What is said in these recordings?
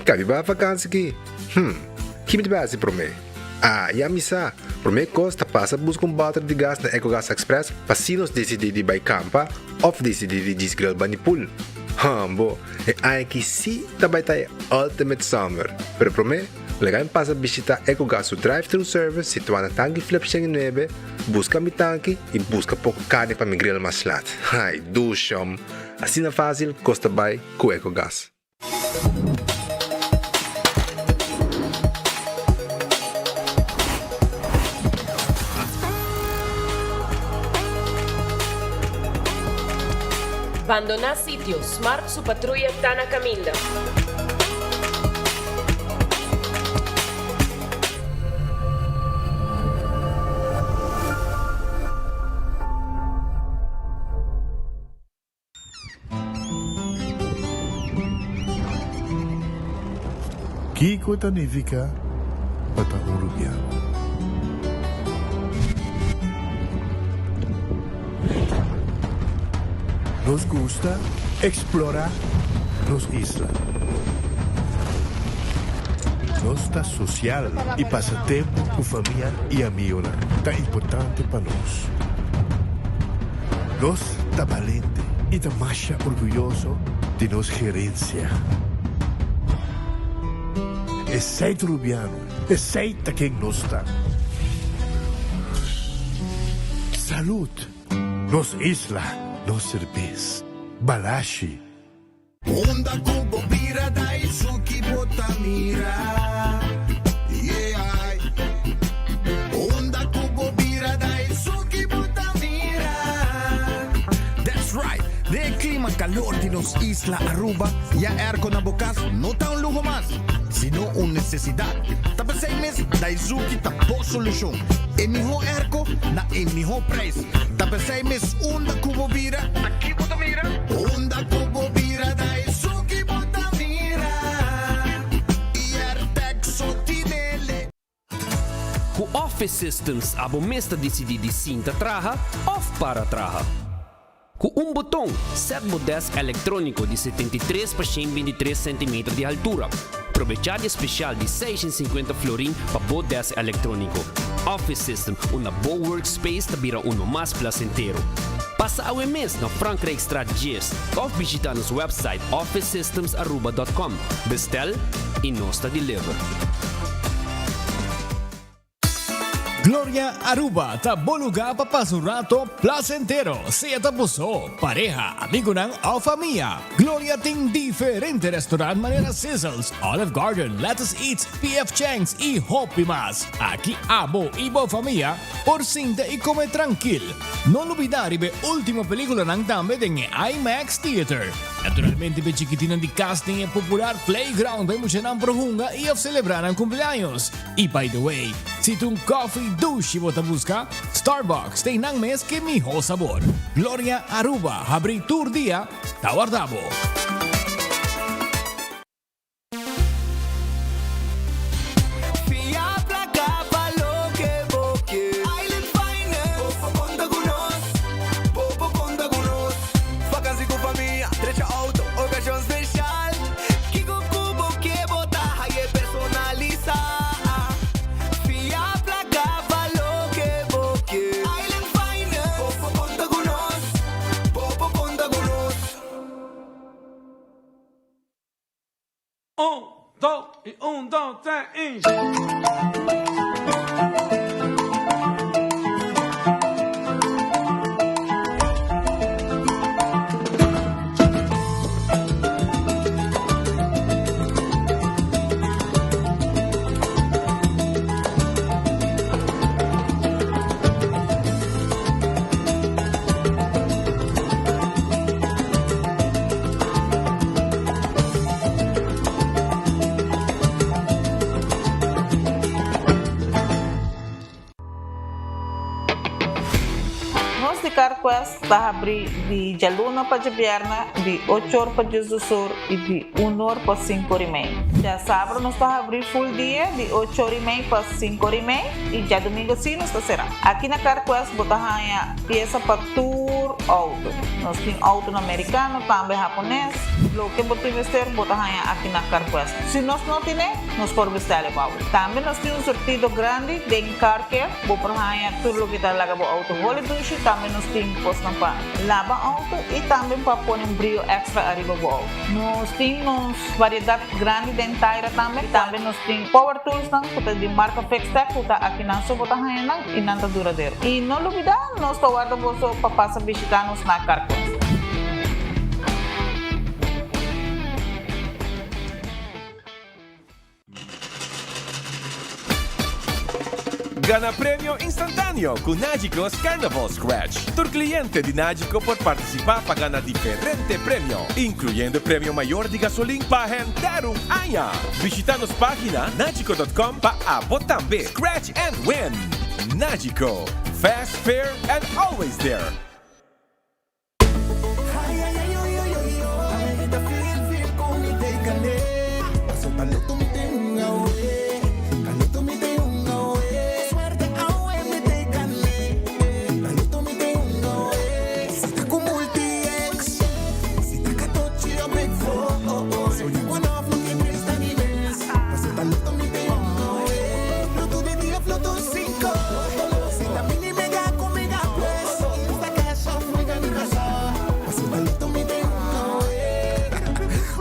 Kabi bai vakansi ki? Hm, ki mi ta bai hasi promé? Ah, ya mi sa! Promé kos ta pasa buska un bòter di gas na Ecogas Express pa si nos disidí di bai kampa òf disidí di djis grill bani pool. Hòmbo, e aña aki sí ta bai ta e ultimate summer! Pero promé, laga mi pasa bishitá Ecogas su drive-thru service situá na Tanki Flip 109, buska mi tanki i buska poko karni pa mi grill mas lat. Ai, dushòm! Asina fásil kos ta bai ku Ecogas. Bandoná sitio, Smart su patruya ta na kaminda. Kiko ta nifiká pa ta un rubiano? Nos gusta eksplorá nos isla. Nos ta sosial i pasa tempu ku famia i amigonan ta importante pa nos. Nos ta balente i ta masha orguyoso di nos gerensia. Esei ta Rubiano, esei ta ken nos ta. Salud! Nos isla, nos serbes. Balashi. Unda ku bo bira da esun ki bo ta mira, yeah. Unda ku bo bira da esun ki bo ta mira. That's right! Den e klima kalor di nos isla Aruba, ya airco na bo kas no ta un luho mas, sino un nesesidat. Ta p'esei mes Daizuki ta bo solushon. E mihó airco na e mihó prijs. Ta p'esei mes unda ku bo bira, ta ki bo ta mira? Unda ku bo bira ta esun ki bo ta mira. I Airtec so tinele. Ku Office Systems abo mes ta disidí di sinta traha òf para traha. Ku un boton, sèt bo dèsk elektróniko di 73 pa 123 sentimeter di haltura. Probechá di e spesial di 650 florin pa bo dèsk elektróniko. Office System, unda bo workspace ta bira uno mas plasentero. Pasa awe mes na Frankrijkstraat 10 òf bishitá nos wèpsait officesystemsaruba.com. Bestèl i nos ta deliver. Gloria Aruba ta bo lugar pa pasa un rato placentero, sea ta bo so, pareha, amigonan of famia. Gloria tin diferente restaurant manera Sizzles, Olive Garden, Lettuce Eats, PF Chang's y hopi mas. Aki abo y bo famia por sinta y come trankil. No lubida riba e ultimo peliculanan tambe den e IMAX Theater. Naturalmente p'e chikitinnan di cas tin e popular playground pa e muchanan por hunga y of celebra nan cumpleaños. Y by the way, si ta un coffee dushi bo ta busca, Starbucks ta einan mes ke miho sabor. Gloria Aruba habri tur dia, ta warda bo. Fia placa pa loke bo ke. Island Finance. Bo por conta cu nos. Bo por conta cu nos. Vakantie cu famia, drecha auto, ocasion special. Kiko ku bo ke bo ta haye personalisa. Fia plaka pa loke bo ke. Island Finance. Bo por konta ku nos. Bo por konta ku nos. Un, dos i un, dos, tres i. Nos di CarQuest ta habri di djaluna pa djabièrnè di ocho or pa diesdos or i di un or pa sinku or i mei. Djasabra nos ta habri full dia di ocho or i mei pa sinku or i mei i djadumingu si nos ta sera. Aki na CarQuest bo ta haña piesa pa tur. tur auto. Nos tin autonan mericano, tambe hapones. Loke bo tin mester bo ta haña aki na Carquest. Si nos no tine, nos por bestele pa bo. Tambe nos tin un surtido grandi den car care. Bo por haña tur loke ta laga bo auto holi dushi. Tambe nos tin cosnan pa laba auto y tambe pa pone un brio extra ariba bo auto. Nos tin nos variedad grandi den taira tambe. Tambe nos tin power toolsnan cu ta di marca Fixtech cu ta akinan so bo ta haña nan y nan ta duradero. Y no lubida nos ta warda boso pa pasa bishita nos na Carquest. Gana premio instantáneo ku Nagico's Carnival Scratch. Tur kliente di Nagico por partisipá pa gana diferente premio, inkluyendo e premio mayor di gasolin pa henter un aña. Bishitá nos página nagico dot com pa abo tambe scratch and win! Nagico, fast, fair and always there!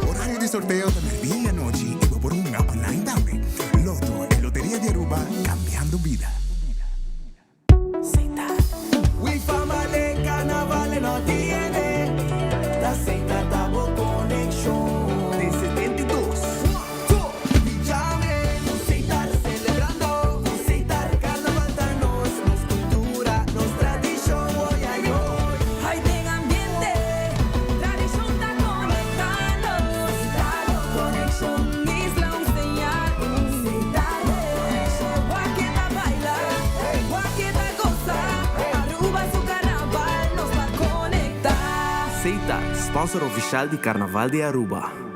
Horario di sorteo ta na dia y anochi y bo por hunga online tambe. Lotto, e loteria di Aruba, cambiando bida. Seita, sponsor oficial di Carnaval di Aruba.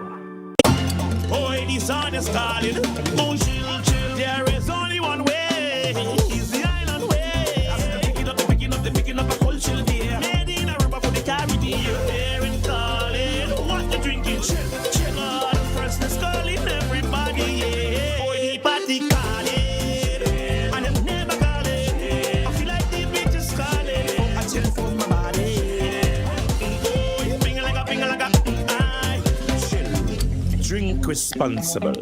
Drink responsible.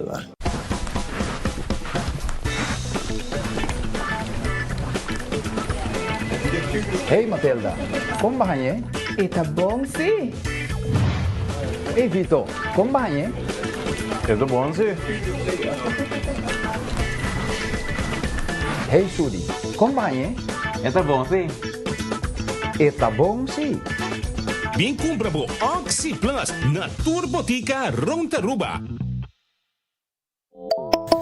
Hey Matilda, kon ba hañ'é? E ta bon sí. Hey Vito, kon ba hañ'é? E ta bon sí. Hey Sudi, kon ba hañ'é? E ta bon sí. E ta bon sí. Bin cumpra bo Oxi Plus na tur botica rond Aruba.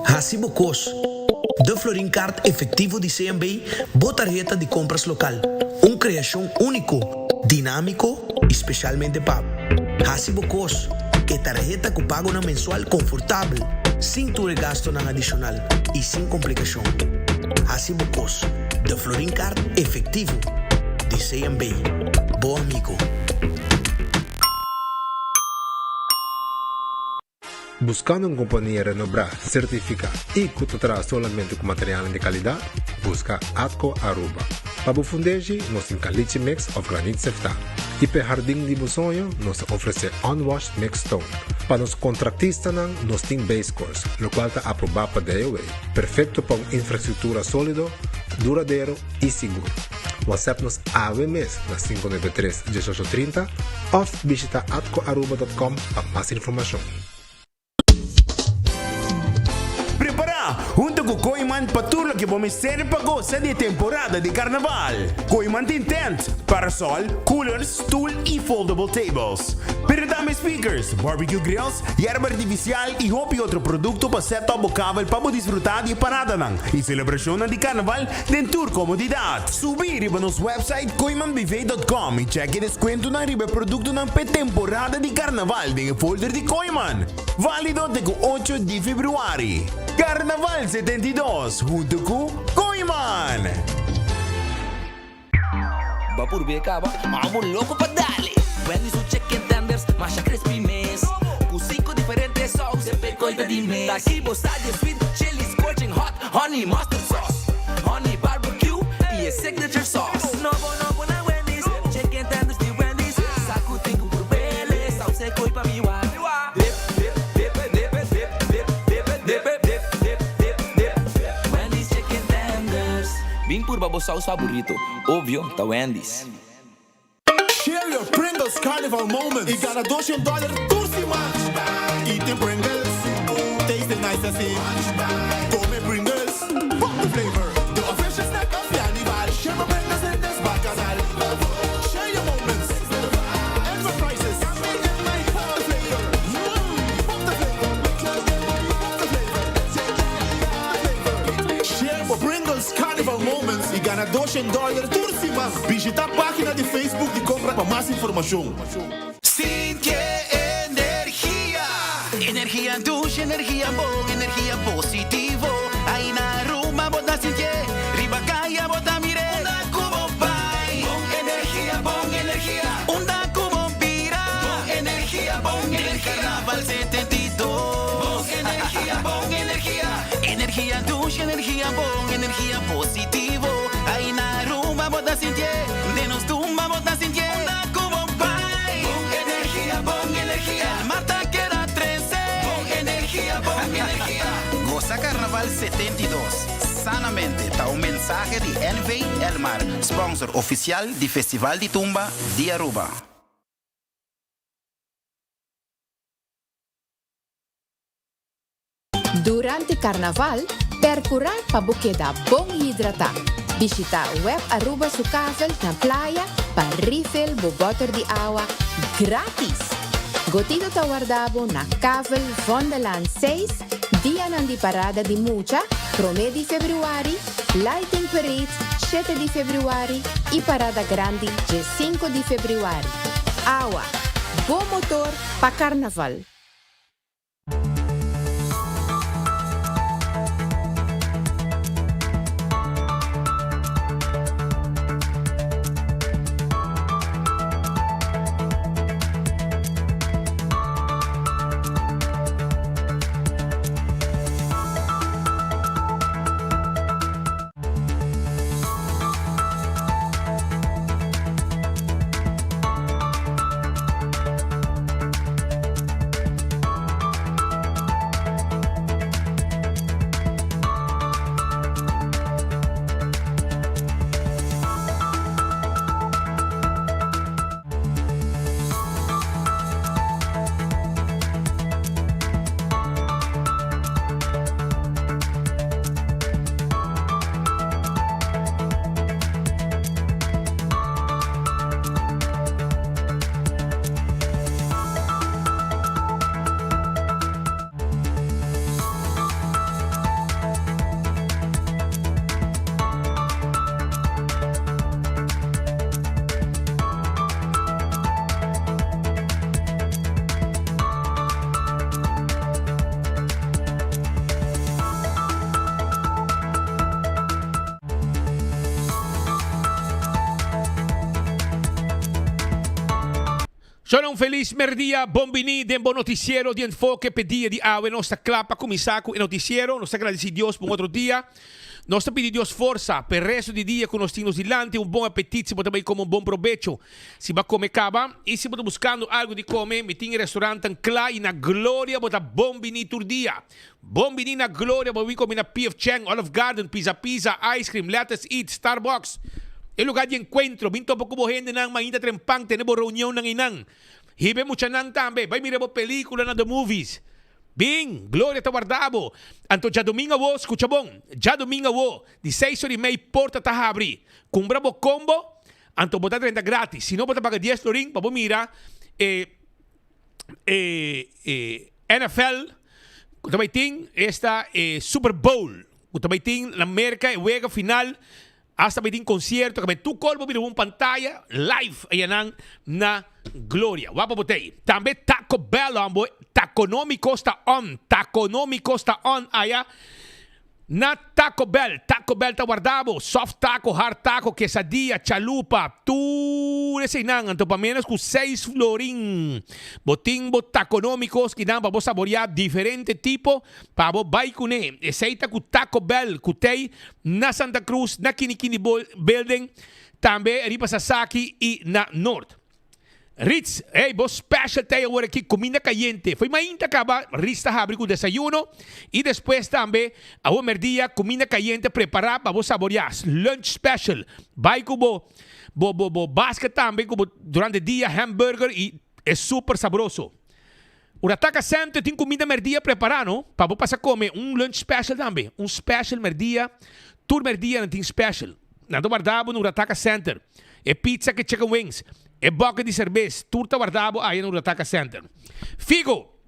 Hasi bo kos. De Florin Card Efectivo di CMB, bo tarheta di compras local. Un creacion unico, dinamico y specialmente pa bo. Hasi bo kos. E tarheta cu pagonan mensual confortabel, sin tur e gastonan adicional y sin complicacion. Hasi bo kos. De Florin Card Efectivo di CMB. Bo amigo. Buscando un compania renobrá, certificá y cu ta traha solamente cu materialnan di calidad? Busca Atco Aruba. Pa bo fundeshi, nos tin caliche mix of granit seftá. Y p'e hardin di bo soño, nos ta ofrece unwashed mixed stone. Pa nos contractistanan, nos tin base course, locual ta aprobá pa DOW, perfecto pa un infrastructura solido, duradero y sigur. WhatsApp nos awe mes na 593 1830 of bishita atcoaruba.com pa mas informacion. Prepará hunto ku Kooyman pa tur loke bo mester pa gosa di e temporada di Karnaval. Kooyman tin tent, parasol, coolers, stoel i foldable tables. Pero tambe speakers, barbecue grills, yerba artifisial i hopi otro produkto pa set up bo kabel pa bo disfrutá di e paradanan i selebrashonnan di Karnaval den tur komodidat. Subi riba nos website kooymanbv dot com i chèk e deskuentonan riba e produktonan p'e temporada di Karnaval den e folder di Kooyman. Válido te ku ocho di februari. Karnaval 72 huntu ku Kooyman! Bo a purbe caba? Abo loco pa dale! Wendy's su chicken tenders masha crispy mes. Cu cinco diferente saus e pecoy ta di mes. Taki bo sa di e sweet chili scorching hot honey mustard sauce, honey barbecue y e signature sauce. Nobo nobo na Wendy's, chicken tenders di Wendy's. Sa cu tin cu purbele, saus e coy pa mi wak. Dip, dip, dip, dip, dip, dip, dip, dip, dip, dip, dip, dip. Wendy's chicken tenders. Bin purba bo saus faborito, obvio ta Wendy's. Share your Pringles Carnival moments y gana doshen dollar tur siman! Eat Pringles, taste nice así. Come Pringles, pop the flavor. The official snack of Carnival. Share your Pringles in this bacchanal. Share your moments. Enterprises. Pop the flavor. Pop the flavor. Pop the flavor. Share bo Pringles Carnival moments y gana doshen dollar tur siman. Bishita pagina di Facebook di Compra pa mas informacion. Sinti e energia. Energia dushi, energia bon, energia positivo. Ai na Aruba bo ta sintié, riba kaya bo ta mir'é. Unda ku bo bai, bon energia, bon energia. Unda ku bo bira, bon energia, bon energia. Den Carnaval 72, bon energia, bon energia. Energia dushi, energia bon, energia positivo. Ai na Aruba bo ta sintié, den nos tumba bo ta sintié. Unda ku bo bai, bon energia, bon energia. El mar ta keda trese, bon energia, bon energia. Gosa Carnaval 72 sanamente ta un mensahe di NV Elmar, sponsor oficial di Festival di Tumba di Aruba. Durante Carnaval, percura pa bo keda bon hidrata. Bishita Web Aruba su kavel na playa pa refill bo boter di awa gratis! Gotito ta warda bo na Kavel Vondellaan 6, dianan di parada di mucha, prome di februari, Lighting Parade, shete di februari, y parada grandi, dje cinco di februari. Awa, bo motor pa Carnaval! Shona un felis merdia, bon bini den bo noticiero di Enfoke p'e dia di awe. Nos ta kla pa kuminsá ku e noticiero. Nos ta gradisí Dios pa un otro dia. Nos ta pidi Dios forsa p'e resto di dia ku nos tin nos dilanti. Un bon apetit si bo ta bai kome un bon probecho. Si bo a kome kaba i si bo ta buskando algu di kome, mi tin e restaurantnan kla i na Gloria bo ta bon bini tur dia. Bon bini na Gloria, bo bin komi na PF Chang, Olive Garden, Pizza Pizza, Ice Cream, Let Us Eat, Starbucks. E lugar di encuentro, bin topa cu bo hendenan, mainta trempan, tene bo reunionnan einan. Hiba e muchanan tambe, bai mira bo pelicula na The Movies. Bin, Gloria ta warda bo. Anto djadomingo awo, scucha bon, djadomingo awo, di seis ora y mei porta ta habri. Cumpra bo combo, anto bo ta drenta gratis. Si no bo ta paga dies florin pa bo mira e. e e NFL ku ta bai tin esta e Super Bowl ku ta bai tin na Merka e wega final hasta bai tin konsierto kabe tur kos bo mira un pantaya live ayanan na Gloria wak pa bo ta ei tambe Taco Bell hombo Taconomico sta on Taconomico sta on aya. Na Taco Bell, Taco Bell ta warda bo, soft taco, hard taco, quesadilla, chalupa, tur eseinan, anto pa menos cu seis florin. Bo tin bo taconomicos kinan pa bo saborea diferente tipo pa bo bay cune. Esey ta cu Taco Bell cu tey na Santa Cruz, na Kinikini Building, tambe riba Sasaki y na Noord. Ritz, hey, bo special ta awor aki, cuminda cayente. Foi mainta caba, Ritz ta habri cu desayuno y despues tambe awor merdia cuminda cayente prepara pa bo saborea. Lunch special. Bay cu bo bo bo bo basket tambe cu bo durante dia hamburger y e super sabroso. Urataca Center tin cuminda merdia prepara no, pa bo pasa come un lunch special tambe. Un special merdia, tur merdia nan tin special. Nan ta warda bo na Urataca Center. E pizza ku e chicken wings, e bucket di serbes, tur ta warda bo aya na Urataca Center. Figo!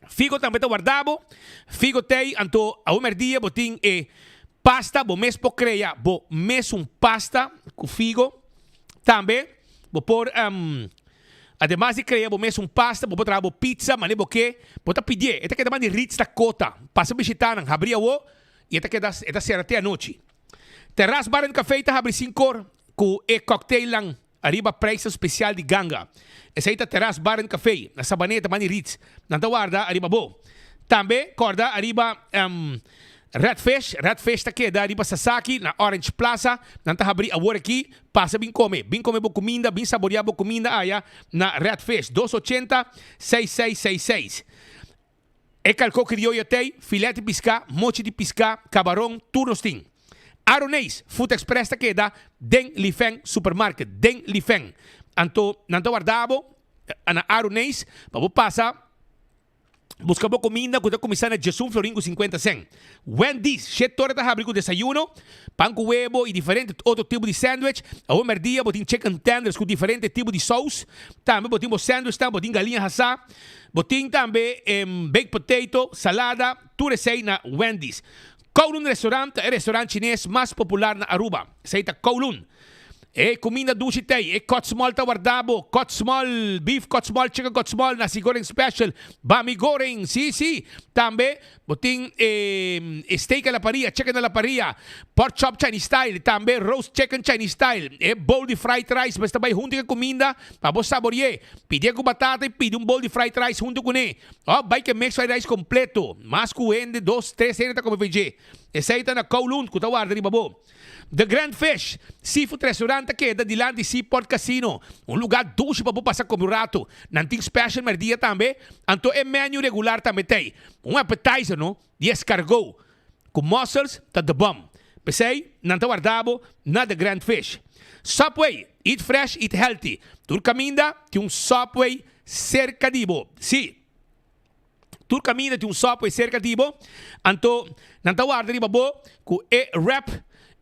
Figo tambe ta warda bo. Figo t'ei, anto awe merdia bo tin e pasta, bo mes por krea bo mesun pasta ku figo. Tambe bo por, ademas di krea bo mesun pasta, bo por traha bo pizza manera bo ke. Bo ta pidié, e ta keda banda di Ritz Dakota. Pasa bishita nan, habri awo i e ta keda, e ta sera te anochi. Terras Bar and Café ta habri sinkor ku e cocktailnan ariba prijsnan spesial di ganga. Esei ta Terras Bar and Café na Sabaneta banda di Ritz. Nan ta warda ariba bo. Tambe kòrda ariba Red Fish. Red Fish ta keda riba Sasaki na Orange Plaza. Nan ta habri awor aki. Pasa bin kome. Bin kome bo kuminda, bin saboreá bo kuminda aya na Red Fish. Dos ochenta, seis seis seis seis. E kalkó krioyo t'ei, filet di piská, mochi di piská, kabaron, tur nos tin. Aroneis, Food Express ta keda den Lifeng Supermarket, den Lifeng. Anto nan ta warda bo na Aroneis pa bo pasa buska bo kuminda ku ta kuminsá na djesun florin ku sinkuenta sèn. Wendy's, shet ora ta habri ku desayuno, pan ku webo i diferente otro tipo di sandwich. Awor mèrdia bo tin chicken tenders ku diferente tipo di sous. Tambe bo tin bo sandwichnan, bo tin galiña hasá. Bo tin tambe baked potato, salada, tur esei na Wendy's. Kowloon Restaurant ta e restaurant chines mas popular na Aruba. Esei ta Kowloon. E cuminda dushi t'ei. E kot small ta warda bo. Kot small, beef kot small, chicken kot small, nasi goreng special, bami goreng. Si, si. Tambe bo tin e steak a la parilla, chicken a la parilla, pork chop Chinese style, tambe roast chicken Chinese style. E bowl di fried rice mester bai hunto cu e cuminda pa bo sabori'e. Pidié ku batata i pidi un bol di fried rice huntu kuné. Òf bai ke mix fried rice kompleto. Mas ku hende, dos, tres hende ta kome for dje. Esei ta na Kowloon ku ta warda riba bo. The Grand Fish Seafood Restaurant ta keda dilanti Seaport Casino. Un lugá dushi pa bo pasa kome un ratu. Nan tin special mèrdia tambe, anto e menu regular tambe t'ei. Un appetizer no, di escargot ku mussels ta the bom. P'esei nan ta warda bo na The Grand Fish. Subway, eat fresh, eat healthy. Tur kaminda tin un Subway serka di bo. Sí, tur kaminda tin un Subway serka di bo. Anto nan ta warda riba bo ku e wrap,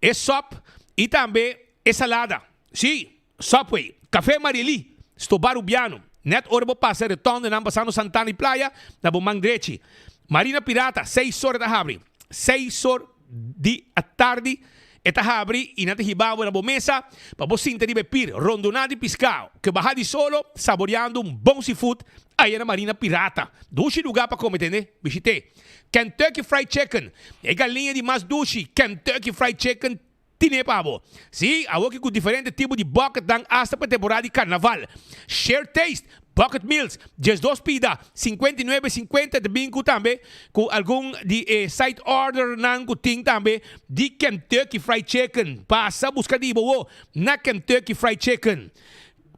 e sop i tambe e salada. Sí, Subway, Café Marielí, Stoba Rubiano. Net ora bo pasa e rotondenan pasando Santana i Playa, na bo man drechi. Marina Pirata, seis or e ta habri. Seis or di atardi e ta habri i nan ta hiba bo na bo mesa pa bo sinta riba e pir rondoná di piská ku baha di solo saboreando un bon seafood aya na Marina Pirata. Dushi lugá pa kome tende? Bishit'é. Kentucky Fried Chicken, e galiña di mas dushi, Kentucky Fried Chicken Tine pa bo. Sí, awoki ku diferente tipo di bucketnan asta pa temporada di karnaval. Share Taste, Bucket Meals, 12 pida, 59,50 ta bin ku tambe ku algun di e side ordernan ku tin tambe di Kentucky Fried Chicken. Pasa buska di bo wo na Kentucky Fried Chicken.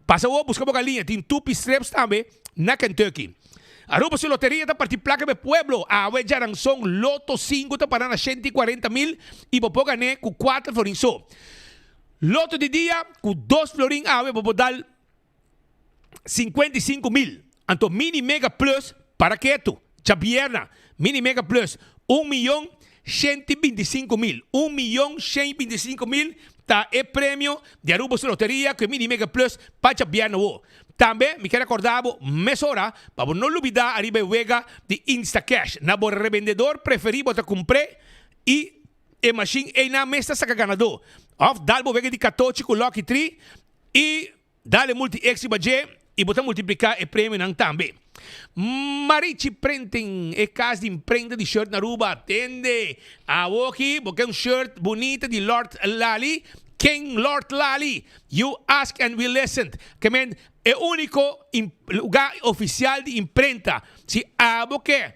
Pasa wo buska bo galiña, tin tupi strips tambe na Kentucky. Aruba su loteria ta parti placa pa e pueblo. Awe djaranson Lotto sinku ta para na 140 mil y bo por gané cu kuater florin so. Lotto di dia cu dos florin awe bo por dal 55 mil. Anto Mini Mega Plus para ketu. Djabierna Mini Mega Plus un miyon 125 mil. Un miyon 125 mil ta e premio di Aruba su loteria cu e Mini Mega Plus pa djabierna awo. Tambe mi kier recorda bo mesora pa bo no lubida ariba e wega di Instacash. Na bo rebendedor preferi bo ta cumpr'e y e machine eynan mes ta saca ganador. Of dal bo wega di catochi cu Lucky Tree y dal e multi-x riba dje y bo ta multiplica e premionan tambe. Marichi Printing, e kas di imprenta di shirt na Aruba. Tende, awoki bo ke un shirt bunita di Lord Lali, King Lord Lali, you ask and we listened. Ke men e uniko luga ofisial di imprenta. Si abo ke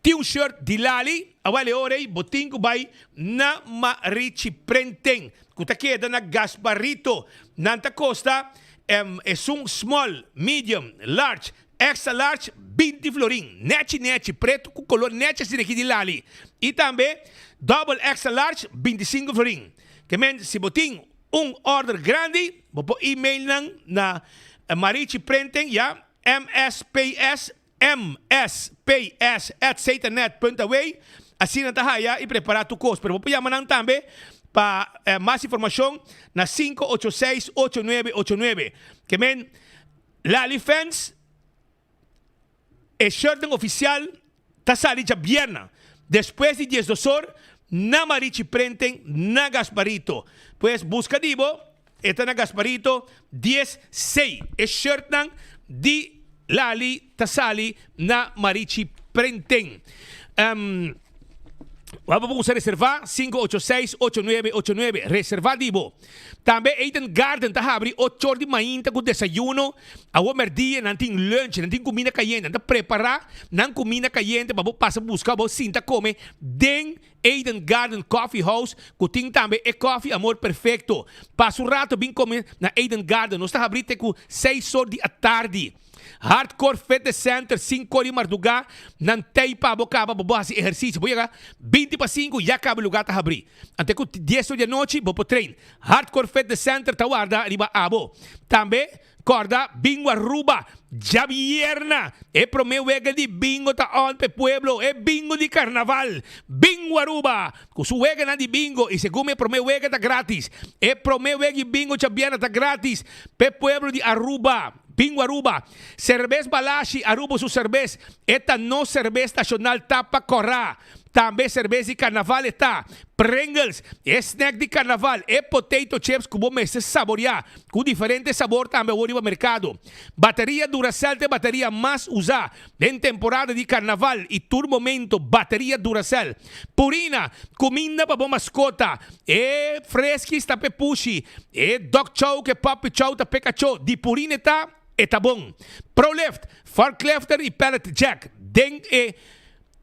tin un shirt di Lali, awel e ora ei bo tin ku bai na Marichi Printing, ku ta keda na Gasparito. Nan ta kosta esun small, medium, large, extra large 20 florin. Nechi nechi, pretu ku kolor nechi asina aki di Lali. I tambe double extra large 25 florin. Ke men si bo tin un order grandi, bo por email nan na Marichi Printing ya, msps msps at satanet punt away. Asina ta haya i prepara tur kos. Pero bo por yama nan tambe pa mas informashon na 586 8989. Ke men Lali Fans e shirtnan ofisial ta sali djabièrna despues di diesdos or na Marichi Printing na Gasparito. Pues buska di bo, e ta na Gasparito dies sei. E shirtnan di Lali ta sali na Marichi Printing. Wou bo usa reserva 586 8989. Reserva di bo. Tambe Eden Garden ta habri ocho or di mainta ku desayuno. Awor merdia nan tin lunch, nan tin kuminda kayente. Nan ta prepara nan kuminda kayente pa bo pasa buska bo sinta kome den Eden Garden Coffee House ku tin tambe e kofi Amor Perfecto. Pasa un rato bin kome na Eden Garden. Nos ta habri te ku seis or di atardi. Hardcore Fitness Center, sinku or di mardugá, nan tei pa bo kaba pa bo hasi ehersisio. Bo yega binti pa sinku, ya kaba e lugá ta habrí. Ante ku dies or di anochi bo por train. Hardcore Fitness Center ta warda riba abo. Tambe kòrda Bingo Aruba djabierna. E promé wega di bingo ta on pa e pueblo, e bingo di karnaval. Bingo Aruba ku su weganan di bingo i segun mi e promé wega ta gratis. E promé wega di bingo djabierna ta gratis pa e pueblo di Aruba. Bingo Aruba. Serbes Balashi, Aruba su serbes. E ta nos serbes nashonal tapa kòrá. Tambe serbes di karnaval e ta. Pringles, e snack di karnaval, e potato chips ku bo mester saboriá ku diferente sabor tambe awor riba merkado. Bateria Duracell ta e bateria mas usá den temporada di karnaval i tur momento bateria Duracell. Purina, kuminda pa bo maskota. E freskis ta p'e pushi, e dog chow ku e puppy chow ta p'e kachó. Di Purina e ta, e ta bon. Prolift, forklifter i pallet jack den e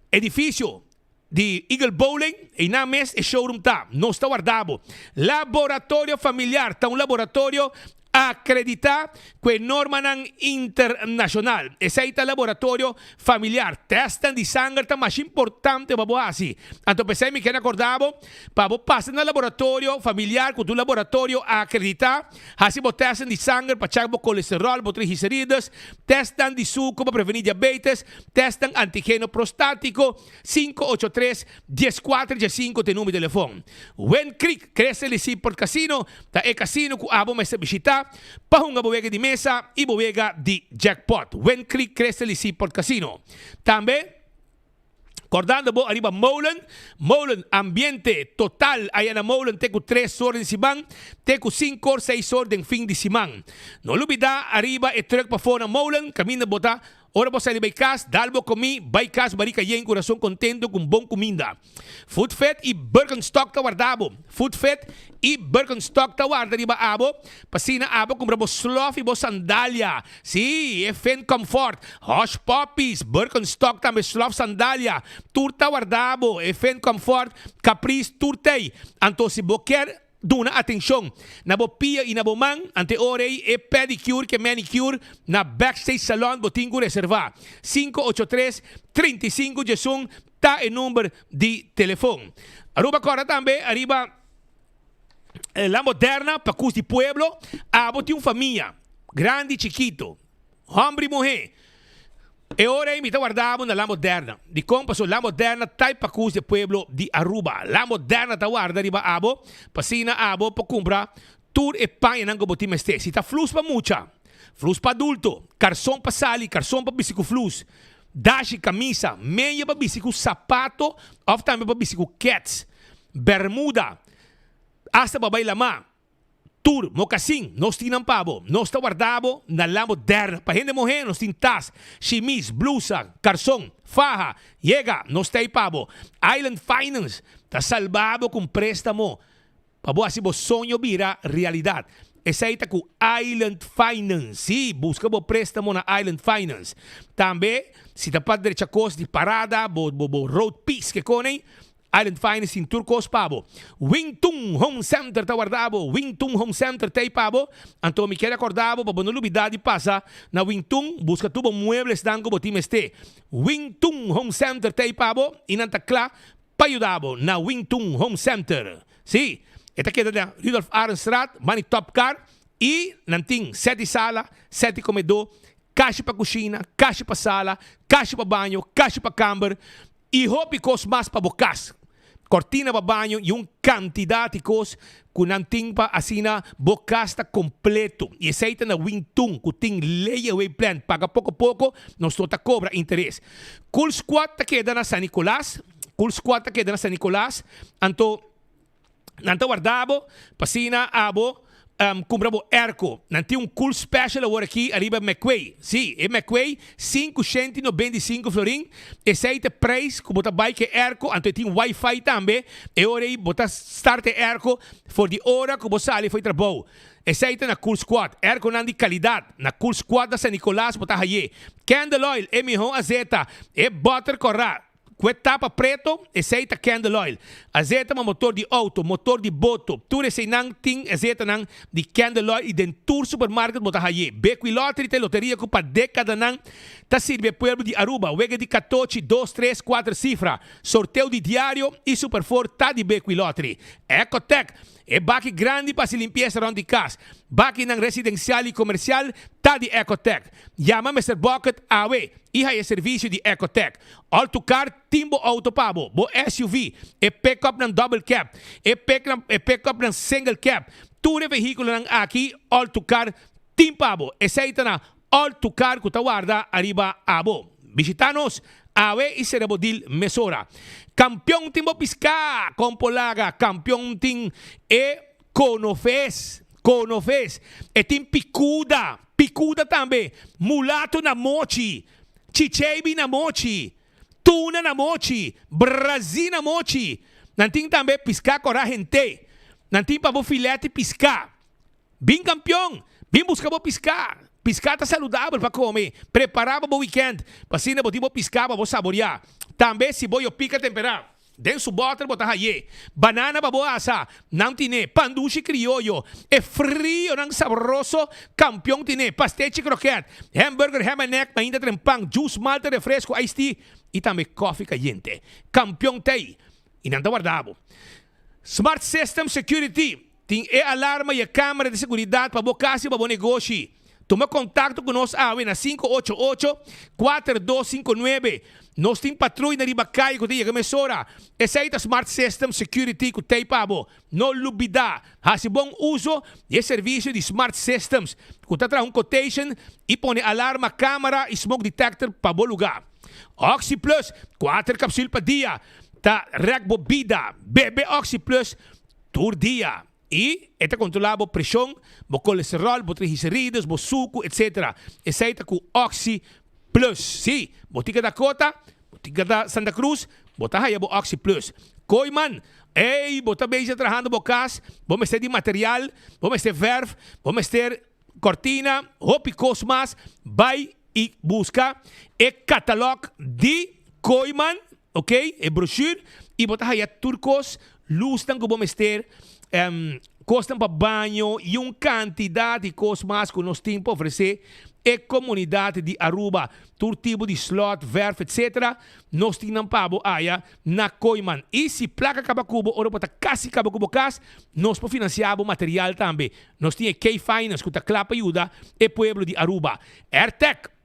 edifisio di Eagle Bowling, einan mes e showroom ta. Nos ta warda bo. Laboratorio Familiar ta un laboratorio akreditá ku e normanan internashonal. Esei ta laboratorio familiar. Tèstnan di sanger ta masha importante pa bo hasi. Anto p'esei mi kier akorda bo pa bo pasa na laboratorio familiar ku ta un laboratorio akreditá, hasi bo tèstnan di sanger pa chèk bo kolesteròl, bo trigliserides, tèstnan di suku pa prevení diabetes, tèstnan antigeno prostátiko, 583 14 15 ta e number di telefòn. Wind Creek Crystal y Seaport Casino ta e casino cu abo mester bishita pa hunga bo wega di mesa y bo wega di jackpot. Wind Creek Crystal y Seaport Casino. Tambe cordando bo ariba Molen, Molen ambiente total aya na Molen te cu tres or den siman te cu cinco or seis or den fin di siman. No lubida ariba e truck pafo na Molen caminda bo ta Ora bo sali bai kas, dal bo komí, bai kas barika yen kurason kontento ku un bon kuminda. Food Fit i Birkenstock ta warda bo. Food Fit i Birkenstock ta warda riba abo pa asina abo kumpra bo slof i bo sandalia. Sí, e Finn Comfort, Hush Puppies, Birkenstock tambe slof sandalia, tur ta warda bo. E Finn Comfort, Caprice tur t'ei. Anto si bo kier Duna atencion na bo pia y na bo man ante ora ey e pedicure ke manicure na Backstage Salon bo tin cu reserva. 583 35 11 ta e number di telefon. Aruba corda tambe ariba La Moderna pa cus di pueblo. Abo tin un famia, grandi y chikito, homber y muhe. E ora ei mi ta warda bo na La Moderna. Dikon? Pasobra La Moderna ta e pakus di e pueblo di Aruba. La Moderna ta warda riba abo pa asina abo por kumpra tur e pañanan ku bo tin mester. Si ta flus pa mucha, flus pa adulto, karson pa sali, karson pa bisti ku flus, dashi, kamisa, meya pa bisti ku sapato òf tambe pa bisti ku kèts, bèrmuda, asta pa bai lamá. Tur mokasin nos tin nan pa bo. Nos ta warda bo na Lambo Dern. Pa hende muhé nos tin tas, shimis, blusa, karson, faha. Yega, nos ta ei pa bo. Island Finance ta salba bo ku un préstamo pa bo hasi bo soño bira realidat. Esei ta ku Island Finance. Sí, buska bo préstamo na Island Finance. Tambe, si ta pa drecha kos di parada, bo bo road piece ke kone, Island Finest tin tur kos pa bo. Wing Tun Home Center ta warda bo. Wing Tun Home Center t'ei pa bo. Anto mi kier akorda bo pa bo no lubida di pasa na Wing Tun buska tur bo mueblesnan ku bo tin mester. Wing Tun Home Center t'ei pa bo i nan ta kla pa yuda bo na Wing Tun Home Center. Sí, e ta keda na Rudolf Arendstraat, bani Top Car, i nan tin seti sala, seti komedó, kashi pa kushina, kashi pa sala, kashi pa baño, kashi pa kamber, I hopi kos mas pa bo kas, kortina pa baño i un kantidat di kos ku nan tin pa asina bo kas ta kompleto. I esei ta na Wintun ku tin layaway plan, paga poko poko, nos no ta kobra interes. Cool Squad ta keda na San Nicolas, Cool Squad ta keda na San Nicolas, anto Nan ta warda bo pa asina abo cumpra bo airco. Nan tin un cool special awor aki ariba McQuay. Si, e McQuay 595 florin. Esey ta e prijs cu bo ta bay cu e airco. Anto e tin wifi tambe. E ora ey bo ta start e airco for di ora cu bo sali for di trabou. Esey ta na Cool Squad. Airconan di calidad. Na Cool Squad na San Nicolas bo ta haye. Candle oil, e miho azeta. E butter cora. Ku e tapa preto, esei ta candle oil. Azeta pa motor di auto, motor di boto, tur eseinan tin azetanan di candle oil i den tur supermarket bo ta haye. Bequi Lottery ta e loteria ku pa dekadanan ta sirbi e pueblo di Aruba. Wega di katochi, dos, tres, kuater sifra, sorteo di diario i Super Four ta di Bequi Lottery. Ecotec, e baki grandi pa hasi limpiesa rond di kas, bakinan residensial i komersial ta di Ecotec. Yama Mister Bucket awe i haya servisio di Ecotec. Alto Car tin bo auto pa bo, bo SUV, e pick-upnan double cab, e e pick-upnan single cab, tur e vehiculonan aki Alto Car tin pa bo. Esey ta na Alto Car cu ta warda ariba abo. Bishita nos awe y cera bo deal mesora. Campeon tin bo pisca, Compolaga, Campeon tin e Conofes, Conofes, e tin picuda, picuda tambe, mulato na mochi, chichebi na mochi, tuna na mochi, brazi na mochi. Nan tin tambe pisca cora hente. Nan tin pa bo fileti pisca. Bin campeon, bin busca bo pisca. Pisca ta saludabel pa come. Prepara pa bo weekend, pa asina bo tin bo pisca pa bo saboria. Tambe si bo yo pica tempera. Den su bòter bo ta haye banana pa bo asa, nan tine pan dushi krioyo, e frionan sabroso kampion tine pastechi kroket, hamburger ham and egg mainta tren pan, juice malta refresco iced tea i tambe kòfi kayente. Kampion t'ei i nan ta warda bo. Smart System Security tin e alarma i e kamera di seguridat pa bo kas i pa bo negoshi. Tuma kontakto ku nos awe na 588 4259. Nos tin patruy na riba kaya ku ta yega mesora. Esei ta Smart System Security ku t'ei pa bo. No lubidá, hasi bon uso di e servisio di Smart Systems ku ta traha un quotation i pone alarma, kamera i smoke detector pa bo lugá. Oxi Plus, kuater kapsul pa dia, ta rèk bo bida. Bebe Oxi Plus tur dia. I e ta kontrolá bo preshon, bo kolesteròl, bo triglicerides, bo suku, etc. Esei ta ku Oxi Plus. Sí, botika Dakota, botika ta Santa Cruz, bo ta haya bo Oxi Plus. Kooiman, ey, bo ta bezig trahando bo kas, bo mester di material, bo mester verf, bo mester kortina, hopi kos mas, bai i buska e katalòg di Kooiman. Ok, e brochure y bo ta haya tur cos, luznan cu bo mester, cosnan pa baño y un cantidad di cos mas cu nos tin pa ofrece e comunidad di Aruba. Tur tipo di slot, verf etc. Nos tin nan pa bo aya na Kooyman. Y si placa caba cu bo ora bo ta casi caba cu bo cas, nos por financia bo material tambe. Nos tin e K-Finance cu ta cla pa yuda e pueblo di Aruba. Airtec.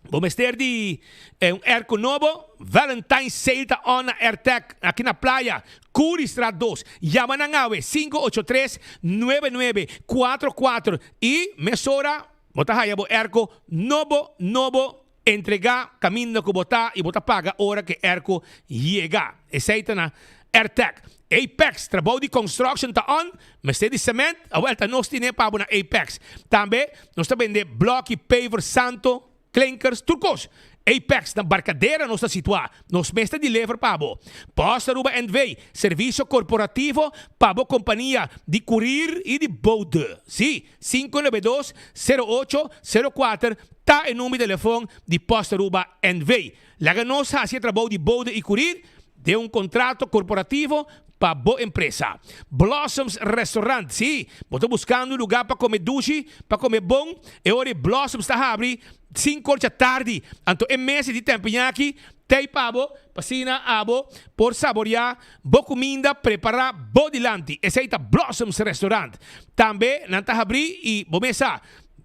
Bo mester di un airco nobo? Valentine's Sale ta on na Airtec aki na Playa, Curiestraat 2. Yama nan awe 583 9944 y mesora bo ta haya bo airco nobo nobo. Entregá kaminda ku bo ta i bo ta paga ora ku e airco yega. Esei ta na Airtec. Apex, trabou di construction ta on, mester di cement, awel ta nos tine pa bo na Apex. Tambe nos ta bende bloki, paver, santo, klinkers, tur kos. Apex, na Barcadera nos ta situá. Nos mes ta deliver pa bo. Post Aruba NV, servisio korporativo pa bo kompania di kurir i di bode. Sí, 592 08 04 ta e number di telefon di Post Aruba NV. Laga nos hasi e trabou di bode i kurir den un kontrato korporativo pa bo empresa. Blossoms Restaurant, Sí, bo ta buskando un lugá pa kome dushi, pa kome bon? E ora ei Blossoms ta habri sinku or djatardi. Anto e mesa di tempiñaki t'ei pa bo, pa asina abo por saboriá bo kuminda prepará bo dilanti. Esei ta Blossoms Restaurant. Tambe nan ta habri i bo mesa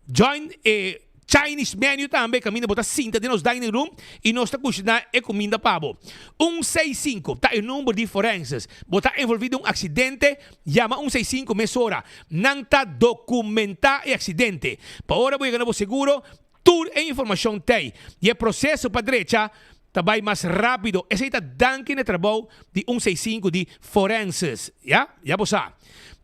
join e Chinese menu tambe kaminda bo ta sinta den nos dining room i nos ta kushiná e kuminda pa bo. Un seis sinku ta e number di forenses. Bo ta envolví den un aksidente? Yama un seis sinku mesora. Nan ta dokumentá e aksidente. Pa ora bo yega na bo seguro, tur e informashon t'ei i e proseso pa drecha ta bai mas rápido. Esei ta danki na e trabou di un seis sinku di forenses. Ya, ya bo sa.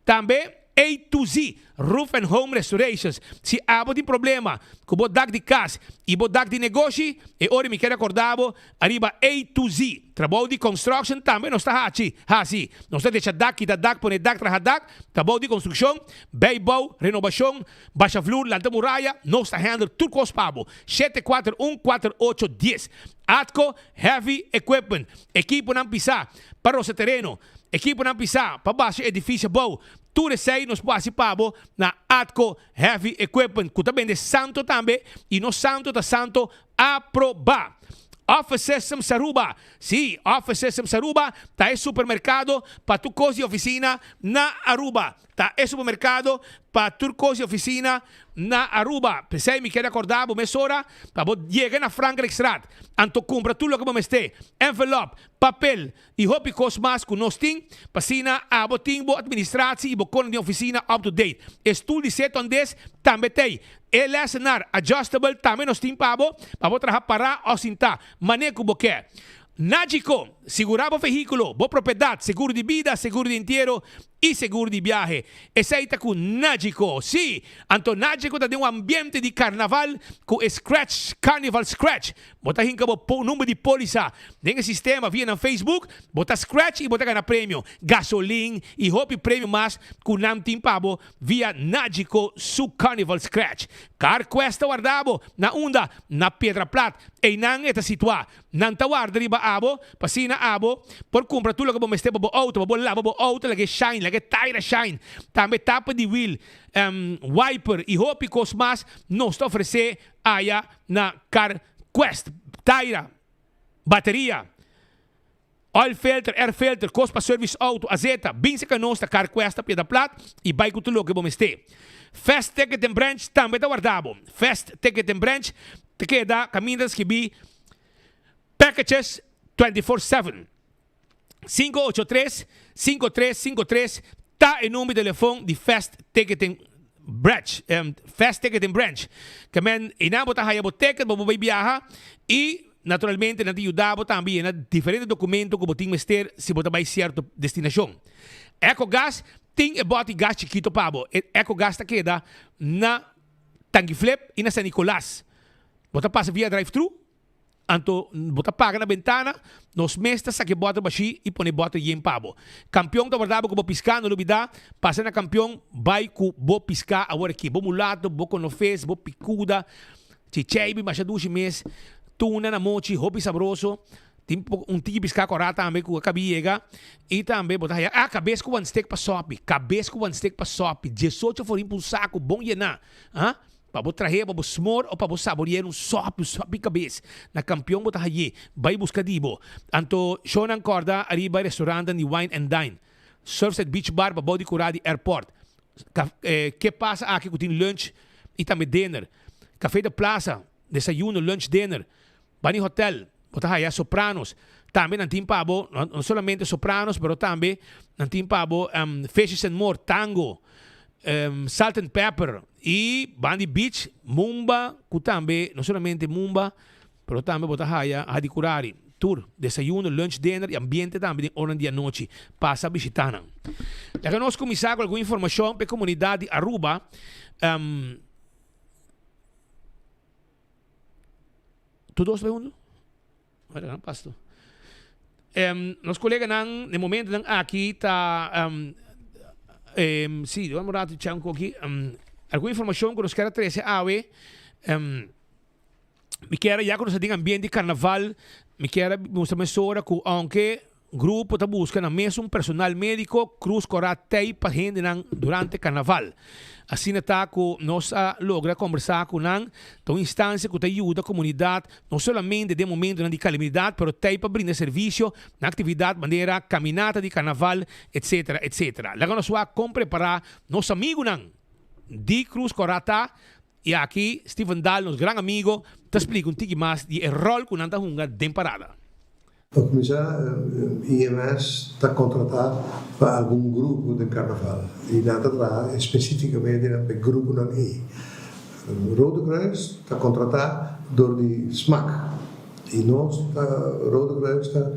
Tambe. A to Z, Roof and Home Restorations. Si abo tin problema ku bo dak di kas i bo dak di negoshi, e ora mi kier akorda bo ariba A to Z. Trabou di construction tambe nos ta haci, hasi. Nos ta decha dak, kita dak, pone dak, traha dak, trabou di construccion, bijbouw, renobacion, basha vloer, lanta muraya, nos ta handle tur kos pa bo. 741 48 10. Atco Heavy Equipment, ekiponan pisá pa rosa tereno. Ekiponan pisá pa basha edifisio bou. Tur esei nos por hasi pa bo na Atco Heavy Equipment ku ta bende santo tambe i nos santo ta santo aprobá. Office Systems Aruba, Sí, Office Systems Aruba ta e supermerkado pa tur kos di ofisina na Aruba. Ta e supermerkado pa tur kos di ofisina na Aruba. P'esei mi kere akorda bo mesora pa bo yega na Frankrijkstraat anto kumpra tur loke bo mester, envelop, papel, I hopi kos mas ku nos tin, pa asina abo tin bo administratie i bo kona den ofisina up to date. E stul di seton des tambe t'ei. E lessenaar adjustable tambe nos tin pa bo, pa bo traha pará òf sintá, manera ku bo ke. Nagico, sigurá bo vehíkulo, bo propiedat, seguro di bida, seguro di entiero i seguro di biahe. Esei ta ku Nagico. Sí, anto Nagico ta den un ambiente di karnaval ku e Scratch, Carnival Scratch. Bo ta hinka bo number di polisa den e sistema via nan Facebook, bo ta scratch y bo ta gana premio, gasolin y hopi premio mas cu nan tin pa bo via Nagico su Carnival Scratch. Car Quest ta warda bo na unda? Na Piedra Plat. Eynan e ta situa. Nan ta warda riba abo pa asina abo por cumpra tur loke bo mester pa bo auto, pa bo laba bo auto laga e shine, laga e taira shine. Tambe tapa di wiel, wiper y hopi cos mas nos ta ofrece Aya na Car Quest, taira, bateria, oil filter, air filter, kos pa service auto, azeta, bin seka nos ta Car Quest ta Piedra Plat y bai ku tur loke bo mester. Fast Ticket and Branch tambe ta warda bo. Fast Ticket and Branch ta keda kaminda ta skibi Packages 24/7. 583 5353 ta e number di telefon di Fast Ticketing Branch, Fast Ticketing Branch. Ke men einan bo ta haya bo ticket pa bo bai biaha y naturalmente nan ta yuda bo tambe yena diferente documento ku bo tin mester si bo ta bai cierto destinacion. Ecogas tin e boti gas chikito pa bo. E Ecogas ta keda na Tanguiflip y na San Nicolas. Bo ta pasa via drive thru. Anto bo ta paga na bentana, nos mes ta saka e bòter bashí i pone e bòter yen pa bo. Kampion ta warda bo ku bo piská, no lubidá, pasa na kampion bai ku bo piská awor aki. Bo mulato, bo konofes, bo pikuda, chicheibi masha dushi mes, tuna na mochi hopi sabroso, tin un tiki piská kòrá tambe ku a kabi yega i tambe bo ta haya, ah kabes ku wanstek pa sòpi, kabes ku wanstek pa sòpi, diesocho forin pa un saku bon yená, ah. Pa bo trahe, pa bo smor o pa bo saboreer un sòpi, un sòpi kabes. Na Kampion bo ta haye. Bai buska di bo. Anto shownan kòrda ariba e restaurantan di Wine and Dine. Surfside Beach Bar pa bou di kurá di airport. Ka, ke pasa aki ku tin lunch i tambe dinner. Café de Plaza, desayuno, lunch, dinner. Bani Hotel, bo ta haya Sopranos. Tambe nan tin pa bo, no solamente Sopranos, pero tambe nan tin pa bo Fishes and More, Tango, Salt and Pepper y Bandi Beach, Mumba, cu tambe no solamente Mumba. Pero tambe bo ta haya Hadicurari, tur, desayuno, lunch, dinner y ambiente tambe den oranan di anochi. Pasa bishita nan. Laga nos cuminsa cu algun informacion pa e comunidad di Aruba. Tur dos bay hunto? Wala nan pasto. Nos coleganan den momentonan aki ta si, dame un rato chanco aki. Algun informacion cu nos kier a trece awe. Mi kier a ya cu nos ta den ambiente di carnaval, mi kier a mustra mesora cu aunke Grupo ta buska nan mesun personal médiko, Cruz Corá tei pa hendenan durante karnaval. Asina ta ku nos a logra kombersá ku nan, ta un instansia ku ta yuda komunidat no solamente den momentonan di kalamidat pero tei pa brinda servisio na aktividat manera kaminata di karnaval etc. Etc. Laga nos wak kon prepará nos amigunan di Cruz Corá ta i aki Steven Daal nos gran amigo ta splika un tiki mas di e ròl ku nan ta hunga den parada. Pa kuminsá, IMS ta kontratá pa algun grupo den karnaval i nan ta traha espesífikamente pa e gruponan ei. Rode Kruis ta kontratá dor di smak i nos ta Rode Kruis ta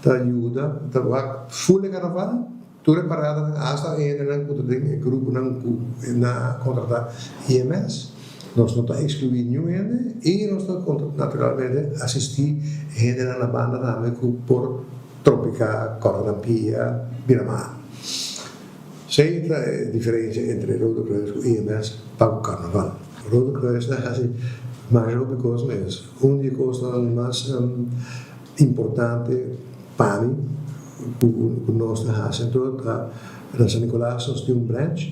ta yuda ta wak ful e karnaval, tur e paradanan asta e hendenan ku ta den e gruponan ku nan a kontratá IMS. Nos no ta ekskluí niun hende i nos ta naturalmente asistí e hendenan na banda tambe ku por trompiká, kòrta nan pia, bira mal. Esei ta e diferensia entre Rode Kruis ku EMS pa ku Karnaval. Rode Kruis ta hasi masha hopi kos mes. Un di e kosnan mas importante pa mi ku nos ta hasi anto ta na San Nicolas nos tin un branch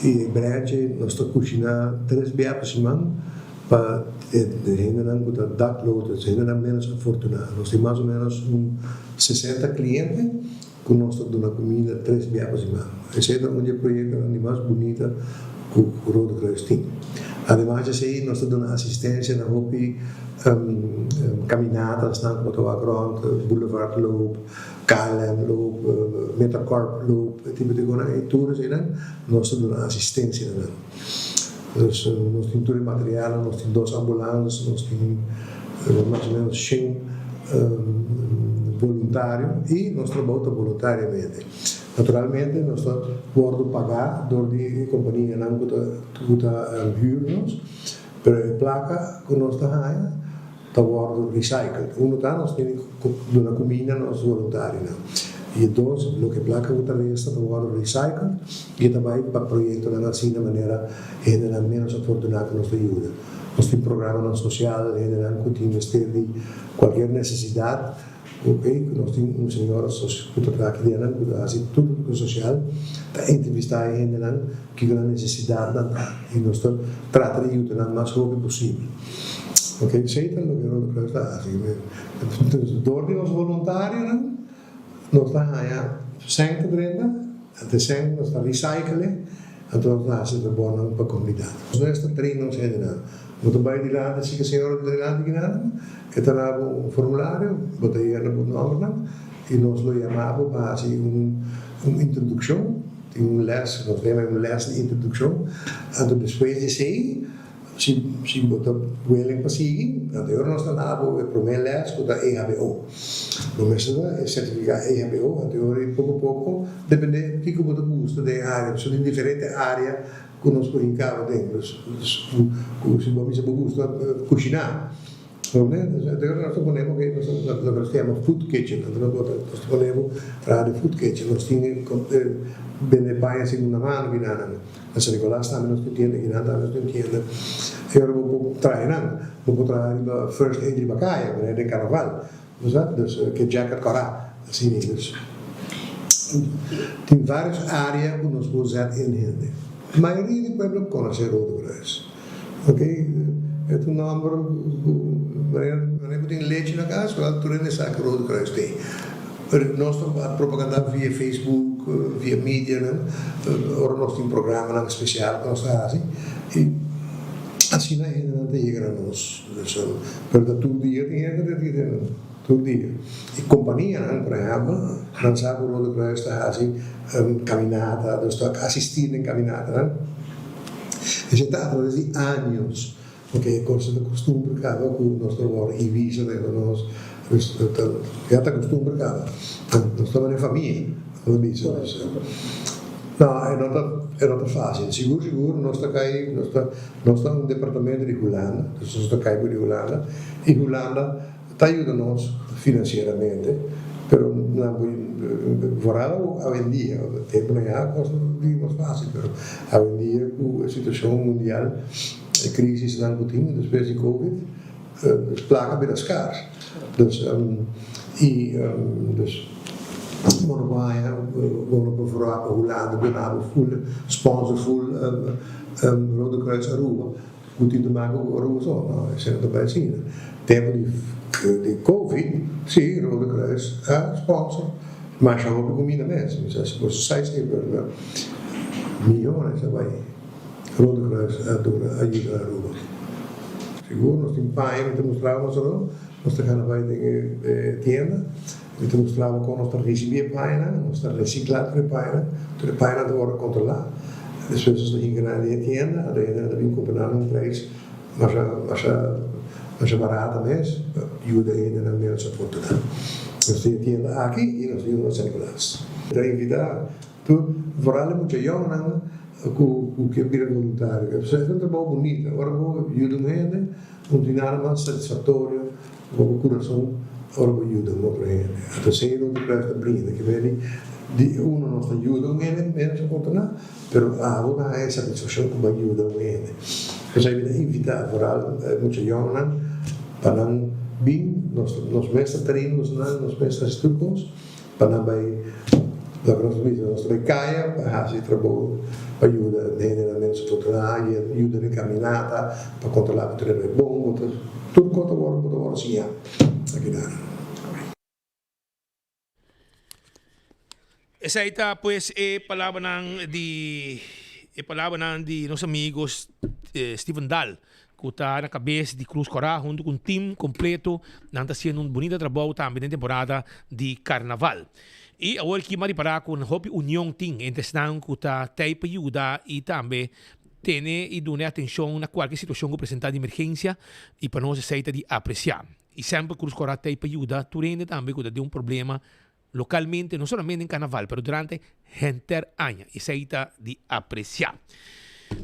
i e branch ei nos ta kushiná tres bia pa siman pa e hendenan ku ta dakloos, e hendenan ménos afortuná. Nos tin mas o ménos un sesenta kliente ku nos ta duna kuminda tres bia pa siman. Esei ta un di e proyektonan di mas bunita ku Rode Kruis tin. Ademas di esei nos ta duna asistensia na hopi kaminatasnan ku bo ta wak rònt, Boulevard Loop, KLM Loop, Metacorp Loop, e tipo di kosnan ei tur eseinan nos ta duna asistensia na nan. Dus nos tin tur e materialnan, nos tin dos ambulans, nos tin mas o menos shen voluntario i nos trabou ta voluntariamente. Naturalmente nos ta wordo pagá dor di e kompanianan ku ta ku ta hür nos, pero e plaka ku nos ta haña ta wordo recycled. Uno ta nos tin ku duna kuminda na nos voluntarionan i e dos loke plaka ku ta resta ta wordo recycled i e ta bai pa proyektonan asina manera hendenan ménos afortuná ku nos ta yuda. Nos tin programanan sosial, hendenan ku tin mester di kualkier nesesidat. Ok, ku nos tin un señora ku ta traha aki den ku ta hasi tur tipo sosial, ta entrevistá e hendenan kiko nan nesesidatnan ta i nos ta trata di yuda nan mas hopi posibel. Ok, esei ta loke Rode Kruis ta hasi. Dor di nos voluntarionan nos ta haña sèn ta drenta, anto e sèn nos ta recycle e, anto nos ta hasi trabounan pa komunidat. Nos ta train nos hendenan. Bo ta bai dilanti si ke señora ta dilanti kinan, e ta na bo un formulario, bo ta yena bo nombernan i nos lo yama bo pa hasi un un introdukshon, tin un les, nos ta yama un les di introdukshon, anto despues di esei si si bo ta willing pa sigui, anto e ora nos ta na bo e prome les ku ta EHBO. Bo mester ta e sertifiká EHBO, anto e ora poko poko depende kiko bo ta gusta den e área, pasobra tin diferente área. Ku nos por hinka bo den dus ku si bo bisa bo gusta kushiná nos ta pone bo nos ta loke nos ta yama food kitchen anto nos ta pone bo traha den food kitchen nos tin bende paña segunda mano kinanan na San Nicolas tambe nos tin tienda kinan tambe nos tin tienda e ora bo por traha nan bo por traha riba first aid riba kaya manera den karnaval. Bo sa? Dus ke jacket kòrá, asina ei. Dus tin vários área ku nos por zet in hende. Mayoria di pueblo konosé Rode Kruis. Ok, e ta un nòmber ku manera manera ku tin lechi na kas, wèl tur hende sa ku Rode Kruis t'ei. Pero nos ta propagandá via Facebook, via medianan, ora nos tin programanan spesial ku nos ta hasi i asina hendenan ta yega na nos. Pero ta tur dia tin hende ta retira nan, tur dia. E kompanianan, por ehèmpel, nan sa ku Rode Kruis ta hasi kaminata, dus ta asistí den kaminatanan. Esei ta atraves di años. Porque e cos ta costumber caba cu nos ta worde invisa den nos, dus ya ta costumber caba. Nos ta manera famia, nos ta bisa. Dus no, e no ta e no ta facil. Sigur sigur nos ta cay, nos ta nos ta un departamento di Hulanda, dus nos ta cay por di Hulanda y Hulanda ta yuda nos financieramente, pero nan por vooral awendia, temponan ya cos no ta mas facil, pero awendia cu e situacion mundial. E crisisnan cu tin despues di covid, placa bira scars. Dus, y dus bo no por haña, bo no por verwacht pa Hulanda duna bo full sponsor, full Rode Kruis Aruba cu tin te maken cu Aruba so. No, esey no ta bay asina. Tempo di di covid, si, Rode Kruis a sponsor masha hopi cuminda mes. Mi sa si bo sa esey, pero miyones a bay. Rode Kruis a duna ayuda na Aruba. Sigur nos tin paña mi ta mustra bo nosotros, nos ta gana bai den e tienda, mi ta mustra bo kon nos ta risibi e pañanan, nos ta resikla tur e pañanan, tur e pañanan ta wòrdu kontrolá, despues nos ta hinka nan den e tienda, anto hende nan ta bin kumpra nan na un preis masha masha masha barata mes pa yuda e hendenan menos afortuná. Nos tin e tienda aki i nos tin uno na San Nicolas. Mi ta invita Tur, vooral e mucha yònnan ku ku ke bira voluntario. E ta un trabou bunita. Ora bo yuda un hende, no tin nada mas satisfaktorio pa bo kurason ora bo yuda un otro hende. Anto esei Rode Kruis ta brinda. Ke mei di uno nos ta yuda un hende menos afortuná, pero abo ta haña e satisfakshon ku bo a yuda un hende. P'esei mi ta invitá vooral e mucha yònnan pa nan bin. Nos nos mes ta train nan, nos mes ta hasi tur kos. Pa nan bai laga nos bisa nos ta bai kaya pa hasi trabou pa yuda hendenan menos afortunado yuda den kaminata pa kontrola ku tur e bai bon bo ta tur kos ta wòrdu bo ta wòrdu siña aki nan. Esei ta pues e palabranan di e palabranan di nos amigo Steven Daal. Ku ta na kabes di Cruz Kòrá huntu ku un tim kompleto. Nan ta hasiendo un bunita trabou tambe den temporada di karnaval. I awor aki m'a ripará ku hopi union tin entre esnan ku ta tei pa yuda i tambe tene i duna e atenshon na kualke situashon ku presentá di emergensia i pa nos esei ta di apresiá. I semper Cruz Kòrá tei pa yuda tur hende tambe ku ta den un problema lokalmente, no solamente den karnaval pero durante henter aña. Esei ta di apresiá.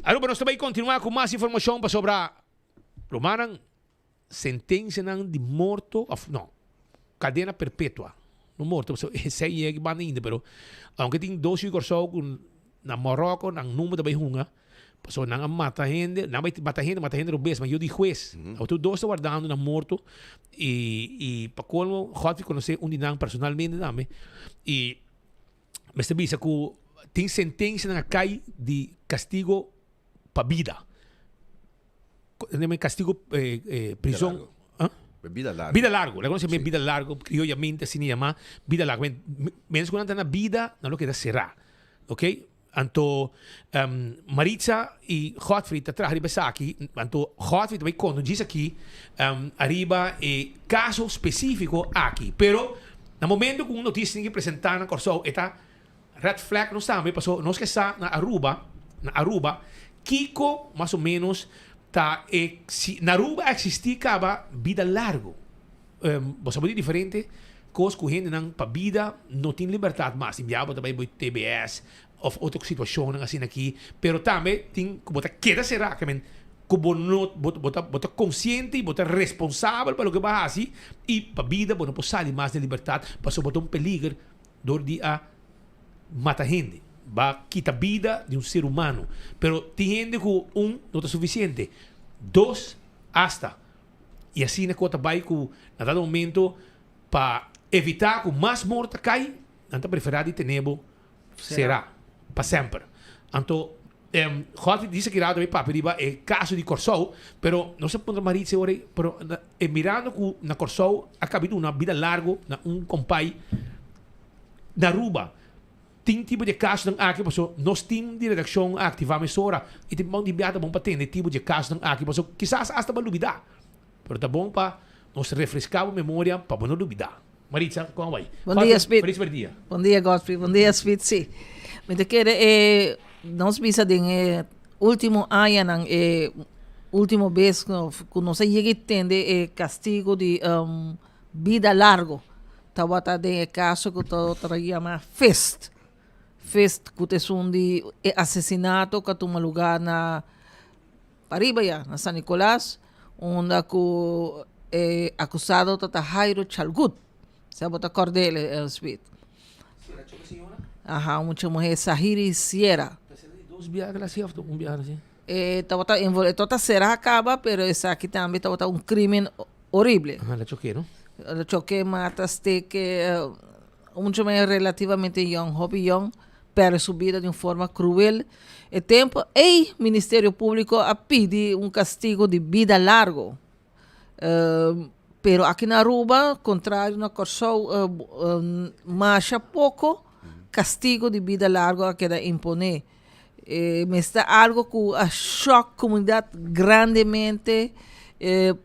Aruba nos ta bai kontinuá ku mas informashon pasobra rumannan sentensianan di morto òf no kadena perpetua no morto pasobra esei yega banda ainda pero aunke tin dos yu Kòrsou ku na Moròko nan number ta bai hunga Pasobra nan a mata hende, nan bai mata hende, mata hende robes, ma yo di hues. Awor tur dos ta wardando nan morto i i pa colmo Godfrey conoce un di nan personalmente tambe i mester bisa cu tin sentencianan a cay di castigo pa bida. Castigo prison. Bida largo. Bida largo. Laga nos yama bida largo, criollamente asina yama bida largo. Mens cu nan ta na bida nan lo keda cera. Ok. Anto Maritza i Godfrey ta traha riba esaki. Anto Godfrey ta bai konta djis aki ariba e kaso spesífiko aki. Pero na momento ku un notisia tin ke presentá na Kòrsou e ta red flag nos tambe pasobra nos ke sa na Aruba, na Aruba kiko mas o ménos ta e si na Aruba a eksistí kaba bida largu. Bo sa bo di diferente kos ku hendenan pa bida no tin libertat mas. Tin bia bo ta bai bo TBS of otro situashonnan asina aki, pero tambe tin ku bo ta keda será, ke men ku bo no bo bo ta bo ta konsiente i bo ta responsabel pa loke bo a hasi i pa bida bo no por sali mas den libertat pasobra bo ta un peliger dor di a mata hende, ba kita bida di un ser humano. Pero tin hende ku un no ta sufisiente, dos asta. I asina ku a ta bai ku na dado momento pa evitá ku mas mor ta kai, nan ta preferá di tene bo será pa semper. Anto, Godfrey dice ki rato mi papia riba e kaso di Kòrsou, pero nos a puntra Maritza e ora ei, pero e mirando ku na Kòrsou a kabi duna bida largo na un kompai na Aruba, tin tipo di e kasonan aki paso nos tim di redakshon a aktivá mesora i tin bon di bia ta bon pa tende tipo di e kasonan aki paso kisas asta bo a lubidá. Pero ta bon pa nos refresca bo memoria pa bo no lubida. Maritza, con a bay? Bon dia, Speed. Feliz merdia. Bon dia, Godfrey. Bon dia, Speed. Sí. Mi ta kere e nos bisa den e ultimo añanan e. Ultimo bes ku nos a yega i tende e kastigo di bida largo tabata den e kaso ku ta yama Fist. Fist ku ta esun di e asesinato ku a tuma lugá na pariba ya, na San Nicolas, unda ku e akusado ta Jairo Chalgut. Sa bo ta kòrd'é el, Smith? Aha, un mucha muhé Sahiri Sierra. Dos biaha el hasi òf un biaha el hasi? E tabata envol, e tabata sera a caba, pero esaki tambe tabata un crimen horrible. Aha, la choke, no? La choke, mata, steke, un mucha muher relativamente yong, hopi yong, perde su bida di un forma cruel. E tempo ey Ministerio Publico a pidi un castigo di bida largo. Pero aki na Aruba, contrario na Corsou, masha poco castigo di bida largo a keda impone. E mester algo cu a shock comunidad grandemente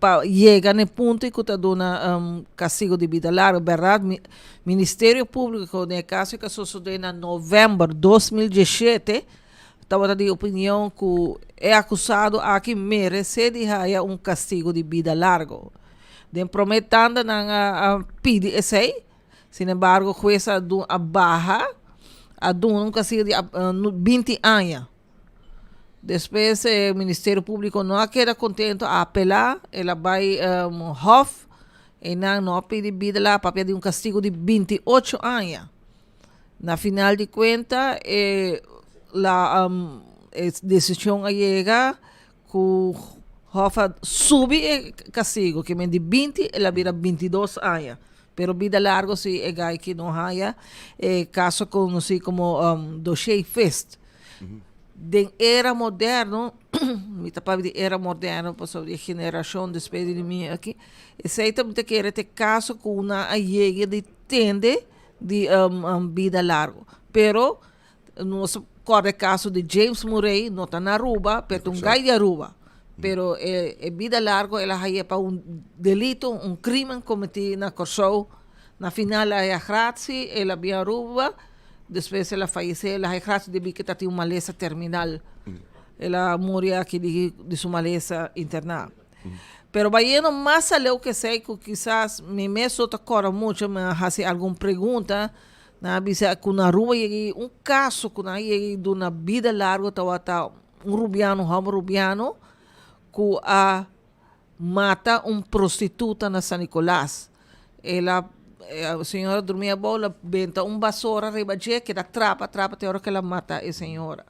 pa yega na e punto cu ta duna castigo di bida largo. Berdad Ministerio Publico den e caso cu a sosode na november 2017 tabata di opinion cu e acusado aki merece di haya un castigo di bida largo. Den prome tanda nan a pidi esey. Sinembargo, hues a a baha, a duna un castigo di 20 aña. Despues e Ministerio Publico no a keda contento, a apela, el a bay Hof, y nan no a pidi bida la, a papia di un castigo di 28 aña. Na final di cuenta e la e decision a yega cu Hof a subi e castigo, ke men di 20 el a bira 22 aña. Pero bida largo si e guy ki no haya e caso conoci como dossier fist. Den era moderno, mi ta papia di era moderno pasobra di e generacion despues di mi aki, esey ta mi ta kere ta e caso cu nan a yega di tende di bida largo. Pero Nos corda e caso di James Murray, no ta na Aruba, pero ta un guy di Aruba. Pero e, e bida largo el a haya pa un delito, un crimen cometi na Corsou. Na final a haya gratie, el a bin Aruba, despues el a fayece, el a haya gratie debi ke ta tin un malesa terminal. El a muri aki di, di su malesa interna. Pero bayendo mas aleu ke esey, ku kisas mi mes no ta corda mucho, mi a haci algun pregunta, Nan a bisa ku na Aruba yega un kaso ku nan a yega i duna bida largo tabata un rubiano, un hòmber rubiano ku a mata un prostituta na San Nicolas. El a e señora a drumi abou, el a benta un basora riba dje, keda trapa trapa te ora ku el a mata e señora.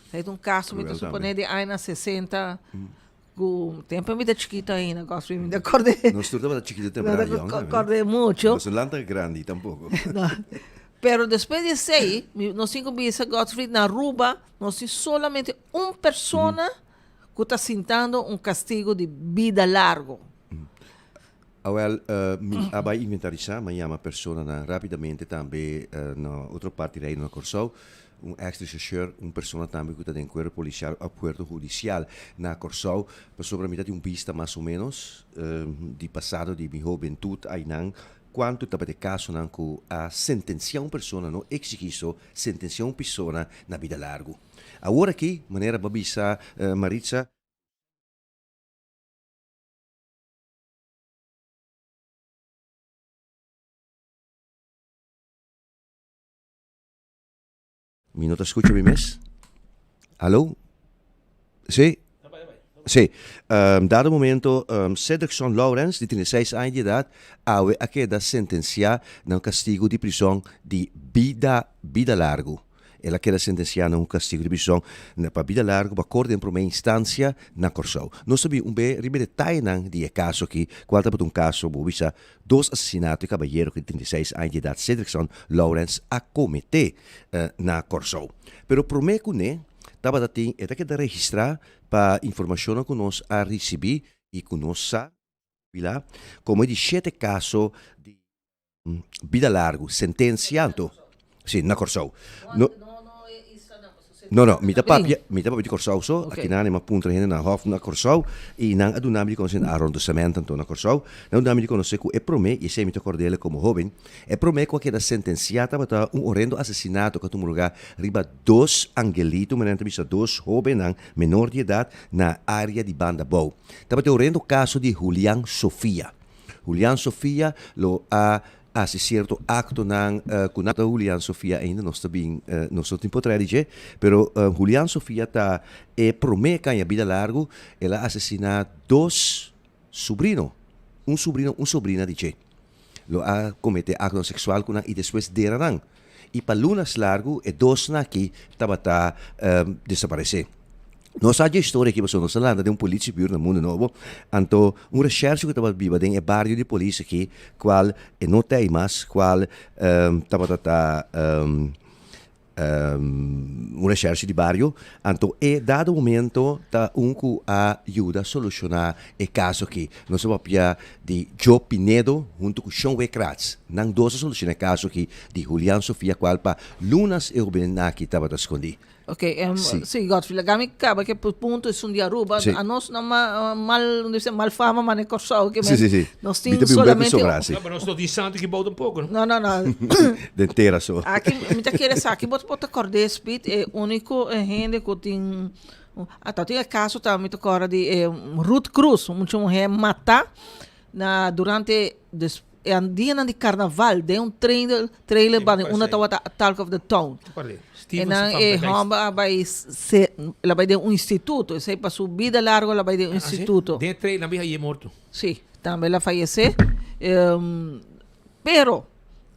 Esei ta un kaso mi ta suponé di añanan sesenta. Cu tempo mi ta chikito ainda, gospel mi ta acordé. Nos tur tabata chikito temprano, No ta acordé mucho. Nos no lanta grandi tampoco. No. Pero despues di esey, nos tin cu bisa Godfried, na Aruba nos tin solamente un persona cu ta sintando un castigo di bida largo. Awel, mi a bai inventarisa, mi a yama personanan rapidamente tambe na otro parti Reino na Kòrsou, un ex rechercheur, un persona tambe ku ta den kuerpo polisial òf kuerpo hudisial na Kòrsou, pasobra mi ta tin un bista mas o ménos di pasado di mi hobentut ainan kuantu tabata e kasonan ku a sentensiá un persona, no eksigí so, sentensiá un persona na bida largu. Awor aki, manera bo a bisa Maritza, Mi no ta scucha mi mes. Hallo? Sí? Sí. Um, dado momento, um, Cedrickson Lawrence, di 36 aña di edad, awe a keda sentenciá na un castigo di prison di bida, bida largo. El a keda sentensiá na un kastigu di prison na pa bida largu pa korte den promé instansia na Kòrsou. Nos ta bin un be riba e detayenan di e kaso aki, kual tabata un kaso bo bisa dos asesinato e kabayero ku di 36 aña di edat Cedrickson Lawrence a kometé na Kòrsou. Pero promé kuné tabata tin e ta keda registrá pa informashonnan ku nos a risibí i ku nos sa bila komo e di shete kaso di Bida largu, sentensia anto. Si, na Kòrsou. No. No, no, mi ta papia, mi ta papia di Kòrsou so. Aki nan mi a puntra hende na hòf na Kòrsou i nan a duna mi di konosé na arrondissement anto na Kòrsou. Nan a duna mi di konosé ku e promé, i esei mi ta kòrd'el komo hóben, e promé ku a keda sentensiá tabata un horendo asesinato ku a tuma lugá riba dos angelito, manera nan ta bisa dos hóbennan menor di edat na área di Banda Bou. Tabata e horendo kaso di Julian Sofia. Julian Sofia lo a hasi sierto aktonan ku nan ta Julian Sofia ainda nos ta bin nos no tin por trae di dje pero Julian Sofia ta e prome kaña bida largu el a asesina dos subrino un subrino un sobrina di dje lo a komete aktonan seksual ku nan i despues dera nan i pa lunas largu e dosnan aki tabata desaparese. Nos sa dje historia aki pasobra nos a lanta den un politiebuurt na Mundo Nobo, anto un recherche ku tabata biba den e bario di polis aki, kual e no ta ei mas, kual tabata ta un recherche di bario, anto e dado momento ta un ku a yuda solushoná e kaso aki. Nos a papia di Joe Pinedo hunto ku Shon Wekrats, nan dos a solushoná e kaso aki di Julian Sofia kual pa lunas e hobennan aki tabata skondí. Ok, um, sí. sí Godfrey, laga mi kaba ke punto esun di Aruba. Sí. A nos no ma, mal, dice, mal fama mane Kòrsou. Ke sí, sí, sí. Nos tin solamente... Sobra, sí. No, pero nos no tin santo ki bou tampoco. No, no, no. Den tera so. Aki, mi ta kere sa, aki bot bot korde Speed, e único hende ku tin... Ah, tin e caso ta, mi ta korde di eh, Ruth Cruz, mucha mujer mata na durante des, E dianan di carnaval den un trailer trailer banda unda tabata Talk of the Town. E nan e homber a bay se el a bay den un instituto esey pa su bida largo el a bay den un instituto. Den e trailer nan biha y e morto. Si, tambe el a fayece. Pero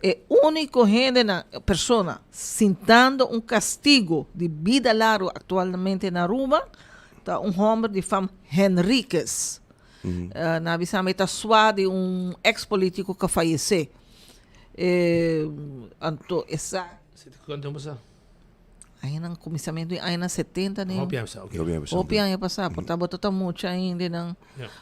e unico hendenan persona sintando un castigo di bida largo actualmente na Aruba ta un homber di fam Henriquez. Nan a bisa mi ta swa di un ex politico cu a fayece. Anto esa. Cuanto tempo pasa? Añanan cuminsamento di añanan 70 ni. Hopi aña pasa, ok. Hopi aña pasa, por ta bo ta mucha ainda nan.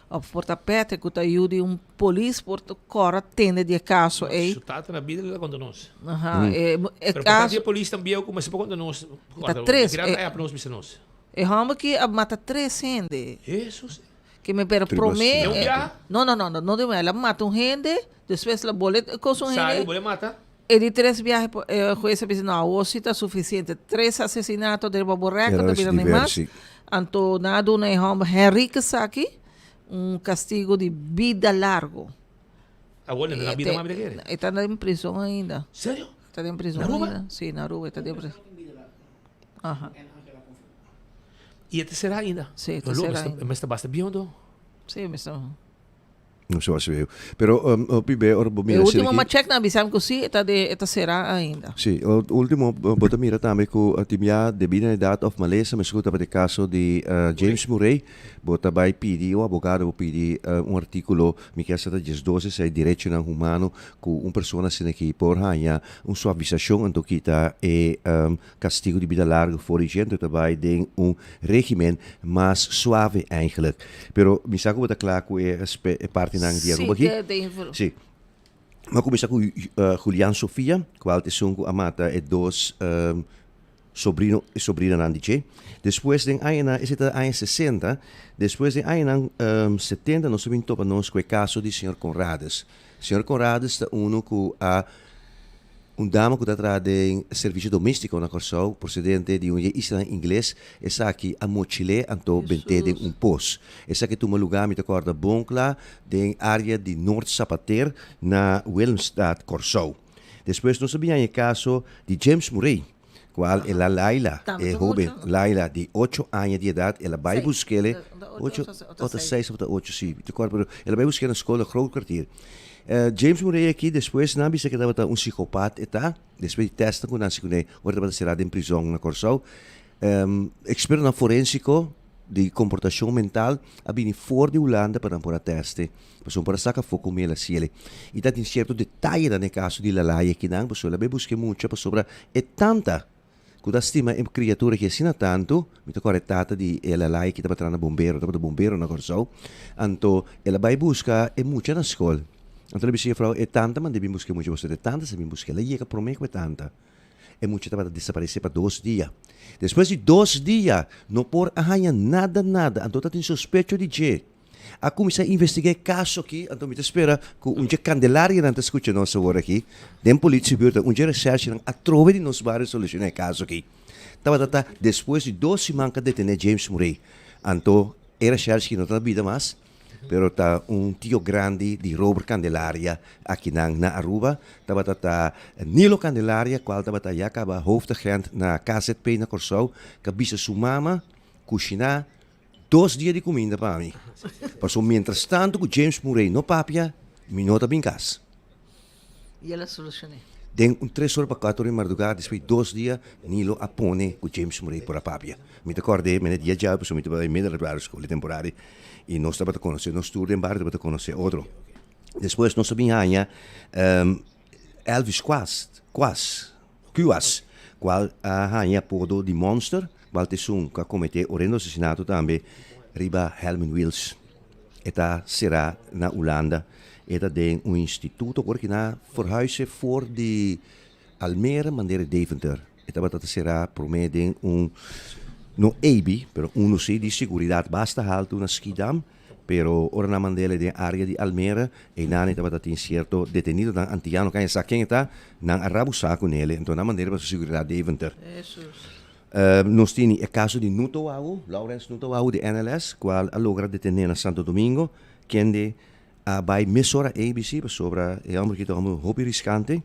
Of por ta Patrick cu ta yu di un polis por ta cora tende di e caso ey. Su tata na bida lo ta conta nos. Aha, e Pero por ta caso. di e polis tan bieu cu mester por conta nos. Ta tres. Kira ta app nos bisa nos. E homber ki a mata tres hende. Jesus. Ke me pero prome. De un biaha? No, no, no, no de un biaha. El a mata un hende, despues el a bole kos un hende. Sali bole mata? E di tres biaha e hues a bisa no, awor si ta sufisiente. Tres asesinato den bo record ta bira ni mas. Anto nan a duna e homber Henriquez aki un castigo di bida largo. Awor e ta na bida mas bida kere? E ta den prison ainda. Serio? E ta den prison Na Aruba? ainda. Si, na Aruba e ta den prison. Aha. I e ta será ainda? Sí, e ta será ainda. Mester basta biondo? Sí, mester. No se basta viejo. Pero hopi be ora bo E mira asina último aki. m'a check nan a bisa mi ku sí, e ta de e ta será ainda. Sí, último bo ta mira tambe ku tin bia debí na edat òf malesa, mester ku tabata e kaso di James Murray, bo ta bai pidi un abogado bo pidi un artíkulo, mi kier sa ta diesdos esei derechonan humano ku un persona asina aki por haña un suavisashon anto kita e Castigo di bida largo for di dje, anto ta bai den un regimen mas suave eigenlijk. Pero mi sa cu bo ta cla cu e e partinan di Aruba aki. Sí, te info. Sí. Mi a cuminsa cu Julian Sofia, cual ta esun cu a mata e dos sobrino y sobrinanan di dje. Despues den añanan, esei ta aña sesenta, despues den añanan setenta nos a bin topa nos cu e caso di señor Conrades. Señor Conrades ta uno cu a Un dama ku ta traha den servisio doméstiko na Kòrsou, prosedente di un di e islanan ingles, esaki a mochil'é anto bent'é den un pos. Esaki tuma lugá, mi ta kòrda bon kla, den área di Noord Zapateer na Willemstad, Kòrsou. Despues nos a bin haña e kaso di James Murray, kual el a Laila, e hóben Laila di ocho aña di edat, el a bai busk'é, ocho, ota seis of ta ocho, si, mi ta kòrda, pero el a bai busk'é na skol na Groot Kwartier. James Murray aki despues nan bisa ke tabata un psicopat e ta, despues di testnan ku nan hasi kuné ora tabata será den prizòn na Kòrsou. Ekspertonan forensiko di komportashon mental a bini for di Hulanda pa nan por a tèste, pasobra por a saka afó ku mel a siele. I ta tin sierto detayenan den e kaso di Lalai akinan, pasobra el a bai buska e mucha pasobra e tanta Ku ta stima e kriatura aki asina tantu, mi ta kòrda e tata di e lalai ki tabata na bombero, tabata bombero na Kòrsou, anto el a bai buska e mucha na skol. Anto el a bisa e jefrou, e tanta manda bin buska e mucha, pasobra e tanta sa bin buska, el a yega promé ku e tanta. E mucha tabata desaparesé pa dos dia. Despues di dos dia no por a haña nada nada, anto ta tin sospecho di dje. A kuminsá investigá e kaso aki, anto mi ta spera ku un dje kandelarianan ta skucha nos awor aki den politiebuurt, un dje resèrshenan atrobe di nos bario solushoná e kaso aki. Tabata ta despues di dos siman ku a detené James Murray, anto e resèrshe no ta na bida mas, pero ta un tio grandi di Robert Candelaria akinan na Aruba. Tabata ta Nilo Candelaria, kual tabata ya kaba hoofdagent na KZP na Kòrsou, ku a bisa su mama kushiná Dos dia di kuminda pa mi. Pasobra mientras tantu ku James Murray no papia, mi no ta bin kas. I el a solushoné. Den un tres ora pa kuater ora di mardugá, despues di dos dia, Nilo a pone ku James Murray por a papia. Mi ta kòrd'é mene dia djawe pasobra mi tabata den middelbare skol di temporada i nos tabata konosé, nos tur den bario tabata konosé otro. Despues nos a bin haña Elvis Kuas, Kuas, Kuas, kual a haña apodo di Monster, kual ta esun ku a kometé horendo asesinato tambe riba Helmin Wiels. E ta será na Hulanda. E ta den un instituto ku nan a verhuis'e for di Almere manera Deventer. E tabata ta será promé den un, no EBI, pero unu si di seguridat basta haltu na Schiedam. Pero ora nan mand'el den área di Almere, einan e tabata tin sierto detenidonan antiano ku a sa ken e ta, nan a rabusá ku nel, enton nan mand'el pa su seguridat Deventer. Nos tini e kaso di Nuto Wawu, Lawrence Nuto Wawu di NLS, kual a logra detené na Santo Domingo, kende a bai mesora ABC pasobra e hòmber aki ta un hòmber hopi riskante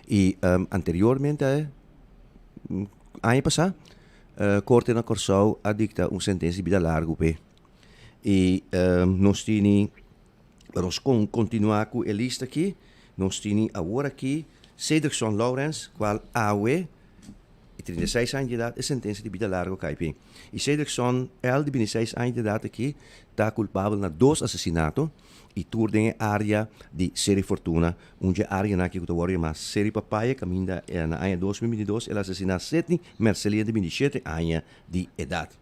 i anteriormente aña pasá korte na Kòrsou a dikta un sentensia di bida largu p'e. I nos tini, pa nos kontinuá ku e lista aki, nos tini awor aki Cedrickson Lawrence, kual awe, di 36 aña di edat, e sentensia di bida largu kai p'e. I Cedrickson L. di 26 aña di edat aki ta kulpabel na dos asesinato i tur den e área di Seri Fortuna, un dje áreanan aki ku ta wòrdu yamá Seri Papaya, kaminda na aña 2022 el a asesiná Sidney Mercelina di 27 aña di edat.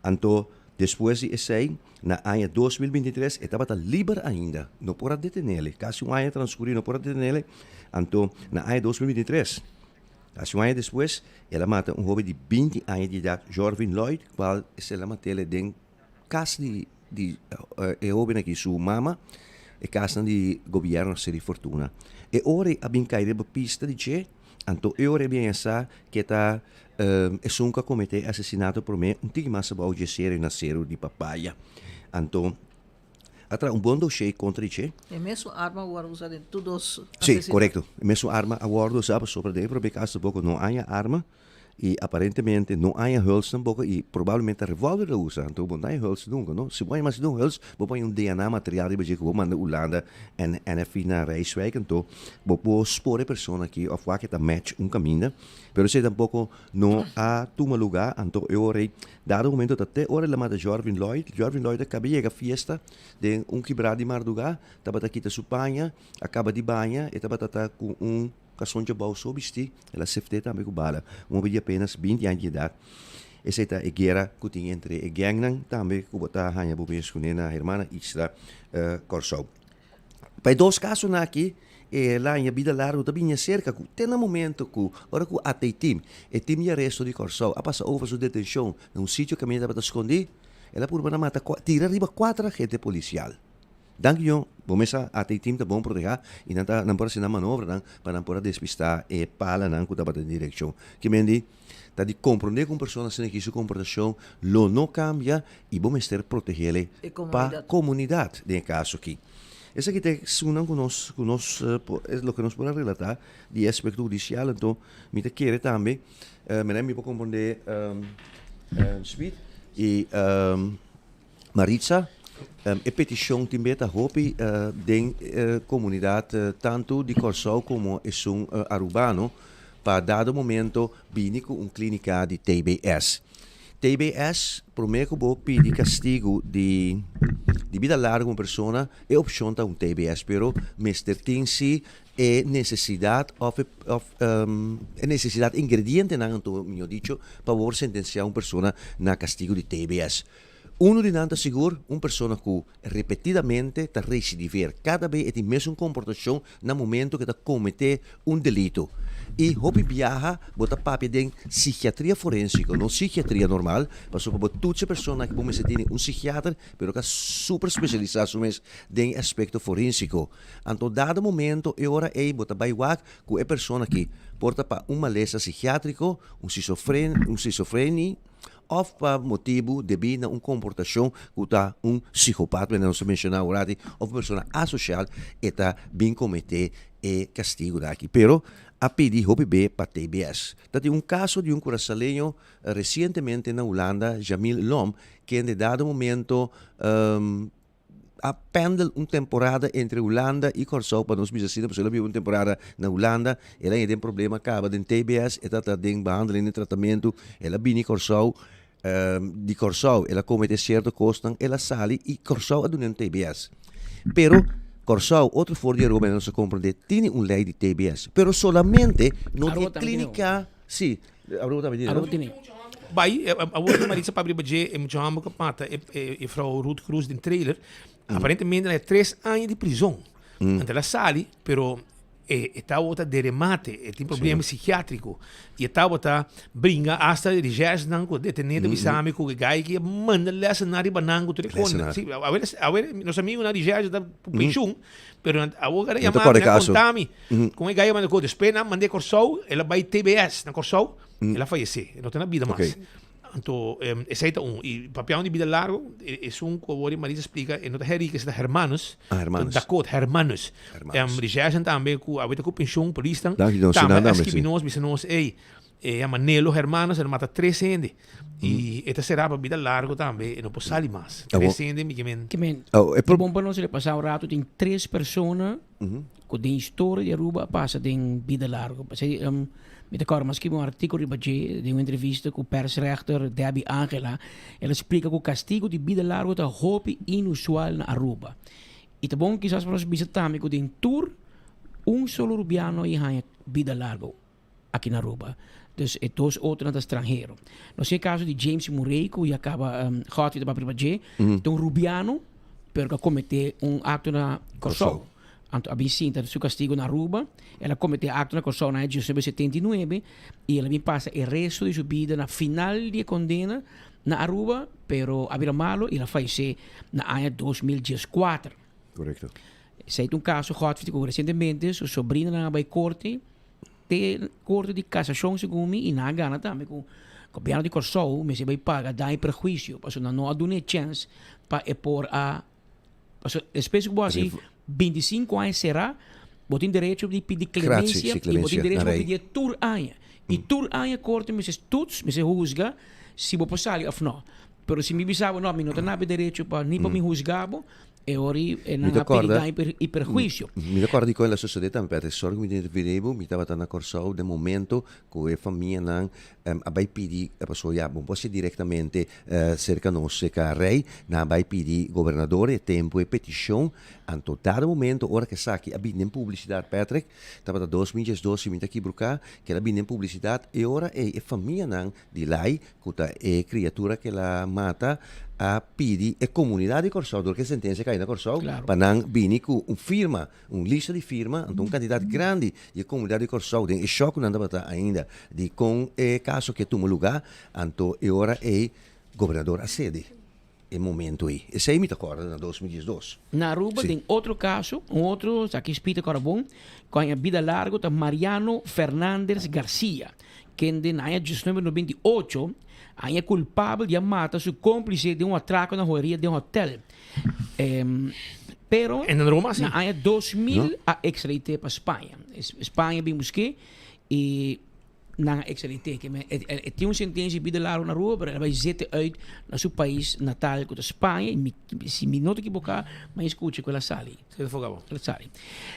Anto, despues di esei, na aña 2023 e tabata liber ainda, no por a detenele. Kasi un aña transkurí, no por a detenele. Anto, na aña 2023, kasi un aña despues, el a mata un hoben di 20 aña di edat, Jorvin Lloyd, kual el a matele den kas di di e hoben aki su mama, e kasnan di gobièrnu Seri Fortuna. E ora ei a bin kai riba pista di dje, anto e ora ei a bin sa ke ta esun ku a kometé e asesinato promé un tiki mas abou dje seru na Seru di Papaya. Anto a traha un bon doshé kontra di dje. E mesun arma a wòrdu usá den tur dos Sí, korekto. E mesun arma a wòrdu usá pasobra den e promé kaso tampoko no haña arma. I aparentemente no haña huls tampoco i probablemente ta revolver lo usa. Anto bo no haña huls nunca, no? Si bo haña mas di un huls, bo por haña un DNA material riba dje ku bo manda Hulanda en NFI na Rijswijk. Anto bo por spor e persona aki of wak e ta match un kaminda. Pero esei tampoco no a tuma luga. Anto e ora ei, dado momento ta te ora el a mata Jorvin Lloyd. Jorvin Lloyd a kaba yega fiesta den un kibrá di mardugá, tabata kita su paña, a kaba di baña, e tabata ta ku un. Karson djabou so bistí, el a sefté tambe ku bala. Un hopi di apenas 20 aña di edat. Esei ta e guera ku tin entre e gèngnan tambe ku bo ta haña bo mes kuné na Hermana Isla Kòrsou. Pa e dos kasonan aki e laña bida largu ta bini aserka ku te na momento ku ora ku AT Team, e tim di aresto di Kòrsou, a pasa over su detenshon na un sitio kaminda tabata skondí, el a purba na mata tira riba kuater agente polisial. Danki Ño, bo mes sa AT team ta bon protehá i nan ta nan por hasi nan manobranan pa nan por a despistá e palanan ku tabata den direkshon. Ki men di, ta di komprondé ku un persona asina ki su komportashon lo no kambia i bo mester protegele pa komunidat den e kaso aki. Esaki ta esunnan ku nos ku nos por loke nos por a relatá di e aspekto hudisial anto mi ta kere tambe menen mi por komprondé Smith i Maritza, E petishon tin be ta hopi den komunidat tantu di Kòrsou komo esun Arubano pa dado momento bini ku un klínika di TBS. TBS, promé ku bo pidi kastigu di di bida largu un persona, e opshon ta un TBS, pero mester tin si e nesesidat òf e òf e nesesidat ingredientenan anto mihó dicho pa bo sentensiá un persona na kastigu di TBS. Unu di nan ta sigur un persona ku repetidamente ta residiver. Kada be e tin mesun komportashon na momento ku e ta kometé un delito. I hopi biaha bo ta papia den psikiatria forensiko, no psikiatria normal, pasobra bo toets e persona aki bo mester tene un psikiater pero ka super spesialisá su mes den e aspekto forensiko. Anto dado momento e ora ei bo ta bai wak ku e persona aki por ta pa un malesa psikiatriko, un un schizofreni, òf pa motibu debí na un komportashon ku ta un psikopat, manera nos a menshoná awor aki, òf un persona asosial, e ta bin kometé e kastigunan aki. Pero a pidi hopi be pa TBS. Ta tin un kaso di un kurasaleño resientemente na Hulanda, Jamil Lom, kende dado momento a pendel un temporada entre Hulanda y Kòrsou, pa nos bisa asina, pasobra el a biba un temporada na Hulanda, el a haña den problema kaba den TBS, e tabata den behandeling, den tratamentu, el a bini Kòrsou, di Kòrsou el a kometé sierto kosnan, el a sali y Kòrsou a dun'é un TBS. Pero Kòrsou, otro for di Aruba, nos a komprendé, tini un lei di TBS, pero solamente no di e klínika, sí, Aruba tambe tini, no? Aruba tini. Bai, awor ku Maritza papia riba dje, e mucha hòmber ku a mata e juffrouw Ruth Cruz den trailer, aparentemente el a tres aña di prizon. Anto el a sali, pero e tabata de remate, e tin problema psikiatriko. I e tabata bringa asta e recherchenan ku a detené ta bisa mi ku e gai ki a manda lèsenan riba nan ku tur e kos. Si, awe awe nos amigunan recherche ta ku penshun, pero awor a yama mi, a konta mi kon e gai a manda kos. Despues nan mand'é Kòrsou, el a bai TBS na Kòrsou. El a fayesé, e no ta na bida mas. Anto, esei ta un. I papiando di bida largo, esun ku awor Marisa splika, e no ta Henrique, esei ta Hermanus. Ah, Hermanus. Dakota, Hermanus. Hermanus. Recherchen tambe ku awor ta ku penshon, polisnan. Danki, don. Tambe Sinan a tambe, skibi si. nos, bisa nos, ey, e yama Nelo Hermanus, el a mata tres hende. I e ta será pa bida largo tambe, e no por sali mas. Awor. Tres hende, mi ke men. Ke men, Oh, e e pro- bon pa nos repasá un rato, tin tres persona ku den historia di Aruba a pasa den bida largo. P'esei mi ta kòrda mas skibi un artíkulo riba dje den un entrevista ku persrechter Debbie Angela. El a splika ku kastigu di bida largo ta hopi inusual na Aruba. I ta bon kisas pa nos bisa tambe ku den tur un solo rubiano a haña bida largo aki na Aruba. Dus e dos otronan ta stranhero. Nos tin e kaso di James Murray ku ya kaba Godfrey ta papia riba dje. Ta un rubiano pero ku a kometé un akto na Kòrsou. Anto a bin sinta su kastigu na Aruba. El a kometé akto na Kòrsou na aña 1979 i el a bin pasa e resto di su bida na final di e kondena na Aruba pero a bira malo i el a fayesé na aña 2014. Korekto. Esei ta un kaso Godfrey ku resientemente su sobrinanan a bai korte. Te Korte di Kasashon segun mi i nan a gana tambe ku gobièrnu di Kòrsou mester bai paga daño i perhuisio pasobra nan no a duna e chèns pa e por a pasobra despues ku bo hasi bintisinku aña será bo tin derecho di pidi klemensia i bo tin derecho pa pidi e tur aña i tur aña korte mester toets mester husga si bo por sali òf nò pero si mi bisa bo nò mi no ta nabi derecho pa ni pa mi husga bo E ora e Mi nan ta a pidi kòrda, daño i perhuisio. Mi ta kòrda dikon el a sosodé tambe, Patrick. Sòri ku mi ta interferí bo. Mi tabata na Kòrsou den momento ku e famianan a bai pidi, pasobra ya bo no por hasi direktamente serka nos, serka Rei. Nan a bai pidi gobernador e tempu e petishon. Anto dado momento ora ku esaki a bini den publisidat, Patrick, tabata 2012 si mi ta kibruká, ku el a bini den publisidat, e ora ei e famianan di Lai, ku ta e kriatura ku el a mata, a pidi e komunidat di Kòrsou, dor ku e sentensia kai na Kòrsou, pa nan bini ku un firma, un lista di firma, anto un kantidat grandi di e komunidat di Kòrsou den e shòk ku nan tabata ainda di kon e kaso ke tuma lugá, anto e ora ei gobernador a sede e momento ei. Esei mi ta kòrda na 2012. Na Aruba den otro kaso, un otro, esaki Speed ta kòrda bon, ku a haña bida largu ta Mariano Fernandez Garcia. Kende na aña 1998 a haña kulpabel di a mata su kómplise den un atrako na hoeria den hotèl. Pero na aña 2000 a ekstradit'é pa Spaña. Spaña bin busk'é i nan a ekstradit'é. E tin un sentensia di bida largu na Aruba, pero el a bai zete uit na su pais natal ku ta Spaña. I si mi no ta ekiboká, mi a skucha ku el a sali. El a sali.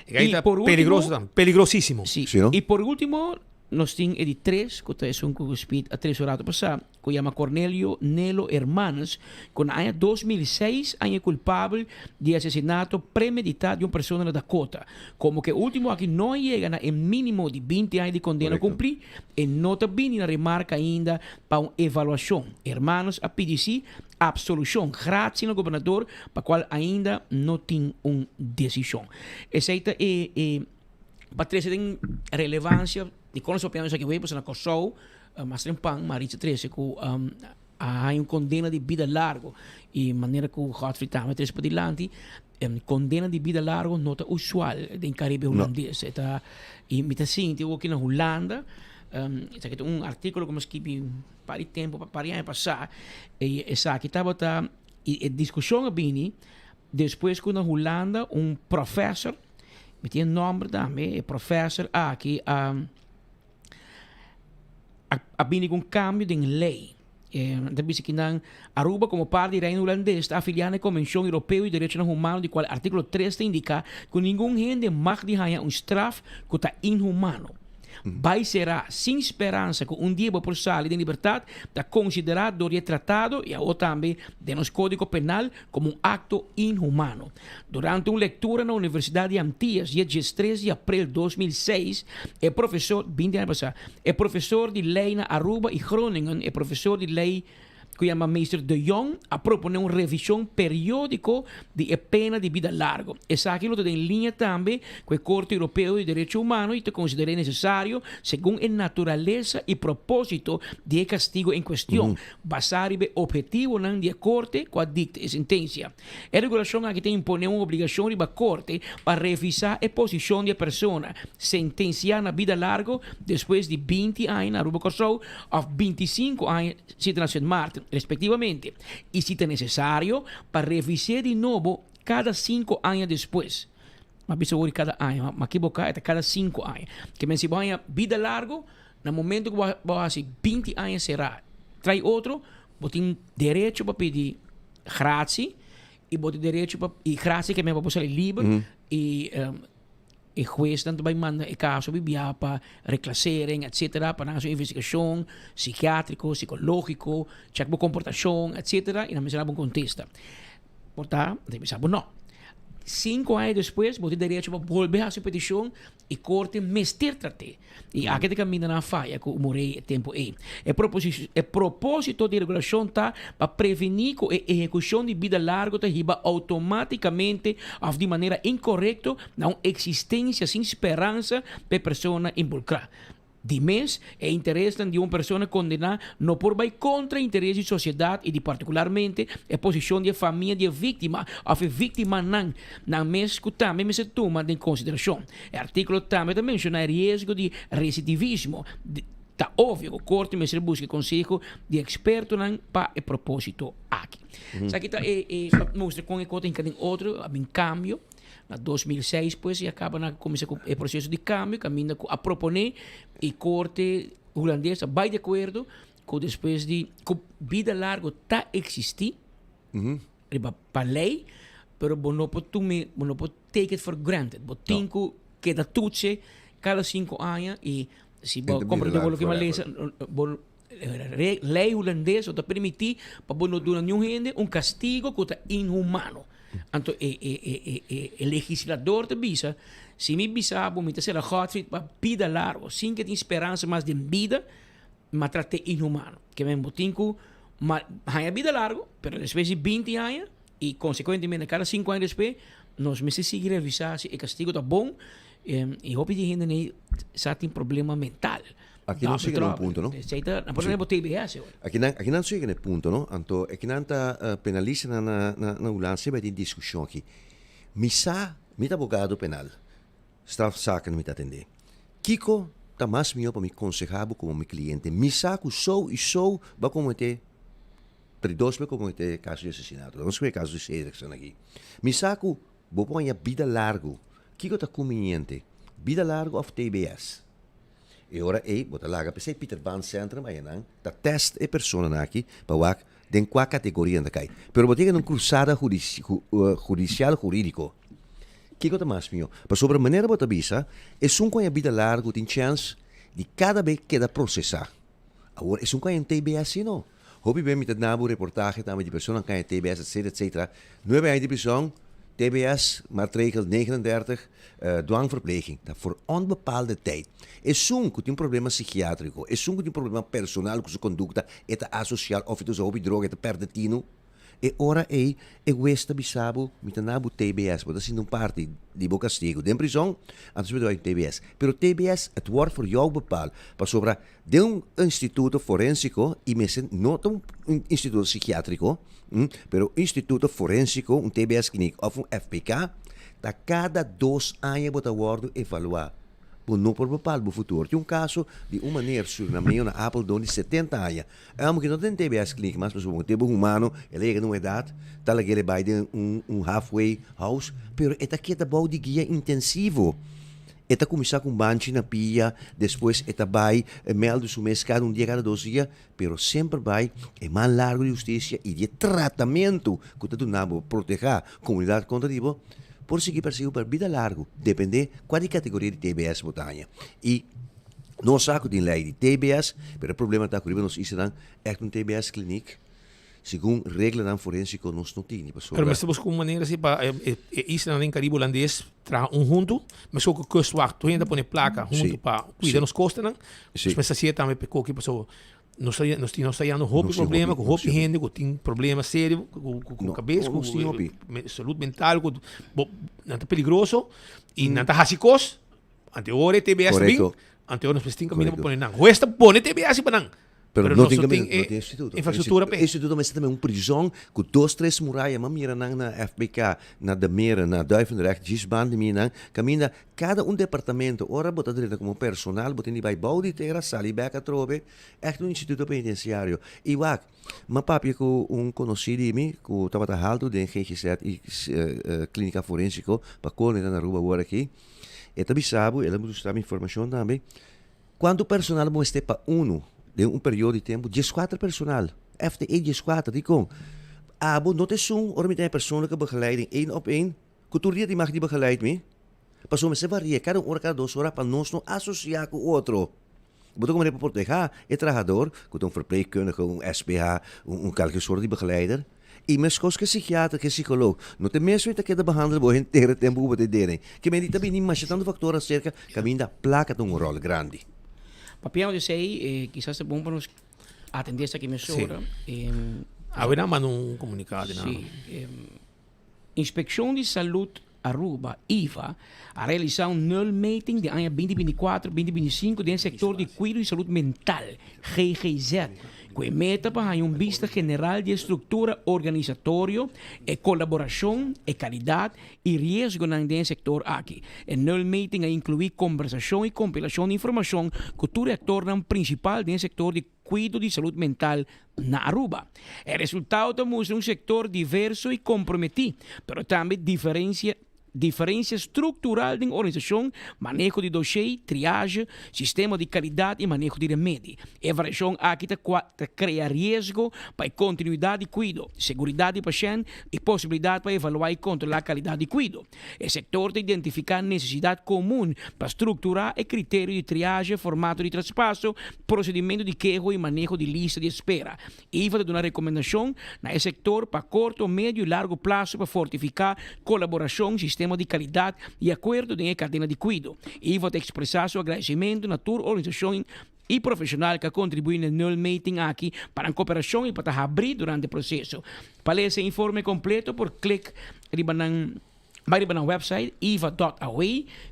I por último, peligrosísimo. Sí. I por último. Nos tin e di tres, ku ta esun ku Speed a trese un rato pasá, ku yama Cornelio Nelo Hermanes, ku na aña 2006 a haña kulpabel di asesinato premeditá di un persona na Dakota. Komo ku e último aki no a yega na e mínimo di 20 aña di kondena kumplí, e no ta bini na remarka ainda pa un evaluashon. Hermanes a pidi sí apsolushon gratis na gobernador, pa kual ainda no tin un desishon. Esei ta e. Pa trese den relevansia. Dikon nos papiando esaki wey? Pasobra na Kòrsou mas trempan Maritza trese ku a haña un kondena di bida largu i manera ku Godfrey tambe trese padilanti kondena di bida largu no ta usual den Karibe Hulandes. E ta i mi ta sinti oki na Hulanda esaki ta un artíkulo ku mi a skibi un par di tempu un par di aña pasá i esaki tabata i e diskushon a bini despues ku na Hulanda un profèser Mi tin e nòmber tambe, e profèser aki a a bini ku un kambio den lei. E ta bisa ki nan Aruba komo parti di Reino Hulandes ta afiliá na e Konvenshon Europeo di Derechonan Humano di kual artíkulo tres ta indiká ku ningun hende mag di haña un straf ku ta inhumano. Bai será sin speransa ku un dia bo por sali den libertat ta konsiderá dor di e tratado i awor tambe den nos Kódigo Penal komo un akto inhumano. Durante un lektura na Universidat di Antillas dia diestres di aprel 2006, e profesor, binti aña pasá, e profesor di lei na Aruba i Groningen, e profesor di lei ku yama Meester De Jong, a proponé un revishon periódiko di e pena di bida largu. Esaki lo ta den liña tambe ku e Korte Europeo di Derecho Humano i ta konsider'é nesesario segun e naturalesa i propósito di e kastigu en kuestion, basá riba e ophetivonan di e korte ku a dikta e sentensia. E regulashon aki ta imponé un obligashon riba korte pa revisá e posishon di e persona sentensiá na bida largo despues di 20 aña na Aruba Kòrsou òf 25 aña si ta na Sint Maarten, respektivamente, i si ta nesesario pa revis'é di nobo kada sinku aña despues. M'a bisa wor di kada aña, ma kiboká e ta kada sinku aña. Ke men si bo haña bida largo, na momento ku bo hasi 20 aña será trai otro, bo tin derecho pa pidi gratie y bo tin derecho pa y gratie ke men pa bo sali liber y e huesnan ta bai manda e kaso bibia pa reclassering etcetera pa nan hasi un investigacion psikiatrico, psicologico, check bo comportacion etcetera y nan mester dabo un contesta. Por ta nan ta bisa bo no. Cinco aña despues bo tin derecho pa bolbe hasi un peticion E korte mester trat'é. I aki ta kaminda nan a faya ku Morey e tempu ei. E e propósito di regulashon ta pa prevení ku e ehekushon di bida largu ta hiba outomátikamente òf di manera inkorekto na un eksistensia sin speransa pa e persona inbolkrá. Di mes, e interesnan di un persona kondená no por bai kontra interes di sosiedat i di partikularmente e posishon di e famia di e víktima òf e víktimanan nan mes ku tambe mester tuma den konsiderashon. E artíkulo tambe ta menshoná e riesgo di residivismo. Ta obvio ku korte mester buska e konseho di ekspertonan pa e propósito aki. Esaki ta e e pa mustra kon e kos ta hinka den otro, a bin kambio. Na 2006 pues ya caba nan a cuminsa cu e proceso di cambio caminda cu a propone y corte Hulandes a bay di acuerdo cu despues di cu bida largo ta existi riba pa ley pero bo no por tuma bo no por take it for granted bo tin cu keda toetsen cada cinco aña y si bo comprende bo loke mi a lesa bo Lei hulandes no ta permití pa bo no duna niun hende un kastigo ku ta inhumano. Anto e e e e e e legislador ta bisa, si mi bisa bo mi ta sera Godfried pa bida largo sin ke tin speransa mas den bida, m'a trat'é inhumano. Ke men bo tin ku ma haña bida largo, pero despues di 20 aña i konsekuentemente kada sinku aña despues nos mester sigui revisá si e kastigo ta bon i hopi di hende nei sa tin problema mental. Aki nan sigue na un punto, no? Esei ta, nan por bo TBS hoor. Aki nan, aki nan sigue na e punto, no? Anto aki nan ta penalista na na na na Hulanda siempre tin diskushon aki. Mi sa, mi ta abogado penal, strafzaken mi ta atendé. Kiko ta mas mihó pa mi konsehá bo komo mi kliente? Mi sa ku sou i sou bo a kometé tri dos bo a kometé kaso di asesinato. Nos kohe kaso di Cedrickson aki. Mi sa ku bo por haña bida largu. Kiko ta kuminiente? Bida largu òf TBS? E ora ei bo ta laga p'esei Pieter Baan Centrum ayanan ta test e personanan aki pa wak den kua kategoria nan ta kai. Pero bo ta yega na un krusada hudisial hurídiko. Kiko ta mas mihó? Pasobra manera bo ta bisa, esun ku haña bida largu tin chèns di kada be keda prosesá. Awor esun ku haña un TBS si no. Hopi be mi ta duna bo reportahe tambe di personanan ku haña TBS etcetera etcetera. Nuebe aña di prison, TBS, maatregel 39, dwangverpleging, ta voor onbepaalde tijd. Esun ku tin un problema sikiatriko, esun ku tin un problema personal ku su kondukta, e ta asosial òf e ta usa hopi droga, e ta pèrdè tinu. E ora ei e hues ta bisa bo, mi ta na bo tbs, bo ta sinti un parti di bo castigo den prison, anto bo ta bai un tbs. Pero tbs het wordt voor jou bepaald, pasobra den un instituto forensico y mester no ta un instituto psikiatrico, pero un instituto forensico, un tbs kliniek of un FPK, ta cada dos aña bo ta wordo evalua. Bo no por bepaal bo futuro. Tin un caso di un meneer Surinameo na Apeldoorn di 70 aña. E homber ki no ta den TBS kliniek mas pasobra un tempo humano el a yega na un edad ta laga el e bai den un un halfway house pero e ta keda bou di guia intensivo. E ta cuminsa cu un banchi na pia, despues e ta bai meldu su mes cada un dia cada dos dia pero semper bai e man largo di husticia y di e tratamento cu ta duna bo proteha comunidad contra di bo por sigui persigu pa bida largo depende cua di categoria di TBS bo ta haña y nos sa cu tin ley di TBS pero e problema ta cu riba nos islanan echt un TBS kliniek segun reglanan forensico nos no tini pasobra. Pero mester busca un manera si pa e islanan den Caribe Holandes traha un hunto mesco cu Kustwacht tur hende ta pone placa hunto pa cuida nos costanan nos mester haci'e tambe pa e koki pasobra Nos ta nos tin nos ta yando hopi problema ku hopi hende ku tin problema serio ku ku ku kabes ku salud mental ku bo nan ta peligroso i nan ta hasi kos ante ora e TBS ta bin ante ora nos mester tin kaminda pa pone nan. Hues ta pone TBS pa nan pero no tin kaminda no tin instituto infrastruktura p'e. Instituto mester tambe un prizon ku dos tres muraya m'a mira nan na FBK na De Meren na Duivendrecht djis banda mi nan kaminda Kada un departamento, ora bo ta drenta komo personal, bo tin di bai bou di tera, sali bek atrobe, ègt un instituto penitensiario. I wak, m'a papia ku un konosí di mi ku tabata haltu den GGZ i Klínika Forensiko pa Koning na Aruba awor aki. E ta bisa bo, el a mustra mi informashon tambe, kuantu personal bo mester pa unu den un periodo di tempu, dieskuater personal, FTE dieskuater, dikon? Abo no ta esun, ora mi ta e persoonlijke begeleiding één op één, Ku tur dia di mag di begeleid mi, pasobra mester varia kada un ora, kada dos ora pa nos no asosiá ku otro. Bo ta kumind'é pa protehá e trahador, ku ta un verpleegkundige, un SPH, un kalke sort di begeleider. I meskos ku e sikiater, ku e sikolog, no ta e mes ta keda behandel bo henter e tempu ku bo ta dene. Ke mende ta bini masha tantu faktor aserka kaminda plaka ta un ròl grandi. Papiando di esei, kisas ta bon pa nos atendé esaki mesora. Awe nan a manda un komunikado. Sí. Inspeccion di Salud Aruba, IVA, a realisa un nulmeting den aña binti binti kuater, binti binti sinku den sector di cuido di salud mental, GGZ, cu e meta pa haña un bista general di e structura organisatorio, e colaboracion, e calidad y riesgonan den e sector aki. E nulmeting a inclui combersacion y compilacion di informacion cu tur e actornan principal den e sector di cuido di salud mental na Aruba. E resultado ta mustra un sector diverso y comprometi, pero tambe diferencia diferencia structural den organisacion, maneho di dossier, triage, sistema di calidad y maneho di remedi. E variacion aki ta ta crea riesgo pa e continuidad di cuido, seguridad di pashent y posibilidad pa evalua y controla calidad di cuido. E sektor ta identifiká nesesidat komun pa strukturá e kriterio di triage, formato di traspaso, prosedimentu di keho i maneho di lista di espera. IVA ta duna rekomendashon na e sektor pa korto, medio i largo plaso pa fortifiká kolaborashon, sistema di kalidat i akuerdo den e kadena di kuido. IVA ta ekspresá su agradesimentu na tur organisashon i profeshonal ku a kontribuí na e nulmeting aki pa nan koperashon i pa ta habrí durante e proseso. Pa lesa e informe kompleto por klik riba nan bai riba nan website iva dòt aw,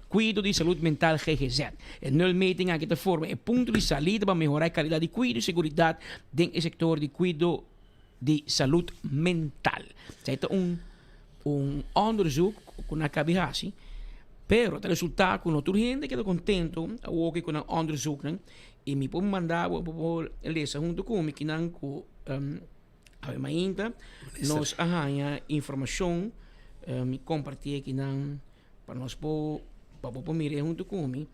Kuido di Salud Mental ggz. E nulmeting aki ta forma e punto di salida pa mehorá e kalidat di kuido i seguridat den e sektor di kuido di salud mental. Esei ta un un onderzoek ku nan a kabi hasi, pero ta resultá ku no tur hende keda kontento awoki ku nan onderzoeknan i mi por manda bo, bo por lesa huntu ku mi kinan ku awe mainta nos a haña informashon mi kompartí akinan pa nos por pa bo por mir'é huntu ku mi.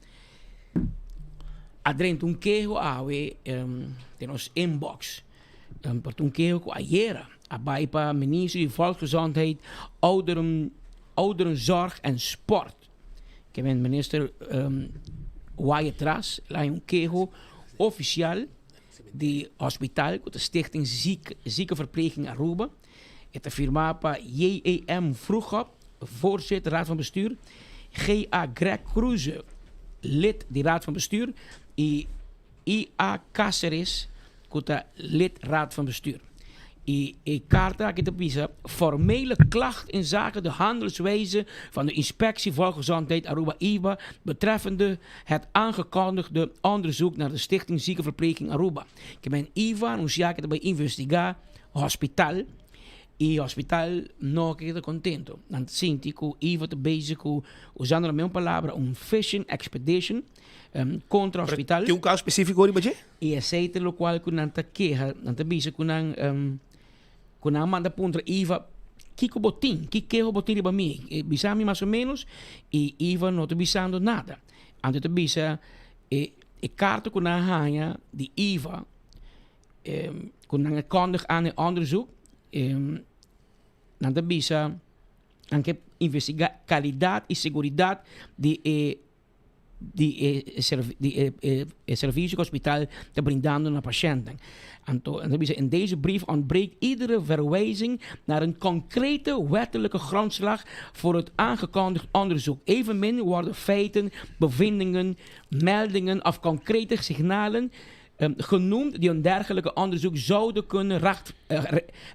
A drenta un keho awe den nos inbox. Por ta un keho ku ayera a bai pa Minister di Volksgezondheid, Ouderen, Ouderenzorg en Sport. Ke men Minister Wyatt Ras el a haña un keho ofisial di hospital ku ta Stichting Ziek, Ziekenverpleging Aruba. E ta firmá pa JEM Vroegop, voorzitter Raad van Bestuur, GA Greg Kroeze, lid di Raad van Bestuur, i IA Caceres, ku ta lid Raad van Bestuur. I e karta aki ta bisa, Formele klacht inzake de handelswijze van de Inspectie Volksgezondheid Aruba IVA betreffende het aangekondigde onderzoek naar de Stichting Ziekenverpleging Aruba. Ke men IVA a anunsiá ke ta bai investigá hospital i hospital no keda kontento. Nan ta sinti ku IVA ta bezig ku, usando nan mesmo palabra, un fishing expedition kontra hospital. Tin un kaso spesífiko riba dje? I esei ta lokual ku nan ta keha, nan ta bisa ku nan ku nan a manda puntra Iva, Kiko bo tin? Ki keho bo tin riba mi? Bisa mi mas o ménos. I Iva no ta bisando nada. Anto e ta bisa e e karta ku nan a haña di Iva, ku nan a kondig aan e onderzoek, nan ta bisa nan ke investigá kalidat i seguridat di e di e di e servicio cu hospital ta brindando na pashentnan. Anto nan ta bisa in deze brief ontbreekt iedere verwijzing naar een concrete wettelijke grondslag voor het aangekondigd onderzoek. Evenmin worden feiten, bevindingen, meldingen of concrete signalen genoemd die een dergelijke onderzoek zouden kunnen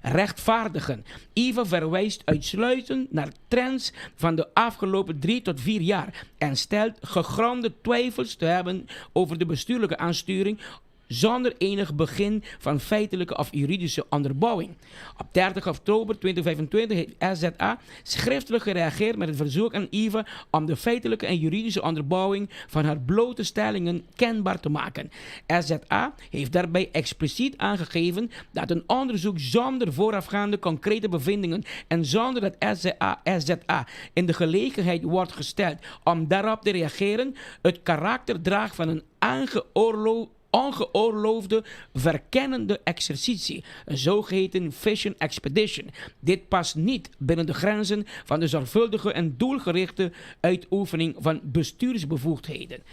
rechtvaardigen. IVA verwijst uitsluitend naar trends van de afgelopen 3 tot 4 jaar en stelt gegronde twijfels te hebben over de bestuurlijke aansturing zonder enig begin van feitelijke of juridische onderbouwing. Op 30 oktober 2025 heeft SZA schriftelijk gereageerd met het verzoek aan IVA om de feitelijke en juridische onderbouwing van haar blote stellingen kenbaar te maken. SZA heeft daarbij expliciet aangegeven dat een onderzoek zonder voorafgaande concrete bevindingen en zonder dat SZA, SZA in de gelegenheid wordt gesteld om daarop te reageren, het karakter draagt van een aangeoorloofde ongeoorloofde verkennende exercitie, een zogeheten fishing expedition. Dit past niet binnen de grenzen van de zorgvuldige en doelgerichte uitoefening van bestuursbevoegdheden.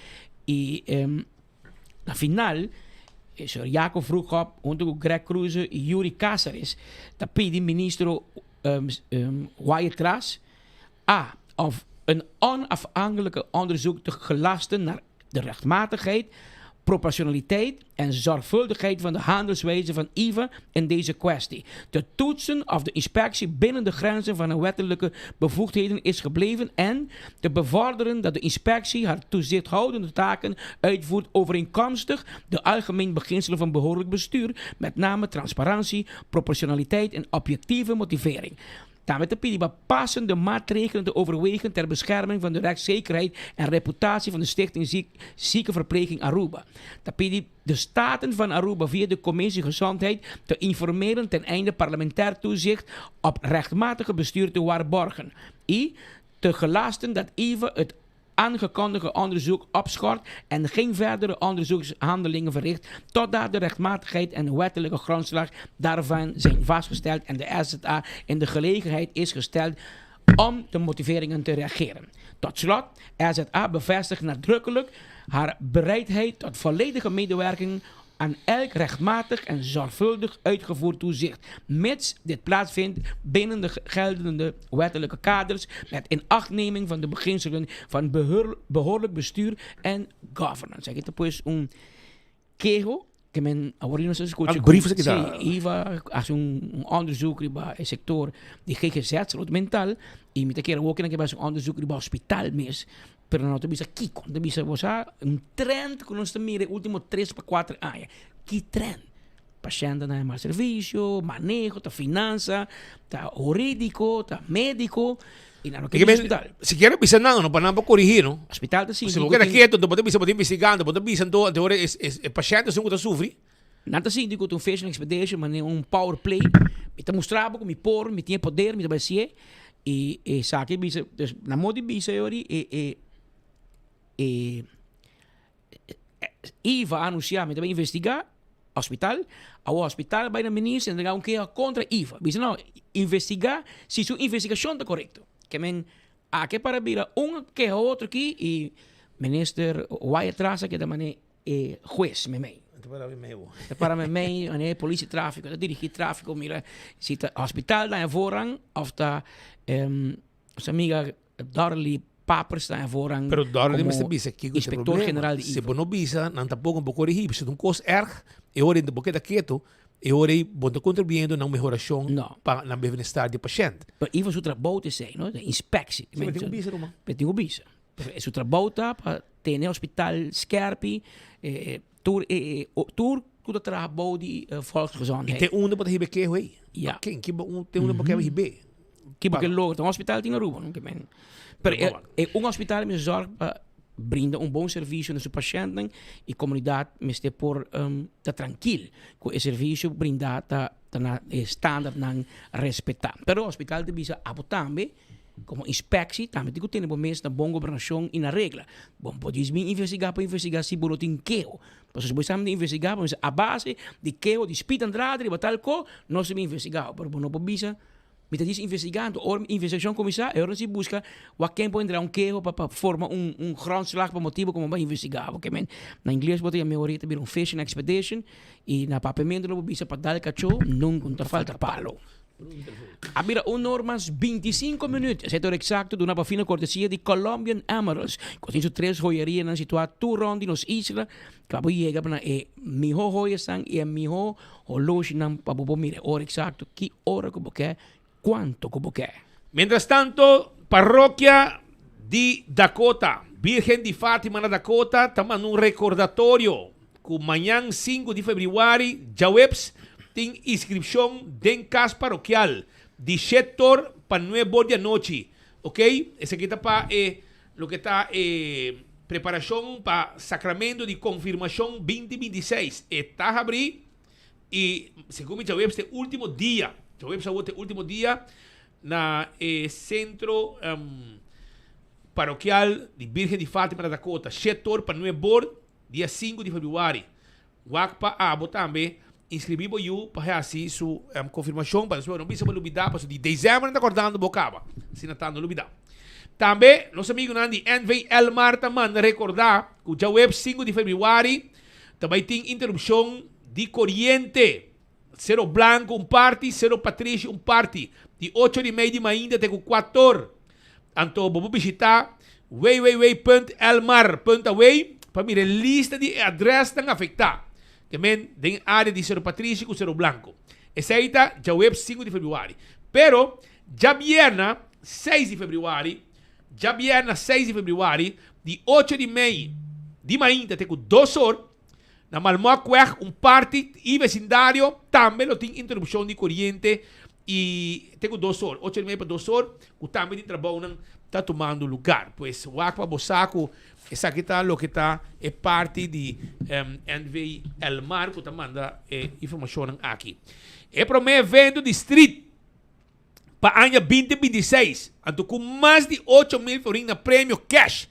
I um, na final, eh, Sr. Jacob Vroegop, hunto cu Greg Kroeze y Yuri Cáceres, ta pidi ministro um, um, Wyatt Ras A. Of een onafhankelijke onderzoek te gelasten naar de rechtmatigheid, proportionaliteit en zorgvuldigheid van de handelswijze van IVA in deze kwestie. Te toetsen of de inspectie binnen de grenzen van haar wettelijke bevoegdheden is gebleven en te bevorderen dat de inspectie haar toezichthoudende taken uitvoert overeenkomstig de algemeen beginselen van behoorlijk bestuur, met name transparantie, proportionaliteit en objectieve motivering. Tambe ta pidi pa passende maatregelen te overwegen ter bescherming van de rechtszekerheid en reputatie van de Stichting Ziekenverpleging Aruba. Ta pidi de Staten van Aruba via de Commissie Gezondheid te informeren ten einde parlementair toezicht op rechtmatige bestuur te waarborgen. I. Te gelasten dat IVA het aangekondigde onderzoek opschort en geen verdere onderzoekshandelingen verricht totdat de rechtmatigheid en wettelijke grondslag daarvan zijn vastgesteld en de SZA in de gelegenheid is gesteld om de motiveringen te reageren. Tot slot, RZA bevestigt nadrukkelijk haar bereidheid tot volledige medewerking aan elk rechtmatig en zorgvuldig uitgevoerd toezicht, mits dit plaatsvindt binnen de geldende wettelijke kaders met inachtneming van de beginselen van behoorlijk bestuur en governance. Aki ta pues un keho ke men awor nos a scucha. Un brief esaki ta. Si, IVA haci un onderzoek riba e sector di GGZ, salud mental, y mi ta kere awor ke nan ke haci un onderzoek riba hospital mes. Pero nan no ta bisa kiko. Nan ta bisa, bo sa, un trend ku nos ta mira e ultimo tres pa kuater aña. Ki trend? Pashèntenan e mal servisio, maneho, ta finansa, ta hurídiko, ta médiko, i nan no ke bin hospital. Si kier bisa nan, no pa nan por korigí, no? Hospital ta sinti Si bo keda ketu, anto bo ta bisa bo ta investigando, bo ta bisa anto, anto ora e pashènt esun ku ta sufri. Nan ta sinti ku ta un fishing expedition, manera un power play. Mi ta mustra bo ku mi por, mi tin e poder, mi ta bai hasié. I esaki bisa, dus na modo di bisa yori e e e IVA a anuncia mi ta bai investiga hospital, awor hospital bai na minister entrega un keha contra IVA, bisa no investiga si su investigacion ta corecto, ke men aki para bira un keha otro aki i minister Wyatt Ras a keda mane E hues memey. Ta para memey bo. Ta para memey, wanneer e politie trafico ta dirigi trafico mira si ta hospital daña voorrang of ta nos amiga Dorly Papers daña voorrang Pero Dorly como mester bisa kico ta e inspector problema. general di Si IVA. bo no bisa nan tampoco bo corigi, si ta un cos erg e ora bo keda keto. E ora ei bo no ta kontribuyendo na un mehorashon pa na bienestar di e pashènt. Pero Ivo su trabou ta esei, no? Inspectie. Sí, pero tin ku bisa ruman. Pero tin ku bisa. Pero su trabou ta pa tene hospital skerpi, tur e tur ku ta traha bou di volksgezondheid. I te unda bo ta hiba e keho ei? Ja. Ken? Ki bo te unda bo kebe hib'é? Ki bo ke logra? Ta un hospital tin Aruba, no? Pero e un hospital mester zorg pa brinda un bon servisio na su pashèntnan i komunidat mester por ta trankil ku e servisio brindá ta na e standardnan respetá. Pero hospital ta bisa abo tambe komo inspeksie tambe tin ku tene bo mes na bon gobernashon i na regla. Bo no por djis bin investigá pa investigá si bo no tin keho. Pasobra si bo esnan di investigá bo mester a base di keho di Speed Andrade riba tal ko nos ta bin investigá. Pero bo no por bisa Mi ta djis investigá, anto ora mi investigashon kuminsá, e ora nos buska wak ken por entra un keho pa pa forma un un grondslag pa motibu ku bo bai investigá. Bo ke men, na ingles bo ta yama e ora ta bira un fishing expedition i na papiamentu lo bo bisa pa dal kachó nunka no ta falta palo. A bira un or mas bintisinko minüt, esei ta ora eksakto duna pa fina kortesia di Colombian Emeralds, ku tin su tres hoyerianan situá tur rònt di nos isla, Pa bo yega na e mihó hoyasnan i e mihó holoshinan pa bo por mira e ora eksakto, ki ora ku bo ke, kuantu ku bo ke. Mientras tanto, Parrokia di Dakota, Birgen di Fatima na Dakota ta manda un rekordatorio ku mañan sinku di febrüari, djaweps, tin inskripshon den kas parokial di shet or pa nuebor di anochi. Ok, esaki ta pa e Loke ta e preparashon pa Sakramento di Konfirmashon 2026 e ta habrí i segun mi djaweps ta e último dia, djaweps awor ta e último dia na e sentro parokial di Birgen di Fátima na Dakota, shetor pa nuebor dia sinku di febrüari. Wak pa abo tambe inskribí bo yu pa hasi su konfirmashon pa despues bo no bisa bo lubidá pasobra di desèmber nan ta kòrdando bo kaba. Asina ta no lubidá. Tambe nos amigunan di NV Elmar ta manda rekordá ku djaweps sinku di febrüari ta bai tin interupshon di koriente. Sero Blanco un parti, Sero Patrishi un parti. Di ocho di mei di mainta te ku kuator. Anto bo por bishitá www.elmar.away pa mira e lista di e adrèsnan afektá, ke men den e área di Sero Patrishi ku Sero Blanco. Esei ta djaweps sinku di febrüari. Pero djabièrna seis di febrüari, djabièrna seis di febrüari, di ocho di mei di mainta te ku dos or, Na Malmoakweg un parti y vecindario tambe lo tin interrupcion di coriente y te cu dos or, ocho y media pa dos or, cu tambe tin trabounan ta tumando lugar. Pues wak pa bo sa cu esaki ta loke ta e parti di NV Elmar cu ta manda e informacionnan aki. E prome evento di street pa aña binti 26, anto ku mas di 8.000 florin na premio cash.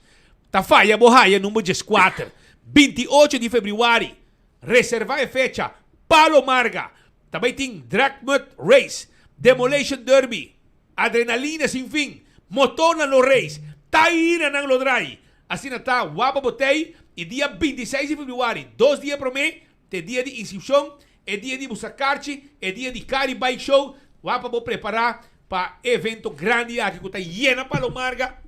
Ta faya bo haya number 14, 28 di febrüari. Reserva e fecha. Palo Marga. Ta bai tin Drag Mud Race, Demolition Derby, Adrenalina sin fin, Motornan lo race, Tairanan lo draai. Asina ta waba bo tei i dia 26 di febrüari, dos dia promé, T'e dia di inscripcion, e dia di buska karchi, e dia di Cari Bike Show. Wak pa bo prepara pa e evento grandi aki ku ta yena Palo Marga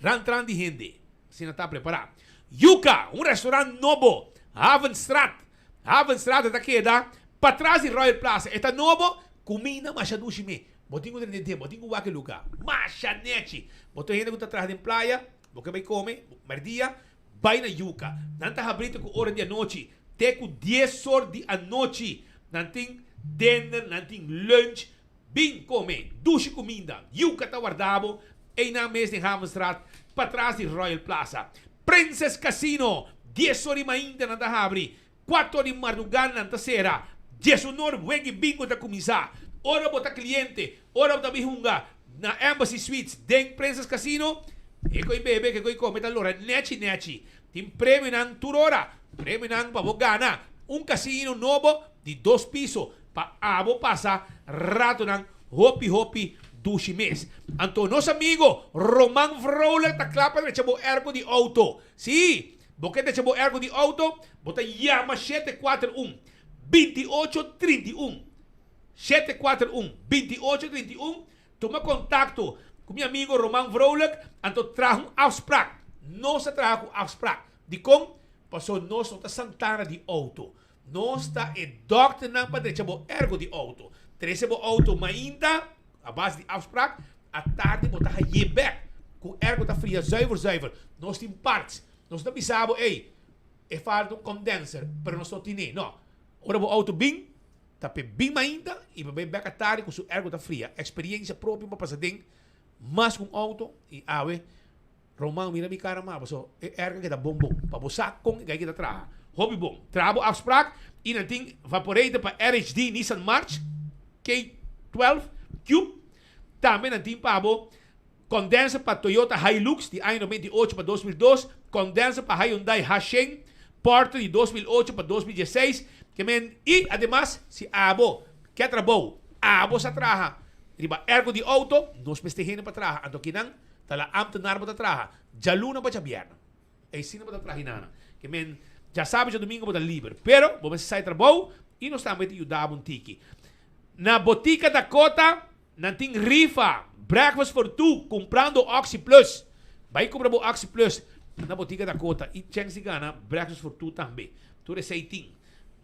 rantran di hende. Asina ta prepara. Yuca, un restaurant nobo, Havenstraat. Havenstraat ta keda patras di Royal Plaza. E ta nobo, kuminda masha dushi me. Bo tin ku drenta den, bo tin ku wak e luga. Masha nechi. Bo tur hende ku ta traha den playa, bo ke bai kome merdia, Bai na Yuca. Nan ta habri te ku ora di anochi, te ku dies or di anochi. Nan tin dinner, nan tin lunch. Bin kome dushi kuminda. Yuca ta warda bo einan mes den Havenstraat, patras di Royal Plaza. Princess Casino, dies or di mainta nan ta habri, kuater or di marduga nan ta sera. Dies un or wegi bingo ta kuminsá. Ora bo ta kliente, ora bo ta bin hunga na Embassy Suites den Princess Casino, e koi bebe, ke koi kome ta lora nechi nechi. Tin premionan tur ora, premionan pa bo gana un casino nobo di dos piso pa abo pasa ratonan hopi hopi dushi mes. Anto nos amigo Roman Vrolijk ta kla pa drecha bo airco di auto. Sí, bo ke drecha bo airco di auto, bo ta yama 741 28 31. 741 28 31 Tuma kontakto ku mi amigo Roman Vrolijk, anto traha un afsprak. Nos ta traha ku afsprak. Dikon? Pasobra nos no ta santana di outo. Nos ta e dòkternan pa drecha bo ergo di outo. Trese bo outo mainta, a base di afsprak, atardi bo ta haye bèk. Ku ergo ta fria zuiver zuiver. Nos tin parts. Nos no ta bisa bo, ey, e falta un condenser, pero nos no tine. No. Ora bo outo bin, ta p'e bin mainta i pa bai bèk atardi ku su ergo ta fria. Eksperiencia propio pa pasa den mas ku un outo i awe. Roman mira mi cara ma paso e erga keda bon bon pa bo sa con e guy kita traha hopi bon traha bo afspraak y nan tin vaporator pa RHD Nissan March K 12 cube tambe nan tin pa bo condenser pa Toyota Hilux di aña 98 pa 2002 condenser pa Hyundai H100 Porter di 2008 pa 2016 ke men y ademas si abo ke trabou abo sa traha riba ergo di auto nos mester hende pa traha anto kinan Ta la ambtenaar bo ta traha djaluna pa djabierna. Eisina bo ta traha hinana. Ke men djasabra djadumingo bo ta liber. Pero bo mester sai trabou i nos tambe ta yuda bo un tiki. Na Botica Dakota nan tin rifa Breakfast for Two kumprando Oxi Plus. Bai kumpra bo Oxi Plus na Botica Dakota i chèns di gana Breakfast for Two tambe. Tur esei tin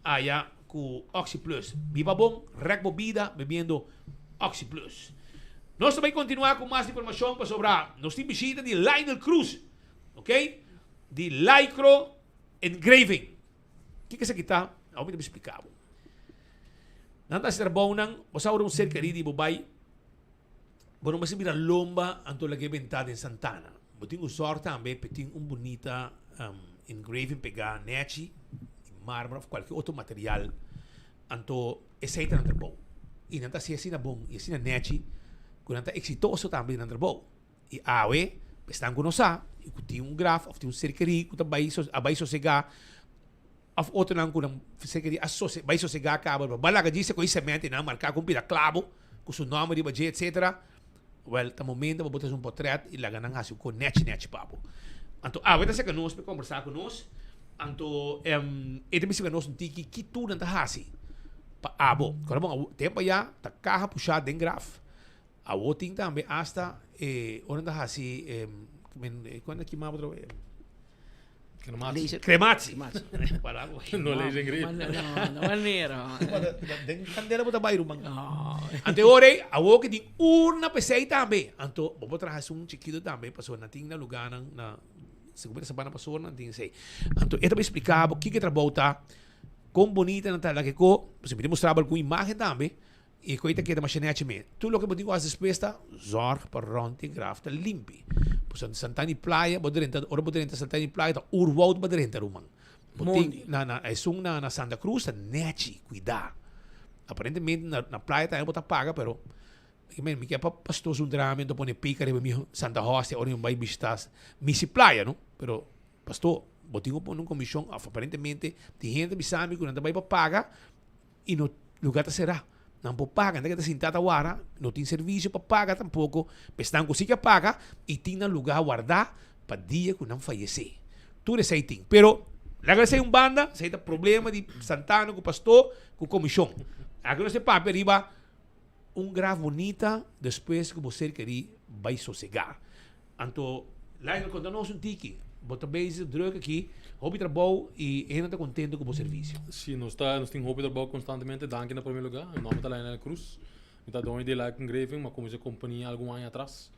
aya ku Oxi Plus. Biba bon, rèk bo bida bebiendo Oxi Plus. Nos ta bai kontinuá ku mas informashon pasobra nos tin bishita di Lionel Cruz, ok, di Lycro Engraving. Kiko esaki ta? Awor mi ta bai splika bo. Nan ta hasi trabounan, bo sa ora un ser kerí di bo bai, bo no mester bira lomba anto lag'é bentá den santana. Bo tin ku sòrg tambe pa tin un bunita engraving pegá nèchi, di marmer òf kualke otro material. Anto esei ta nan trabou. I nan ta hasi asina bon i asina nèchi ku nan ta eksitoso tambe den nan trabou. I awe esnan ku no sa i ku tin un graf òf tin un ser kerí ku ta bai a bai sosegá òf otronan ku nan ser kerí a sose bai sosegá kaba pero bo a laga djis e ko'i semènt i nan a marká ku un pida klabo ku su nòmber riba dje etsetera. Wèl ta momento pa bo ta hasi un potrèt i laga nan hasi un kos nèchi nèchi pa bo. Anto awe ta seka nos pa e kombersá ku nos. Anto e ta bisa nos un tiki ki tur nan ta hasi pa abo. Kòrda bon awo tempo aya ta kaha pushá den graf. Awo tin tambe asta e ora nan ta hasi e kuan ta kima otro vez? Crematie. Crematie. No lees en grip. No, no manera. Den candela bo ta bai ruman. Anto e ora ei awo ki tin urna p'esei tambe. Anto bo por traha esun chikito tambe pasobra nan tin na lugarnan na Segun mi ta sabana pastor nan tin esei. Anto e ta bai splika bo kiko e trabou ta, kon bonita nan ta laga e ko, pasobra mi ta mustra bo algun imagen tambe, i e ko ei ta keda masha nechi me. Tur loke bo tin ku hasi despues ta zorg pa rònt di e graf ta limpi. Pasobra Santana di Playa bo drenta, ora bo drenta Santana di Playa ta oerwoud bo drenta ruman. Bo tin na na esun na na Santa Cruz ta nechi, kuidá. Aparentemente na na playa tambe bo ta paga pero Mi ke pa pastor su drama mi ta pone pika riba mi Santa Hostia ora mi bai bishita misi playa no pero pastor bo tin ku pone un komishon of aparentemente tin hende ta bisa mi ku nan ta bai pa paga i no lugar ta sera nan por paga nan ta keda sinta ta wara no tin servisio pa paga tampoko esnan ku si ke paga i tin nan lugar warda pa dia ku nan fayese tur esei tin pero laga esei un banda esei ta problema di santana ku pastor ku komishon aki nos ta papia riba Un graf bunita despues ku bo ser kerí bai sosegá. Anto Lionel konta nos un tiki, bo ta bezig druk aki, hopi trabou i hende ta kontento ku bo servisio. Si, nos ta nos tin hopi trabou konstantemente, danki na prome lugá. Mi nòmber ta Lionel Cruz, mi ta doño di Like Engraving, mi a kuminsá e kompania algun aña atras.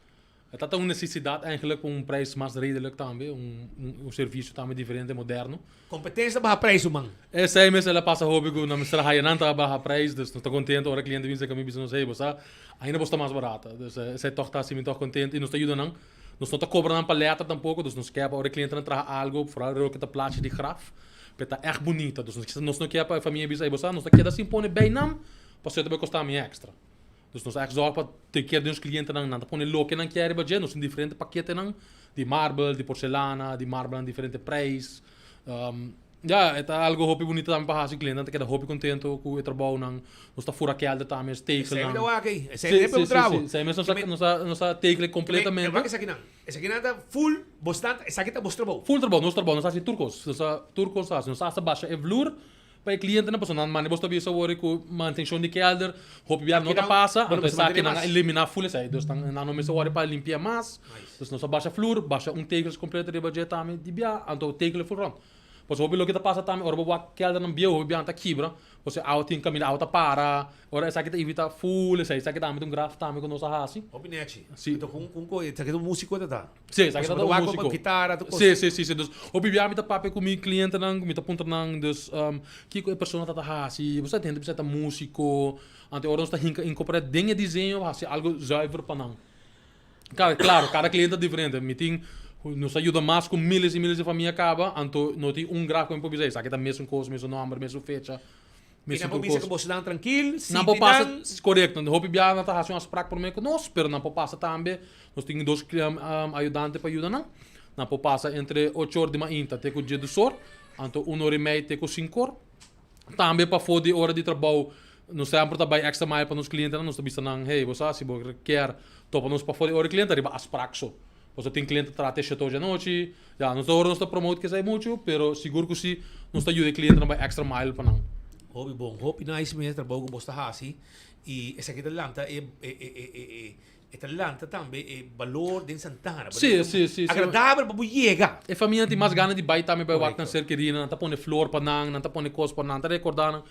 E ta ta un nesesidat eigenlijk pa un prijs mas redelijk tambe, un un servicio tambe diferente, moderno. Competencia ta baha prijs ruman. Esei mes el a pasa hopi cu nan mester haya nan ta baha prijs, dus nos ta contento ora cliente bin cerca mi bisa nos hey bo sa ainda bo sta mas barata, dus esei toch ta haci mi toch contento y nos ta yuda nan, nos no ta cobra nan pa letter tampoco, dus nos kier pa ora e clientenan traha algo, vooral loke ta plachi di graf, pa e ta echt bunita, dus nos no kier pa e famia bisa hey bo sa nos ta keda sin pone bijnaam pasobra e ta bay costa mi extra. Dus nos a zorg pa te kier di nos clientenan, nan ta pone loke nan kier riba dje. Nos tin diferente paketenan di marbel, di porcelana, di marbelnan diferente prijs. Ya, e ta algo hopi bunita tambe pa haci. Clientenan ta keda hopi contento cu e trabounan. Nos ta fura kelder tambe, tegelnan. Esei mi ta wak ei. Esei mi ta puntra bo. Si, si, si. Esei mes nos a, nos a tegel completamente. Wak esakinan. Esakinan ta full bosnan, esaki ta bos trabou. Full trabou, nos trabou. Nos a haci tur cos. Nos a tur cos a haci. Nos a hasta basha e vloer. Pa e klientenan pasobra nan manda bos ta bisa awor ku mantenshon di kelder hopi biaha no ta pasa anto esaki nan a eliminá ful esei dus nan no mester wòrdu pa limpiá mas dus nos a basha flur basha un tegels kompleto riba dje tambe di biaha anto tegel e ful rònt. Pasobra hopi loke ta pasa tambe ora bo wak keldernan bieu hopi biaha ta kibra, pasobra awa tin kaminda awa ta para, ora esaki ta evita ful esei, esaki tambe ta un graf tambe ku nos a hasi. Hopi nechi. Si. Anto kon kon kon esaki ta un musiko ta ta? Si, esaki ta Pasobra un bo ta wak musiko. kitara tur kos. Si, si, si, si. Dus hopi biaha mi ta papia ku mi klientenan, mi ta puntra nan dus kiko e persona ta ta hasi, bo sa hende bisa ta musiko, anto ora nos ta hinka inkorporá den e diseño hasi algu zuiver pa nan. Claro, claro, cada cliente ta diferente. Mi tin, nos a yuda mas cu miles y miles di famia caba, anto no tin un graf cu mi por bisa, esaki ta mesun cos, mesun nomber, mesun fecha, Y mesun nan por tur bisa cos. cu boso nan trankil, Nan por sinti pasa, nan. corecto, hopi biaha nan ta haci un afspraak prome cu nos, pero nan por pasa tambe, nos tin dos ayudante pa yuda nan, nan por pasa entre ocho or di mainta te cu dje or, anto un or y mei te cu cinco or. Tambe pafó di ora di trabou nos semper ta bai extra mile pa nos clientenan. Nos ta bisa nan, hey, bo sa si bo kier topa nos pafó di ora di cliente riba afspraak so. Pasobra tin cliente ta traha te shete or di anochi. Ya, nos ta ora nos ta promote kesei muchu, pero sigur ku si nos ta yuda e clientenan bai extra mile pa nan. Hopi bon, hopi nice mes trabou ku bos ta hasi i esaki ta lanta e e e e E ta lanta tambe e balor den Santana. Sí, sí, sí. Agradabel pa bo yega. E famia tin mas gana di bai tambe bai wak nan ser kerí, nan ta pone flor pa nan, nan ta pone kos pa nan, ta rekordá nan.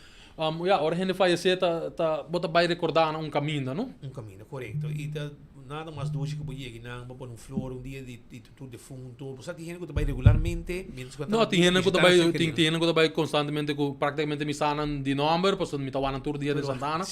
Ya, ora hende fayesé ta, ta, bo ta bai rekordá nan un kaminda, no? Un kaminda, korekto. I ta nada mas dushi ku bo yega nan, bo pone un flor un dia di di tur defunto. Bo sa tin hende ku ta bai regularmente mientras ku nan ta No, tin hende ku ta bishitá bai, nan ser tin kerí. tin hende ku ta bai konstantemente ku praktikamente mi sa nan di nòmber, pasobra mi ta wak nan tur dia den Santana.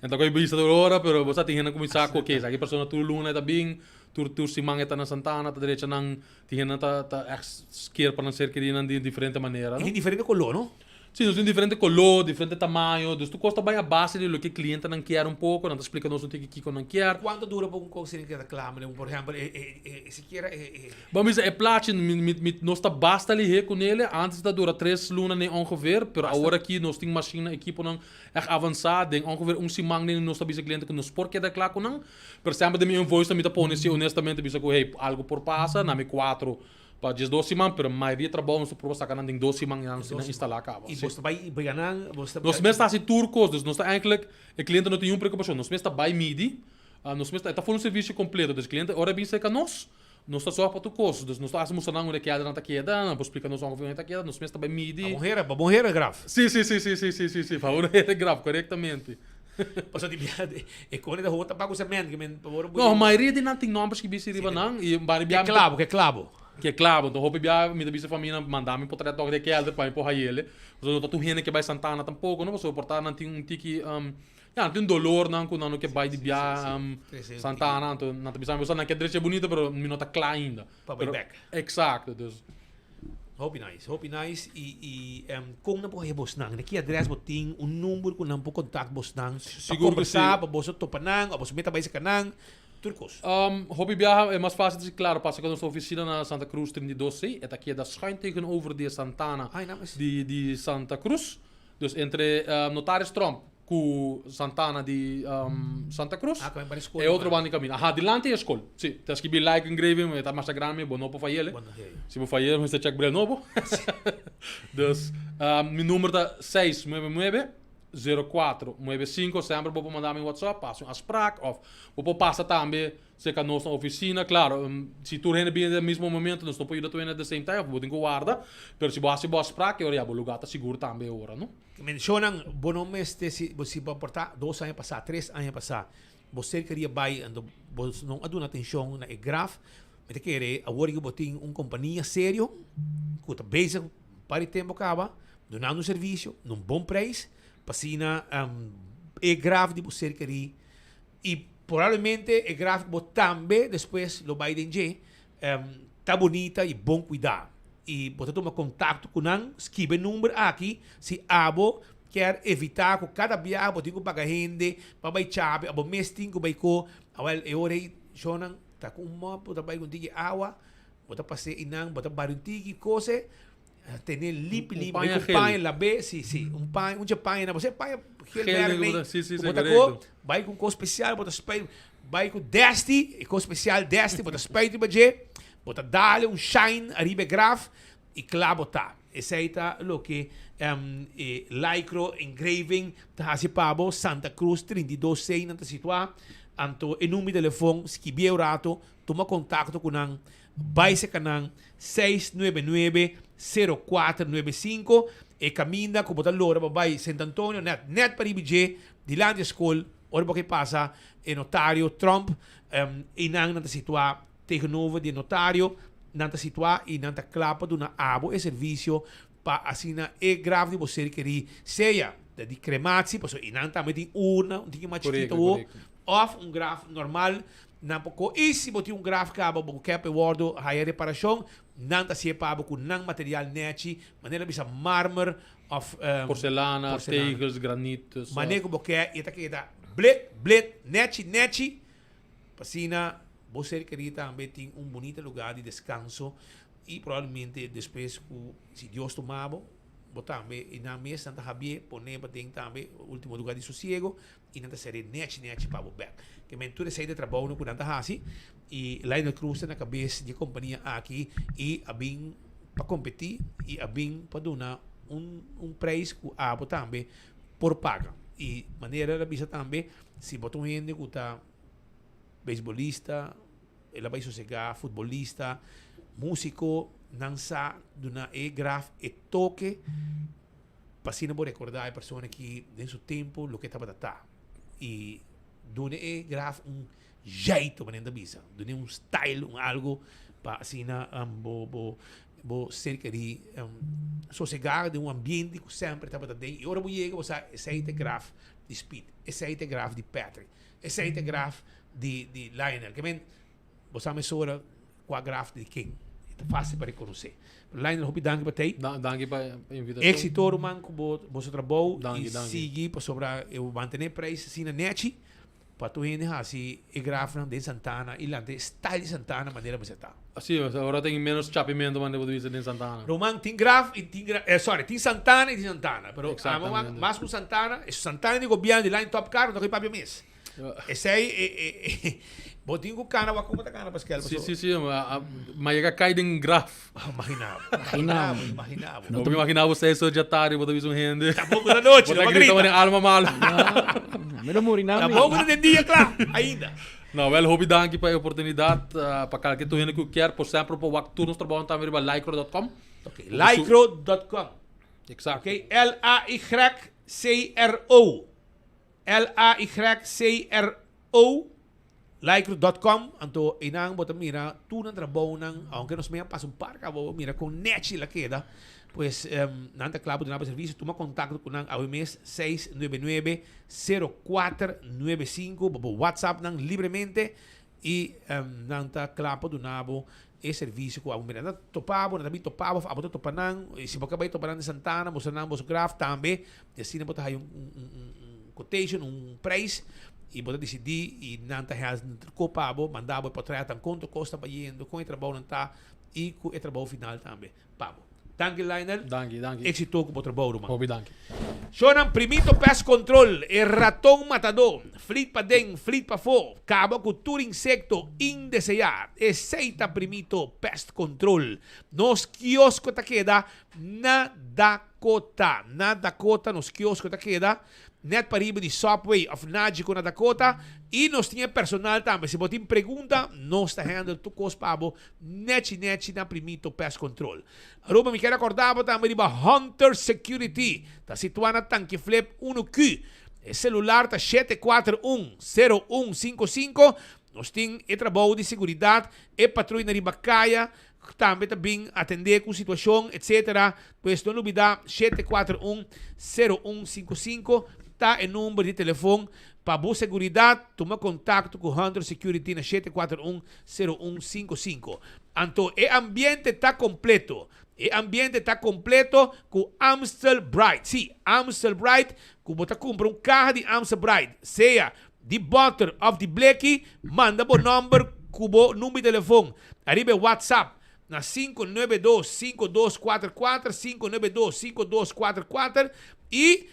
En ta koe bisa tur ora, pero bo sa tin hende kuminsá ku oke, esaki persona tur luna e ta bin, tur tur siman e ta na Santana, ta drecha nan, tin hende ta ta ègt sker pa nan ser kerí nan di diferente manera, I no? tin diferente koló, no? Sí, nos tin diferente koló, diferente tamaño, dus tur kos ta bai a base di loke klientenan kier un poko, nan ta splika nos un tiki kiko nan kier. Kuantu dura pa un kos asina keda kla, manera por ehèmpel e e e sikiera e e. Bo a bisa e plachi, mi mi mi nos ta basta lihé kunele, antes ta dura tres luna ne ongeveer, pero awor aki nos tin mashinnan, ekiponan Echt avansá, den ongeveer un siman den nos ta bisa cliente ku nos por keda kla ku nan, pero semper den mi invoice ta mi ta pone si honestamente bisa ku hey algu por pasa na mi kuatro pa diesdos siman, pero mayoria trabou nos ta proba saka nan den dos siman i nan nos tin nan instalá kaba. I bos ta bai bega nan, bos ta. Nos mes ta hasi tur kos, dus nos ta eigenlijk e cliente no tin niun preokupashon, nos mes ta bai midi, nos mes ta e ta for un servisio kompleto, dus cliente ora e bin serka nos, Nos ta sòg pa tur kos, dus nos ta hasi mustra nan unda e kèdernan ta keda, nan por splika nos ongeveer unda e ta keda, nos mes ta bai midi. Pa bon hera, pa bon hera graf. Sí, sí, sí, sí, sí, sí, sí, sí, pa bon hera graf, korektamente. Pasobra di bia e kone ta hopi tabaku cement, ke men pa ora bo. No, mayoria di nan tin nòmber skibí si riba nan i bari bia. Ke klabo, ke klabo. Ke klabo, enton hopi bia mi ta bisa famia nan manda mi potret tòg di e kèlder pa mi por hayele, pasobra no ta tur hende ke bai Santana tampoko, no, pasobra por ta nan tin un tiki. Ya, nan tin dolornan ku nan no ke bai di bia Santana, anto nan ta bisa mi, nan ke drecha bunita pero mi no ta kla ainda. Pa bai bek. Eksakto, dus. Hopi nice, hopi nice i i kon nan por haña bosnan? Na ki adres bo tin un number ku nan por kontakt bosnan pa kombersá, pa boso topa nan òf boso meta bai seka nan, tur kos. Hopi biaha e mas fásil ta si klaro pasa ku nos ofisina na Santa Cruz 32 C, e ta keda schuin tegenover di e Santana di di Santa Cruz. Dus entre Notaris Tromp ku Santana di Santa Cruz e otro banda di kaminda. Aha, dilanti e skol. Si, ta skibi like engraving, e ta masha grandi, bo no por fayele. Si bo fayele, bo mester check bril nobo. Dus, mi number ta seis nuebe nuebe, zero kuatro nuebe sinku. Semper bo por manda mi WhatsApp, pa hasi un afspraak òf bo por pasa tambe Cerca nos na oficina, claro, si tur hende bini den mismo momento, nos no por yuda tur hende at the same time, of bo tin cu warda, pero si bo haci bo afspraak, e ora ya bo lugar ta sigur tambe e ora, no? Mencionan, bo no mester, si bo si bo a porta dos aña pasa, tres aña pasa, bo ser queria bay, anto bo no a duna atencion na e graf, mi ta kere awor cu bo tin un compania serio, cu ta bezig un par di tempo caba, dunando un servicio, na un bon prijs, pa asina e graf di bo ser queri I probablemente e graf ku bo tambe despues lo bai den dje ta bunita i bon kuidá. I bo ta tuma kontakto ku nan, skibi e number aki si abo kier evitá ku kada biaha bo tin ku paga hende pa bai chape, abo mes tin ku bai ko. Awel e ora ei shownan ta ku un mòp, bo ta bai ku un tiki awa, bo ta pas'é einan, bo ta bari un tiki kos. Tene limpi limpi, paña un gel. paña labé, si, si, un paña, un paña na bo, paña gel Gel berde, ku bo ta- si, si, ku si, bo ta korekto. ko, bai ku un kos spesial, bo ta spuit, bai ku desti, e kos spesial desti, bo ta spuit riba dje, bo ta dale un shine ariba e graf i kla bo ta. Esei ta loke e Lycro Engraving ta hasi pa bo, Santa Cruz 32 C nan ta situá, anto e number di telefon, skibié un rato, tuma kontakto ku nan. Bai serka nan, seis nuebe nuebe, 0495 E kaminda ku bo ta lora pa bai Sint Antonio nèt nèt pariba dje dilanti e skol ora bo ke pasa e notario Tromp einan nan ta situá tegenover di e notario nan ta situá i nan ta kla pa duna abo e servisio pa asina e graf di bo ser kerí sea ta di krematie pasobra einan tambe tin urna un tiki mas chikito awo òf un graf normal nan por ko i si bo tin un graf kaba bo ke pa e wòrdu haya reparashon Nan ta hacié pa bo cu nan material nechi, manera bisa marmer of Porcelana, tegels, granit. Dus, Manera cu bo ke y e ta keda blet, blet, nechi, nechi. Pa asina bo ser kerí tambe tin un bunita lugar di descanso y probablemente despues cu si Dios tuma bo, bo tambe y nan mes nan ta habié pone paden tambe ultimo lugar di sosiego y nan ta sere nechi nechi pa bo bek. Ke men tur esei ta e trabounan ku nan ta hasi y Lionel Cruz ta na kabes di e kompania aki y a bin pa kompetí y a bin pa duna un un prijs ku abo tambe por paga. Y manera el a bisa tambe si bo ta un hende ku ta beisbolista, el a bai sosegá, futbolista, músiko, nan sa duna e graf e toke. Pa asina bo rekordá e persona ki den su tempu loke tabata ta. I duna e graf un jeito, manera nan ta bisa. Duna un style, un algo pa asina bo bo bo ser kerí sosegá den un ambiente ku semper tabata den. I ora bo yega bo sa esei ta e graf di Speed, esei ta e graf di Patrick, esei ta e graf di di Lionel. Ke men Bo sa mesora kua graf di ken. E ta fácil pa rekonosé. Pero Lionel, hopi danki pa tei. Danki pa e invitashon. Éxito ruman ku bo boso trabou Danki, i danki. sigui pasobra e bo mantené prijs asina nechi pa tur hende hasi e grafnan den Santana i lanta e style di Santana manera mester ta. Si, ora tin menos chapimento manera bo ta bisa den Santana. Ruman, tin graf i tin graf, sorry, tin Santana i tin Santana. Pero amo Exactamente. mas ku Santana, e Santana di gobièrnu di Line Top Car no ta koe papia mes. Esei e e bo tin ku kana wak komo ta kana Paskel Si si si ma yega kai den graf. Imagina bo. Imagina bo imagina bo. No ta imagina bo seis or djatardi bo ta bisa un hende. Tampoco ta nochi Bo ta grita manera alma malo. Mi lo muri na mi. Tampoco ta den dia kla ainda. No wel hopi danki pa e oportunidat pa kalke tur hende ku kier por semper por wak tur nos trabounan tambe riba lycro dot com. Ok lycro dot com. Exacto. Ok L A Y C R O. L-A-Y-C-R-O, lycro dot com, anto einan bo ta mira tur nan trabounan, aunke nos mei a pasa un par caba bo mira con nechi la keda, pues nan ta kla pa duna bo servicio, tuma contacto cu nan awe mes 699 0495, bo por whatsapp nan libremente y nan ta kla pa duna bo e servicio cu abo mira. Nan ta topa bo, nan ta bin topa bo of abo ta topa nan. Y si bo ka bay topa nan di Santana, mustra nan boso graf tambe. Y asina bo ta haya un un un quotation, un prijs y bo ta dicidi y nan ta hel koop pa bo, manda bo e portretnan con tur cos ta bayendo, con e trabounan ta y cu e trabou final tambe pa bo. Danki Lionel. Danki, danki. Éxito ku bo trabou, ruman. Hopi danki. Shownan Primito Pest Control, e raton matadó. Flit paden, flit pafó, kaba ku tur insekto indeseá. Esei ta Primito Pest Control. Nos kiosko ta keda na Dakota. Na Dakota nos kiosko ta keda. Net pariba di Subway of Nagico na Dakota. Y nos tin e personal tambe. Si bo tin pregunta, nos ta handle tur cos pa bo nechi nechi na Primito Pest Control. Aruba, mi kier acorda bo tambe riba Hunter Security. Ta situa na Tanki Flip 1Q. E celular ta 741 0155. Nos tin e trabou di seguridad, e patruy na riba caya Tambe ta bin atendé ku situashon etc. Pues no lubidá 741 0155 ta e number di telefon pa bo seguridat. Tuma kontakto ku Hunter Security na 741 0155. Anto e ambiente ta kompleto. E ambiente ta kompleto ku Amstel Bright. Sí, Amstel Bright ku bo ta kumpra un kaha di Amstel Bright sea di bòter òf di bleki, manda bo nòmber ku bo number di telefon ariba e WhatsApp na 592 5244, 592 5244, i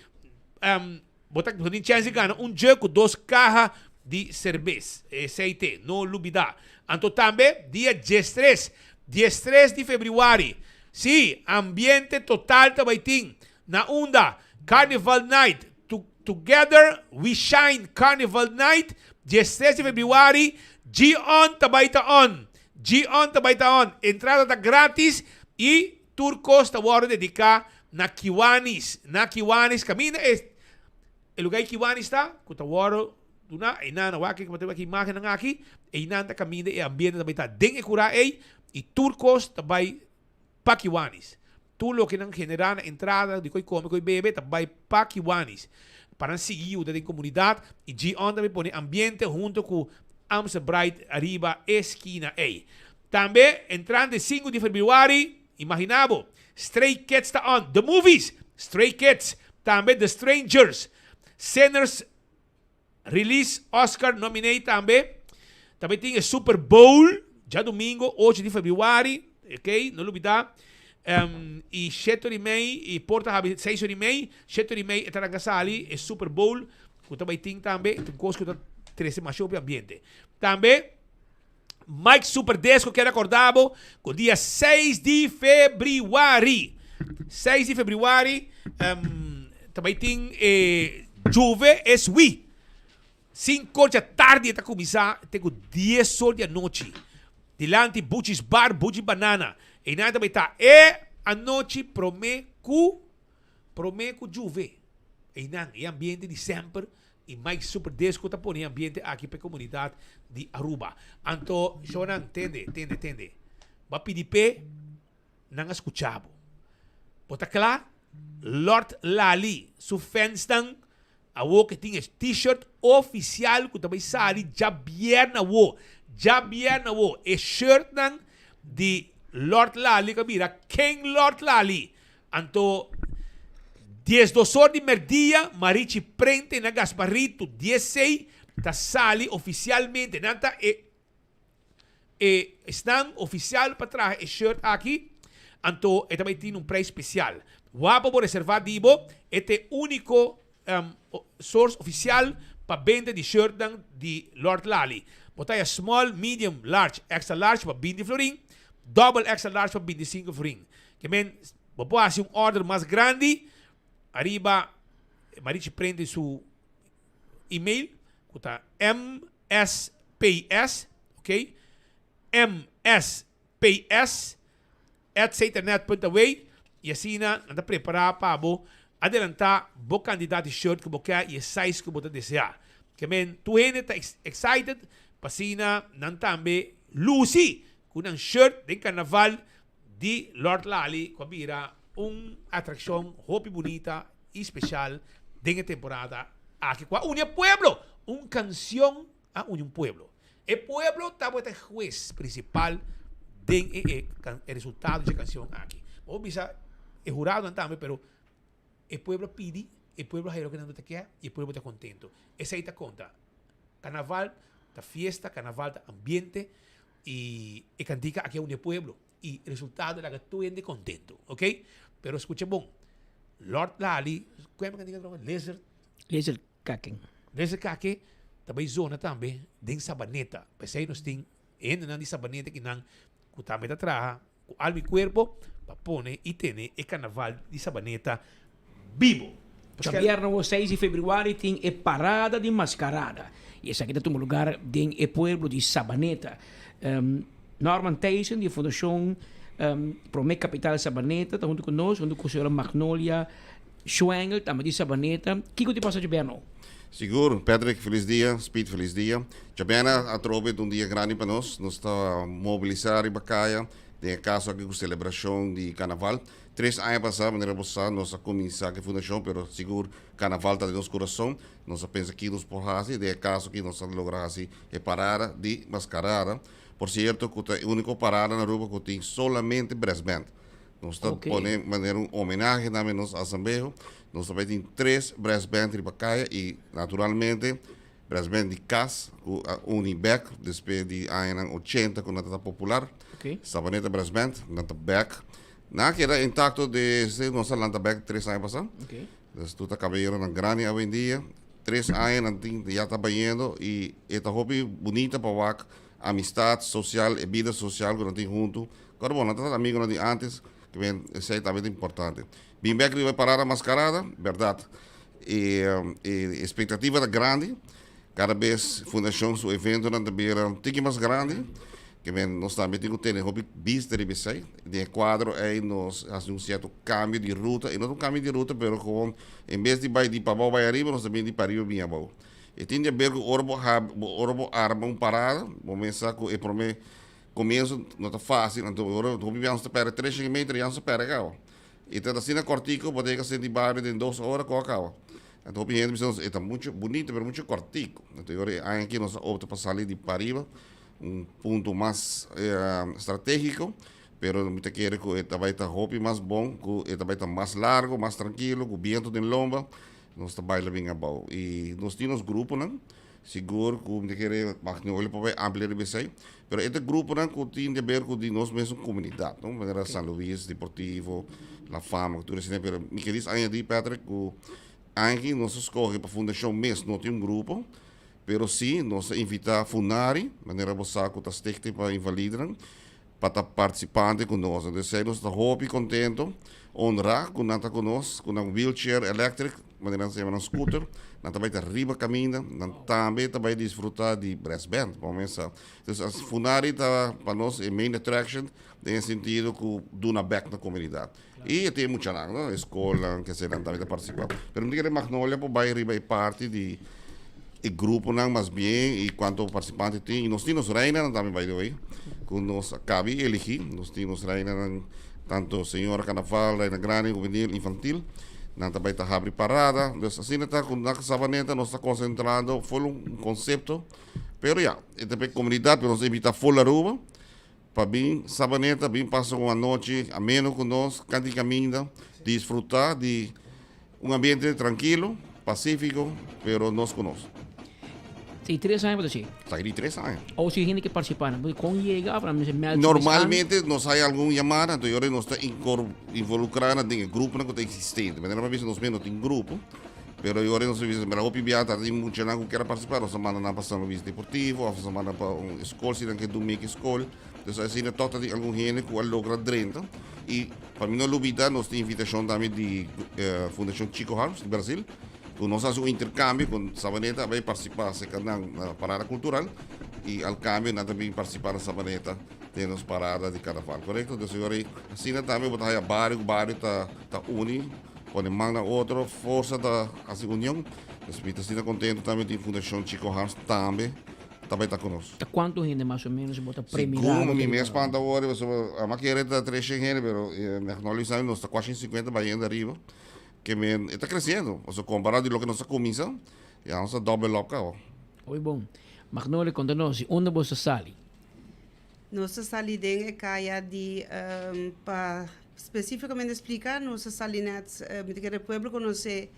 bo ta tin chèns di gana un dje ku dos kaha di serbes. Esei te, no lubidá. Anto tambe dia diestres, diestres di febrüari, sí, ambiente total ta bai tin na unda Carnival Night Together We Shine Carnival Night, diestres di febrüari, G-On ta bai ta on! G-On ta bai ta on! Entrada ta gratis y. Tur kos ta wòrdu dediká na Kiwanis. Na Kiwanis kaminda e e lugá di Kiwanis ta ku ta wòrdu duná einan. Wak aki bo ta wak e imágennan aki. Einan ta kaminda e ambiente ta bai ta den e kurá ei i tur kos ta bai pa Kiwanis. Tur loke nan generá na entrada di koi kome koi bebe ta bai pa Kiwanis pa nan sigui yuda den komunidat i G-On ta bai pone ambiente hunto ku Amstel Bright ariba e skina ei. Tambe entrante sinku di febrüari, imaginá bo, Stray Kids ta on, The Movies, Stray Kids, tambe The Strangers, Sinners Release Oscar nominee tambe. Tambe tin e Super Bowl djadumingo ocho di februari, ok, no lubida. Um, y shete ora y mei, y porta habi seis ora y mei, shete ora y mei e ta ranka sali e Super Bowl ku ta bai tin tambe, ta un kos ku ta trese masha hopi ambiente. Tambe Mike Super Disco kier acorda bo cu dia seis di februari, seis di februari, um, ta bay tin e Juve es Wi. Cinco dja tardi e ta cuminsa te cu dies or di anochi. Dilanti Buchi's Bar, Buchi Banana. Eynan ta bay ta e anochi prome cu prome cu Juve. Eynan e ambiente di semper Y Mike Super Disco ta pone e ambiente aki pa e comunidad di Aruba. Anto, shownan, tende, tende, tende. Bo a pidi p'e, nan a scucha bo. Bo ta cla? Lord Lali su fansnan awo ke tin e t-shirt oficial cu ta bay sali djabièrnè awo. Djabièrnè awo. E shirtnan di Lord Lali cu a bira King Lord Lali. Anto diesdos or di merdia Marichi Prente na Gasparito diesei ta sali oficialmente. Nan ta e e esnan oficial pa traha e shirt aki. Anto e ta bay tin un prijs special. Wak pa bo reserva di bo, e ta e unico source oficial pa benta di shirtnan di Lord Lali. Bo ta haya small, medium, large, extra large pa binti florin, double extra large pa binti sinku florin. Ke men, bo por hasi un order mas grandi ariba Marichi Prente su email ku ta msps, ok, msps at saternet punt away y asina nan ta prepara pa bo adelanta bo cantidad di shirt cu bo kier y e size cu bo ta desea. Ke men tur hende ta excited pa asina nan tambe luci cu nan shirt den carnaval di Lord Lali cu a bira un atraccion hopi bunita y special den e temporada aki cu a uni e pueblo. Un cancion a uni un pueblo. E pueblo tabata e hues principal den e e e resultado dje cancion aki. Bo por bisa e huradonan tambe pero e pueblo a pidi, e pueblo a haya loke nan ta kier y e pueblo ta contento. Esey ta conta. Carnaval ta fiesta, carnaval ta ambiente y e cantica aki a uni e pueblo y resultado laga tur hende contento. Ok? Pero scucha bon, Lord Lali, cu e cantica Lizard? Lizard Kaken. Lizard Kake ta bay zona tambe den Sabaneta. P'esey nos tin e hendenan di Sabaneta kinan cu tambe ta traha cu alma y cuerpo pa pone y tene e carnaval di Sabaneta bibo. Djabièrnè awor seis di februari tin e parada di mascarada y esaki ta tuma lugar den e pueblo di Sabaneta. Norman Thijssen di e Fundacion Prome Capital Sabaneta ta hunto cu nos, hunto cu señora Magnolia Schwengel tambe di Sabaneta. Kiko tin pasa djabièrnè awor? Sigur, Patrick felis dia, Speed felis dia. Djabièrnè atrobe ta un dia grandi pa nos. Nos ta mobilisa riba kaya den e kaso aki ku selebrashon di Karnaval. Tres aña pasá, manera bo sa, nos a kuminsá ku e fundashon, pero sigur Karnaval ta den nos kurason. Nos a pensa ki nos por hasi, den e kaso aki nos a logra hasi e parada di maskarada. Por sierto ku ta e úniko parada na Aruba ku tin solamente brassband. Nos ta pone manera un homenahe tambe nos asambeho. Nos ta bai tin tres brass band riba kaya i naturalmente brass band di kas ku a uni bek despues di añanan ochenta ku nan ta popular. Sabaneta Brass Band, nan ta bek. Nan a keda intakto desde nos a lanta bek tres aña pasá. Des tur ta kabeyeronan grandi awendia. Tres aña nan tin ya ta bayendo i e ta hopi bunita pa wak amistad sosial, e bida sosial ku nan tin huntu. Kòrda bo, nan ta amigonan di ántes, ke men esei tambe ta importante. Bin bèk riba e parada maskarada, bèrdat e e espektativa ta grandi. Kada bes fundashon su eventonan ta bira un tiki mas grandi. Ke men nos tambe tin ku tene hopi bista riba esei. Den e kuadro ei nos hasi un sierto kambio di ruta, i no ta un kambio di ruta pero gewoon en bes di bai di pabou bai ariba nos ta bini di pariba bini abou. E tin di aber ku ora bo hab ora bo arma un parada bo mester sa ku e prome komienso no ta fásil anto ora hopi biaha nos ta pèrdè tres shen meter ya nos ta pèrdè kaba. I ta asina kòrtiku bo ta yega senti bario den dos ora ku a kaba. Anto hopi hende bisa nos e ta muchu bunito pero muchu kòrtiku. Anto e ora e aña aki nos a opta pa sali di pariba un punto mas strategico, pero mi ta kere cu e ta bay ta hopi mas bon, cu e ta bay ta mas largo, mas trankilo, cu biento den lomba, nos ta baila bien abao. Y nos tin nos gruponan, sigur cu mi ta kere Magnolia por bay amplia riba esey, pero e ta gruponan cu tin di haber cu di nos mesun comunidad, no? Manera San Luis, Deportivo, La Fama, tur esey, pero mi ke dis añadi Patrick cu anki nos a scoge pa fundacion mes no tin un grupo, Pero sí, nos a invitá Funari, manera bo sa ku ta Stichting pa Invalidenan, pa ta partisipante ku nos. Entonces esei nos ta hopi kontento, honrá ku nan ta ku nos, ku nan wheelchair electric, manera nan ta yama nan scooter, nan ta bai ta riba kaminda, nan tambe ta bai disfrutá di brass band, bo mesa. Entonces Funari ta pa nos e main attraction den e sentido ku duna bèk na komunidat. I e tin e muchanan, no? E skolnan, ke eseinan tambe ta partisipá. Pero mi ta kere Magnolia por bai riba e parti di e gruponan mas bien i kuantu partisipante tin. I nos tin nos reinanan tambe by the way, ku nos a kabi eligí. Nos tin nos reinanan, tanto señora Carnaval, reina grandi, hubenil, infantil. Nan ta bai ta habri parada. Dus asina ta ku na Savaneta nos ta konsentrando ful un konsepto. Pero ya, e ta pa e komunidat, pero nos a invitá ful Aruba. Pa bin Sabaneta, bin pasa un anochi ameno cu nos, canta caminda, disfruta di un ambiente trankilo, pacifico, pero nos cu nos. Di tres aña bo ta haci? Ta di tres aña. O si hende ke participa, nan con yega of nan mester meld su mes Normalmente nos hay algun yamada, anto yora nos ta involucra nan den e gruponan cu ta existente. Manera mi a bisa nos mes no tin grupo. Pero e ora nos a bisa, mira hopi bia ta tin muchanan ku kier a partisipá, nos a manda nan pa San Luis Deportivo òf nos a manda pa un skol si nan ke dun meki skol. Dus asina tòg ta tin algun hende ku a logra drenta. I pa mi no lubida nos tin invitashon tambe di Fundashon Chico Harms di Brasil ku nos a hasi un interkambio ku Sabaneta a bai partisipá serka nan na parada kultural i al kambio nan ta bin partisipá na Sabaneta den nos parada di karnaval. Korekto? Dus e ora asina tambe bo ta haya bario ku bario ta uni. Pone man na otro, forsa ta hasi union. Pues mi ta asina contento tambe di Fundacion Chico Harms tambe ta bay ta cu nos. Ta cuanto hende mas o menos bo ta premira? Segun mi mes spanta awor, pasobra ama kere ta treshen hende, pero Magnolia sabi nos ta cuashen cincuenta bayendo ariba. Ke men e ta creciendo, pasobra compara di loke nos a cuminsa, ya nos a double up caba. Hoy bon. Magnolia conta nos, di unda bo sa sali? Nos a sali den e kaya di, pa spesífikamente splika, nos a sali nèt, mi ta kere pueblo konosé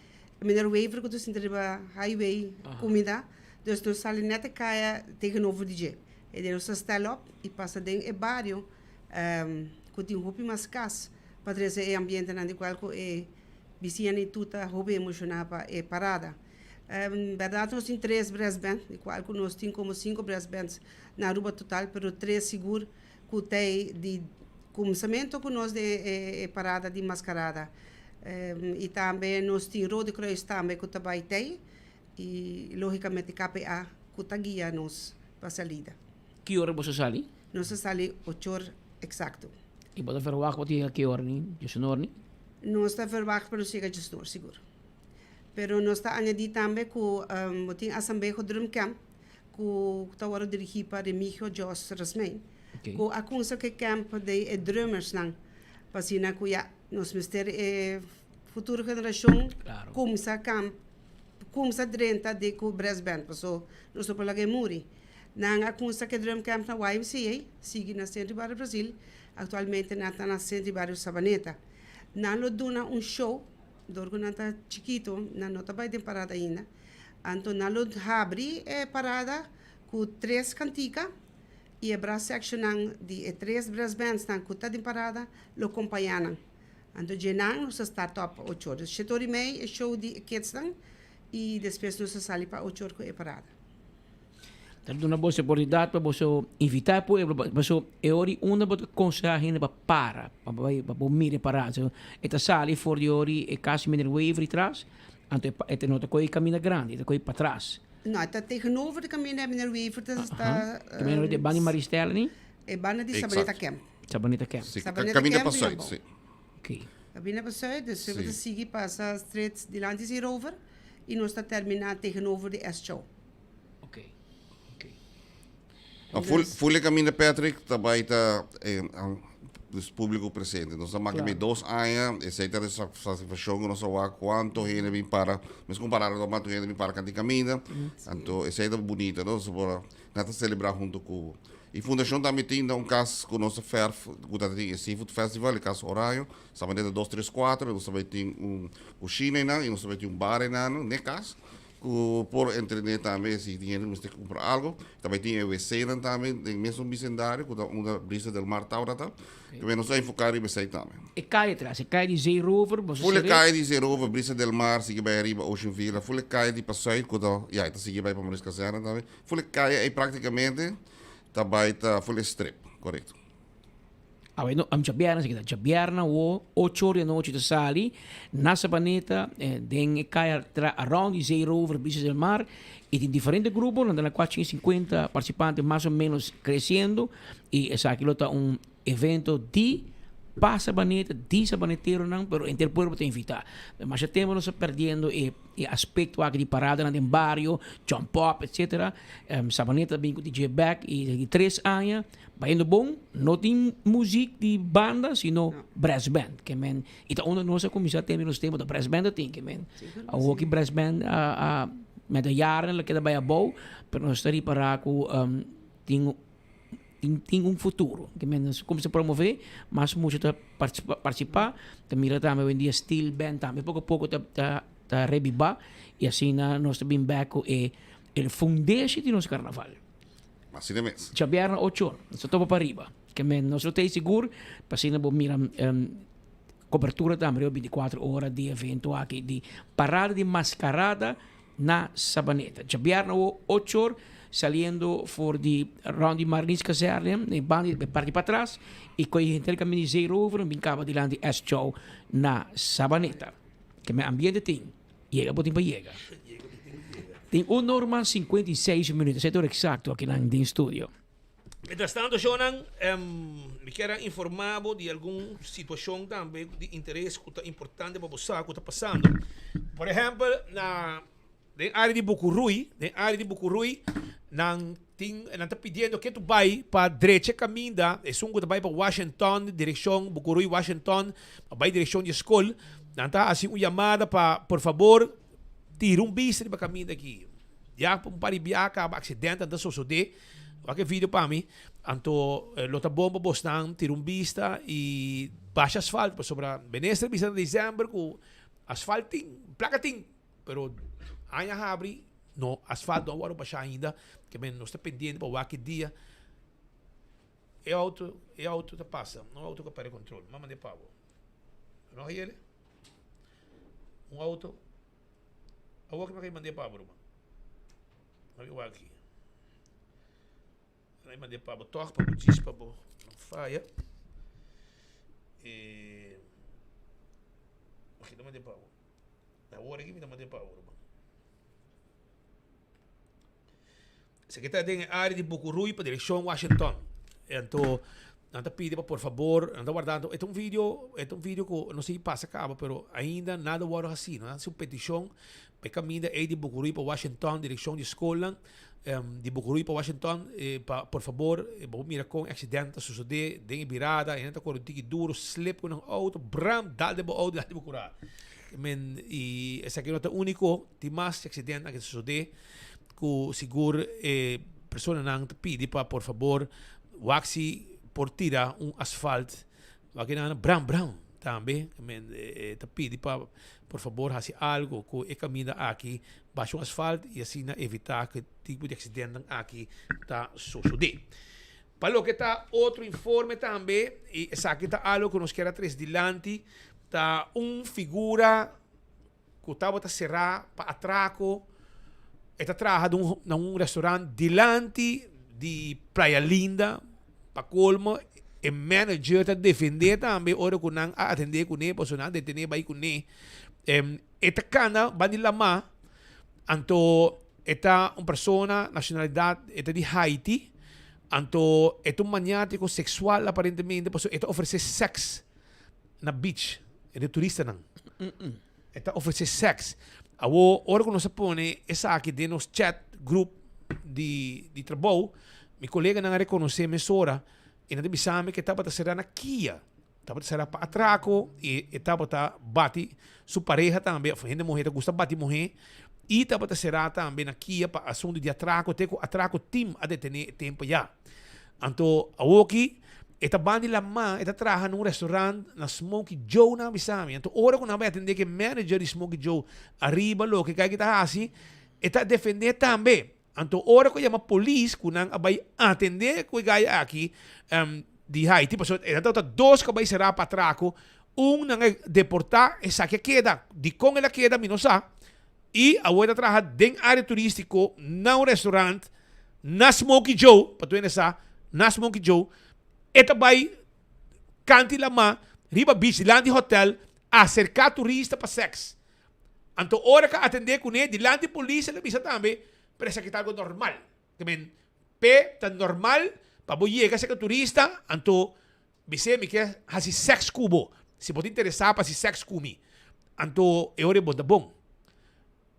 meneer Wever ku ta sinta riba highway kumida, dus nos sali nèt e kaya tegenover di dje. E den nos a stèl òp i pasa den e bario ku tin hopi mas kas pa trese e ambientenan di kual ku e bisiñanan i tur ta hopi emoshoná pa e parada. Bèrdat nos tin tres brass band, di kual ku nos tin komo sinku brass bands na Aruba total, pero tres sigur ku ta e di kumsamentu ku nos den e parada di maskarada. I tambe nos tin Rode Kruis tambe ku ta bai tei i logikamente KPA ku ta guia nos pa salida. Ki ora boso sali? Nos a sali ocho or eksakto. I bo ta verwagt bo ta yega ki ora ni? Djesnor ni? Nos ta verwagt pa nos yega djesnor sigur. Pero nos ta añadí tambe ku bo tin Asambeho Drum Camp ku ta wòrdu dirigí pa Remigio Jos Rasmijn ku a kumsa ku e camp di e drummersnan pa asina ku ya nos mester e futuro generashon kumsa kamp kumsa drenta di ku brass band paso nos no por laga e muri. Nan a kumsa ku e drum camp na YMCA sigui na Centro di Bario Brasil aktualmente nan ta na Centro di Bario Sabaneta. Nan lo duna un show. Dor ku nan ta chikitu, nan no ta bai den parada ainda. Anto nan lo habri e parada ku tres kantika i e brass sectionnan di e tres brass bandsnan ku ta den parada lo kompañá nan. Anto dje nan nos a start op pa ocho or. Dus shete or i mei e show di e kidsnan i despues nos a sali pa ocho or ku e parada. Ta duna boso oportunidat pa boso invitá e pueblo, paso e ora di unda bo ta konsehá hende pa para, pa bai, pa bo mira e parada. So, e ta sali for di ora di e kas di meneer Wever di tras, anto e e no ta kohe kaminda grandi, e ta kohe patras. No, e ta tegenover di kaminda di meneer Wever, ta, ta. Kaminda di banda di Maristella ni? E banda di Sabaneta Camp. Sabaneta Camp. Si, Sabaneta caminda Camp pa i zuid, abou. si. Ok. Caminda pa zuid, dus Si. we ta sigui pasa straight dilanti Zeerover i nos ta termina tegenover di S-Chow. Ok. No, full, full e caminda Patrick ta bai ta eh, dus publico presente. Nos a maki Claro. me dos aña, esei ta de satisfaccion ku nos a wak cuanto hende bin para, mes comparado con cuanto hende bin para kanti caminda. Anto esei ta bunita, no? So por na ta celebra hunto ku E fundacion tambe tin un cas ku nos ta verf, ku ta tin e Seafood Festival, e cas Oraño. Sabaneta dos, tres, cuatro, nos tambe tin un cushina einan, y nos tambe tin un bar einan, n'e cas. Ku por entrené tambe si tin hende mester kumpra algo. Ta bai tin e wc-nan tambe den mesun bisendario ku ta unda Brisa del Mar tabata ta. Ke nos a enfoká riba esei tambe. E kaya tras, e kaya di Zeerover, boso Ful e sere? kaya di Zeerover, Brisa del Mar, sigui bai ariba Ocean Villa, ful e kaya di Pasuit ku ta, ya, e ta sigui bai pa Maris Kazerne tambe. Ful e kaya ei praktikamente ta bai ta ful e strip, korekto. A bueno, am djabièrnè esaki ta djabièrnè awo ocho or di anochi ta sali na Sabaneta den e kaya tra around di Zeerover, Brisas del Mar y tin diferente grupo, nan ta na 450 participante mas o menos creciendo y esaki lo ta un evento di pa Sabaneta, di sabaneteronan, pero henter pueblo ta invita. Masha tempo nos ta perdiendo e e aspecto aki di paradanan den bario, jump up, etcetera. Sabaneta ta bin cu DJ Beck y di tres aña Bayendo bon, no tin muziek di banda, sino brass band. Ke men, i ta unda nos a kuminsá tende nos tempu, ta brass band a tin. Ke men, awor ki brass band a, a met de jaren lo keda bai abou, pero nos ta ripará ku tin, tin, tin un futuro. Ke men, nos kuminsá promové, mas mucha ta partisipa, partisipá, ta mira tambe awendia steel band tambe poko poko ta, ta, ta rebibá, i asina nos ta bin bèk ku e, e fundeshi di nos karnaval. Asina mes. Djabièrnè ocho or, nos ta topa pa riba. Ke men nos lo ta ei sigur, pa asina bo mira kobertura tambe riba bintikuater ora di evento aki di Parada di Maskarada na Sabaneta. Djabièrnè awo ocho or, saliendo for di rònt di Marinierskazerne, e banda di e parti patras, i kohe henter kaminda di Zeerover, bin kaba dilanti S-Chow na Sabaneta. Ke men ambiente tin. Yega bo tin pa yega. Tin un norma 56 minuut. Esei ta ora exacto akinan den studio. Mientras tanto shownan, mi kier a informa bo di algun situacion tambe di interes cu ta importante pa bo sa cu ta pasando. Por ehempel, na den area di Bucurui, den area di Bucurui, nan tin nan ta pidiendo ke tu bai pa drecha caminda, esun cu ta bai pa Washington, direccion Bucurui Washington, pa bai direccion di e scol, Nan ta hasi un yamada pa por fabor tira un bista riba kaminda aki. Ya un par di biaha kaba aksidentenan ta sosodé. Wak e video pa mi. Anto lo ta bon pa bosnan tira un bista i basha asfalt pasobra minister bisa na december ku asfalt tin, plaka tin, pero aña habri no asfalt no a wòrdu bashá ainda. Ke men nos ta pendiente pa wak e dia. E auto e auto ta pasa, un auto ku a perde kontrol. M'a mand'é pa bo. No hier'e. Un auto. Awor ki mi a mand'é pa bo, ruman. Mi a wak aki. Mi a mand'é pa bo tòg pa bo djis pa bo no faya. E aki ta mand'é pa bo. Awor aki mi ta mand'é pa bo, ruman. Esaki ta den e área di Bucurui pa direkshon Washington. Anto nan ta pidi pa por fabor, nan ta warda anto e ta un video, e ta un video ku no sigui pasa kaba pero ainda nada wòrdu hasi. Nan hasi un petishon pa e kaminda ei di Bucurui pa Washington direkshon di skolnan di Bucurui pa Washington pa por fabor bo por mira kon e aksident ta sosodé den e birada hende ta kore un tiki duro slip ku nan outo bram dal den bo outo dal den bo kura. Men i esaki no ta úniko tin mas aksidentnan ke ta sosodé. Ku sigur e personanan ta pidi pa por fabor wak si por tira un asfalt wak e nan bran bran tambe ta pidi pa por fabor hasi algo ku e kaminda aki basha un asfalt i asina evita ku e tipo di aksidentnan aki ta sosode. Pa loke ta otro informe tambe i esaki ta algo ku nos kier a tres dilanti ta un figura ku tabata será pa atrako. E ta traha na un restaurant dilanti di Playa Linda. Pa kolmo e manager ta defendé tambe ora ku nan a atendé kuné pasobra nan a detené bai kuné. E ta kana ban di lamá anto e ta un persona nashonalidat e ta di Haiti. Anto e ta un maniátiko seksual aparentemente pasobra e ta ofresé sèks na beach e de turistanan. E ta ofresé sèks. Awor ora ku nos a pone esaki den nos chat group di di trabou, mi koleganan a rekonosé mesora i nan ta bisa mi ku e tabata será na Kia. Tabata será pa atrako i e tabata bati su pareha tambe, of hende muhé ta gusta bati muhé, i tabata será tambe na Kia pa asuntu di atrako te ku atrako team a detené e tempu ya. Anto awoki e ta ban di lamá, e ta traha na un restaurant na Smoky Joe nan a bisa mi. Anto ora ku nan bai atendé ku e manager di Smoky Joe ariba loke kai ki ta hasi, e ta defendé tambe. Anto ora ku a yama polis ku nan a bai atendé ku e gai aki di Haiti, pasobra e nan tabata dos ku a bai será pa atrako, un nan a deportá, esaki a keda. Dikon el a keda mi no sa. I awor e ta traha den área turístiko na un restaurant na Smoky Joe, pa tur hende sa, na Smoky Joe. E ta bai kanti lamá riba beach dilanti hotel aserká turista pa sèks. Anto ora ku a atendé kuné dilanti polis el a bisa tambe, pero esaki ta algu normal. Te men, p'e ta normal pa bo yega serka turista, anto bis'é mi ke hasi sèks ku bo. Si bo ta interesá pa hasi sèks ku mi, anto e ora ei bo ta bon.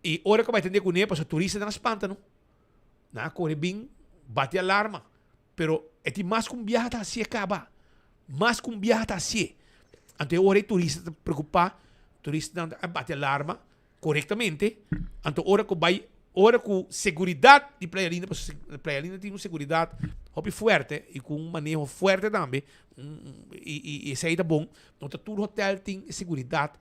I ora ku a bai atendé kuné, pasobra turistanan a spanta no. Nan a kore bin bati alarma. Pero e tin mas ku un biaha ta hasié kaba. Mas ku un biaha ta hasié. Anto e ora e turista ta preokupá, turistanan a bati alarma korektamente. Anto ora ku bai, ora ku seguridat di Playa Linda, pasobra Playa Linda tin un seguridat hopi fuerte i ku un maneho fuerte tambe, i esei ta bon. No ta tur hotel tin e seguridat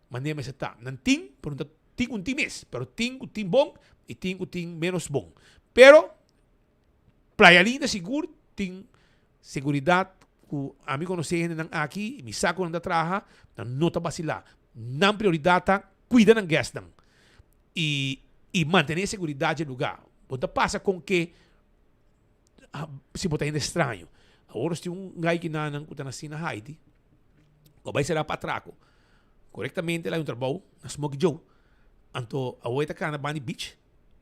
manera mester ta. Nan tin, pero no ta tin ku tin mes. Pero tin ku tin bon i tin ku tin ménos bon. Pero Playa Linda sigur tin seguridad cu ami conoce hendenan aki y mi sa cu nan ta traha, nan no ta basila. Nan prioridad ta cuida nan guestnan y y mantene e seguridad dje lugar. Bo ta pasa con ke si bo ta hende straño. Awor nos tin un guy kinanan cu ta naci na Haiti cu a bay cera pa atraco. Corectamente el a hay un trabou na Smoky Joe. Anto awor e ta cana banda di beach.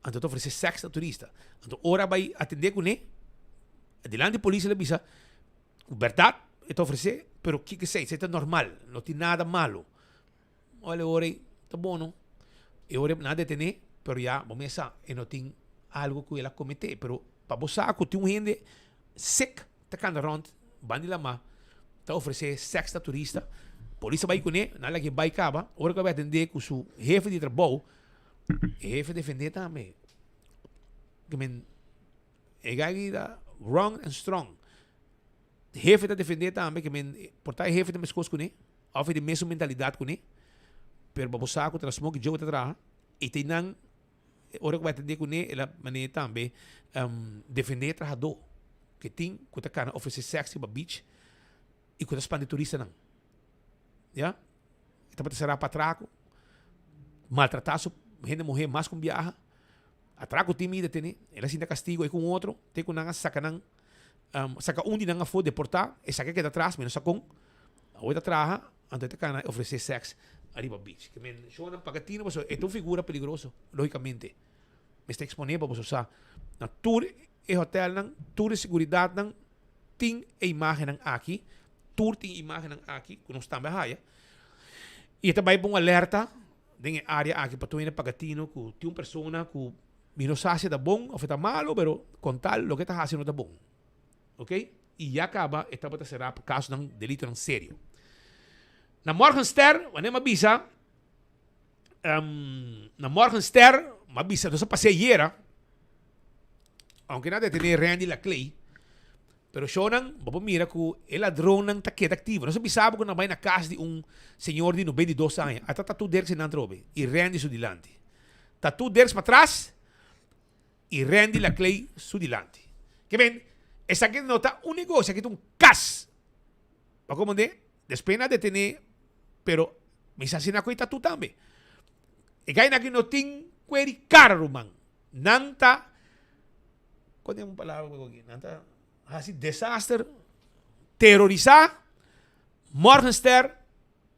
Anto ta ofresé sèks na turista. Anto ora a bai atendé kuné, dilanti polis el a bisa ku bèrdat e ta ofresé, pero kiko esei? Esei ta normal, no tin nada malo. Ora e ora ei ta bono. E ora nan a detené, pero ya bo mes sa e no tin algu ku el a kometé. Pero pa bo sa ku tin un hende sek ta kanda rònt banda di lamá ta ofresé sèks na turista, polis a bai kuné, nan a lag'é bai kaba. Ora ku a bai atendé ku su hefe di trabou, E hefe defendé tambe. Ke men e gai ta wrong and strong. Hefe ta defendé tambe ke men por ta e hefe ta meskos kuné òf e tin mesun mentalidat kuné. Pero pa bo sa ku ta na Smoky Joe ta traha i te nan ora ku bai atendé kuné el a manera tambe defendé e trahadó ke tin ku ta kana ofresé sèks riba beach i ku ta spanta e turistanan. Ya. E tabata será pa atraco, maltratá su hende muhé mas ku un biaha. Atraco tin mi detení, el a sinta castigo ei ku un otro, te ku nan a saca nan, saca un di nan afó, deportá, esaki a keda atras, mi no sa kon. Awor e ta traha, anto e ta kana ofresé sèks ariba beach. Ke men shownan paga tino pasobra e ta un figura peligroso, lógicamente. Mester eksponé pa boso sa na tur e hotelnan, tur e seguridatnan tin e imágennan aki. Tur tin imágennan aki ku nos tambe a haya. I e ta bai pa un alerta den e área aki pa tur hende paga tino ku tin un persona ku mi no sa si e ta bon òf e ta malu, pero kon tal loke e ta hasi no ta bon. Oke? I ya kaba e tabata será pa kasonan, delitonan serio. Na Morgenster, wanneer mi a bisa, na Morgenster, mi a bisa, nos a pas'é ayera, aunke nan a detené Randy Laclay, Pero shownan, bo por mira ku e ladronnan ta keda aktivo. Nos a bisa bo ku nan bai na kas di un señor di 92 aña. Ata Tattoo Derks einan trobe i Randy su dilanti. Tattoo Derks patras i Randy Laclay su dilanti. Ke men, esaki no ta un negoshi, esaki ta un kas. Bo a komprendé? Despues nan a detené, pero mi sa asina ku e Tattoo tambe. E gainan aki no tin kueri kara, ruman. Nan ta. Kon den un palabra ku aki? Nan ta hasi desaster, terorisá Morgenster,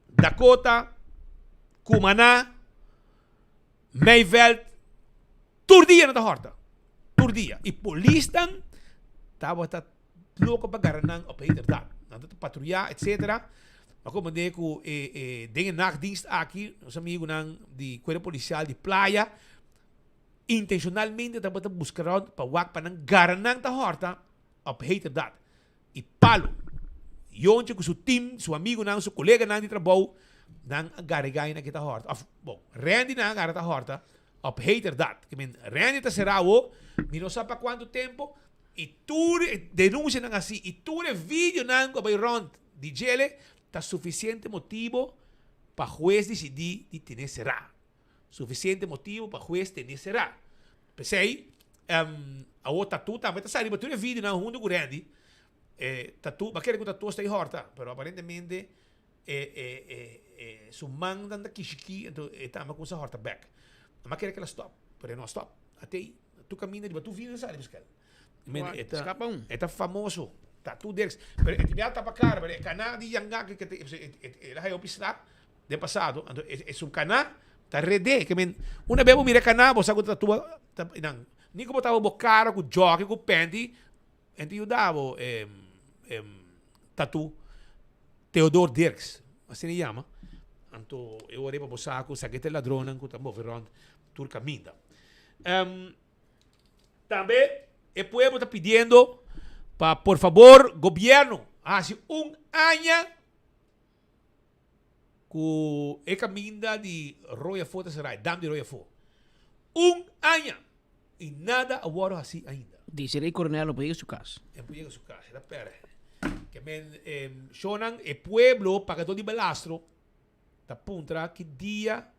Dakota, Cumaná, Meiveld, tur dia nan ta hòrta, tur dia. I polisnan. Tabata loko pa gara nan op heterdaad. Nan ta patruya etc. Ma comprende cu e e den e nachtdienst aki nos amigunan di cuerpo policial di playa intencionalmente tabata busca rond pa wak pa nan gara nan ta horta op heterdaad. Y palo. Yontje cu su team, su amigunan, su coleganan di trabou nan a gara e gainan ki ta horta. Of bon, Randy nan a gara ta horta op heterdaad. Ke men Randy ta sera awo, mi no sa pa cuanto tempo. I tur e denuncianan asi i tur e videonan cu a bay rond di djele ta suficiente motibo pa huez dicidi di tene cera. Suficiente motibo pa huez tene cera. P'esey, awor Tatu tambe ta sali riba tur e videonan hunto cu Randy. E Tatu, bo a kere cu Tatu a sta horta, pero aparentemente e e e e su mannan ta kishiki, anto e tambe a cuminsa horta bek. Mi a kere cu el a stop, pero e no a stop. Atey. Tu caminda riba tu vida sali busca el. Men, e ta, Scapa un. E ta famoso. Tatu Dirks. Pero e tibia tapa cara, pero e cana di yanga que te, e, e, e, la hopi sla de pasado. Anto e, e su cana ta rede. Que men, una vez bo mira cana, bo sa cu tatu ta, nan, ni como taba bo cara cu jockey cu panty, en te yudabo em, em, Tatu Theodor Dirks. Asina e yama. Anto e ora pa bo sa cu sa ke te ladronnan cu ta move rond tur caminda. Um, tambe e pueblo ta pidiendo pa por favor gobierno haci un aña cu e caminda di Rooi Afo ta cera, e dam di Rooi Afo. Un aña y nada a wordo haci ainda. Dice Rey Coronel no por yega su cas. No por yega su cas, e ta perde. Ke men, eh, shonan, e pueblo pagador di belastro ta puntra ki dia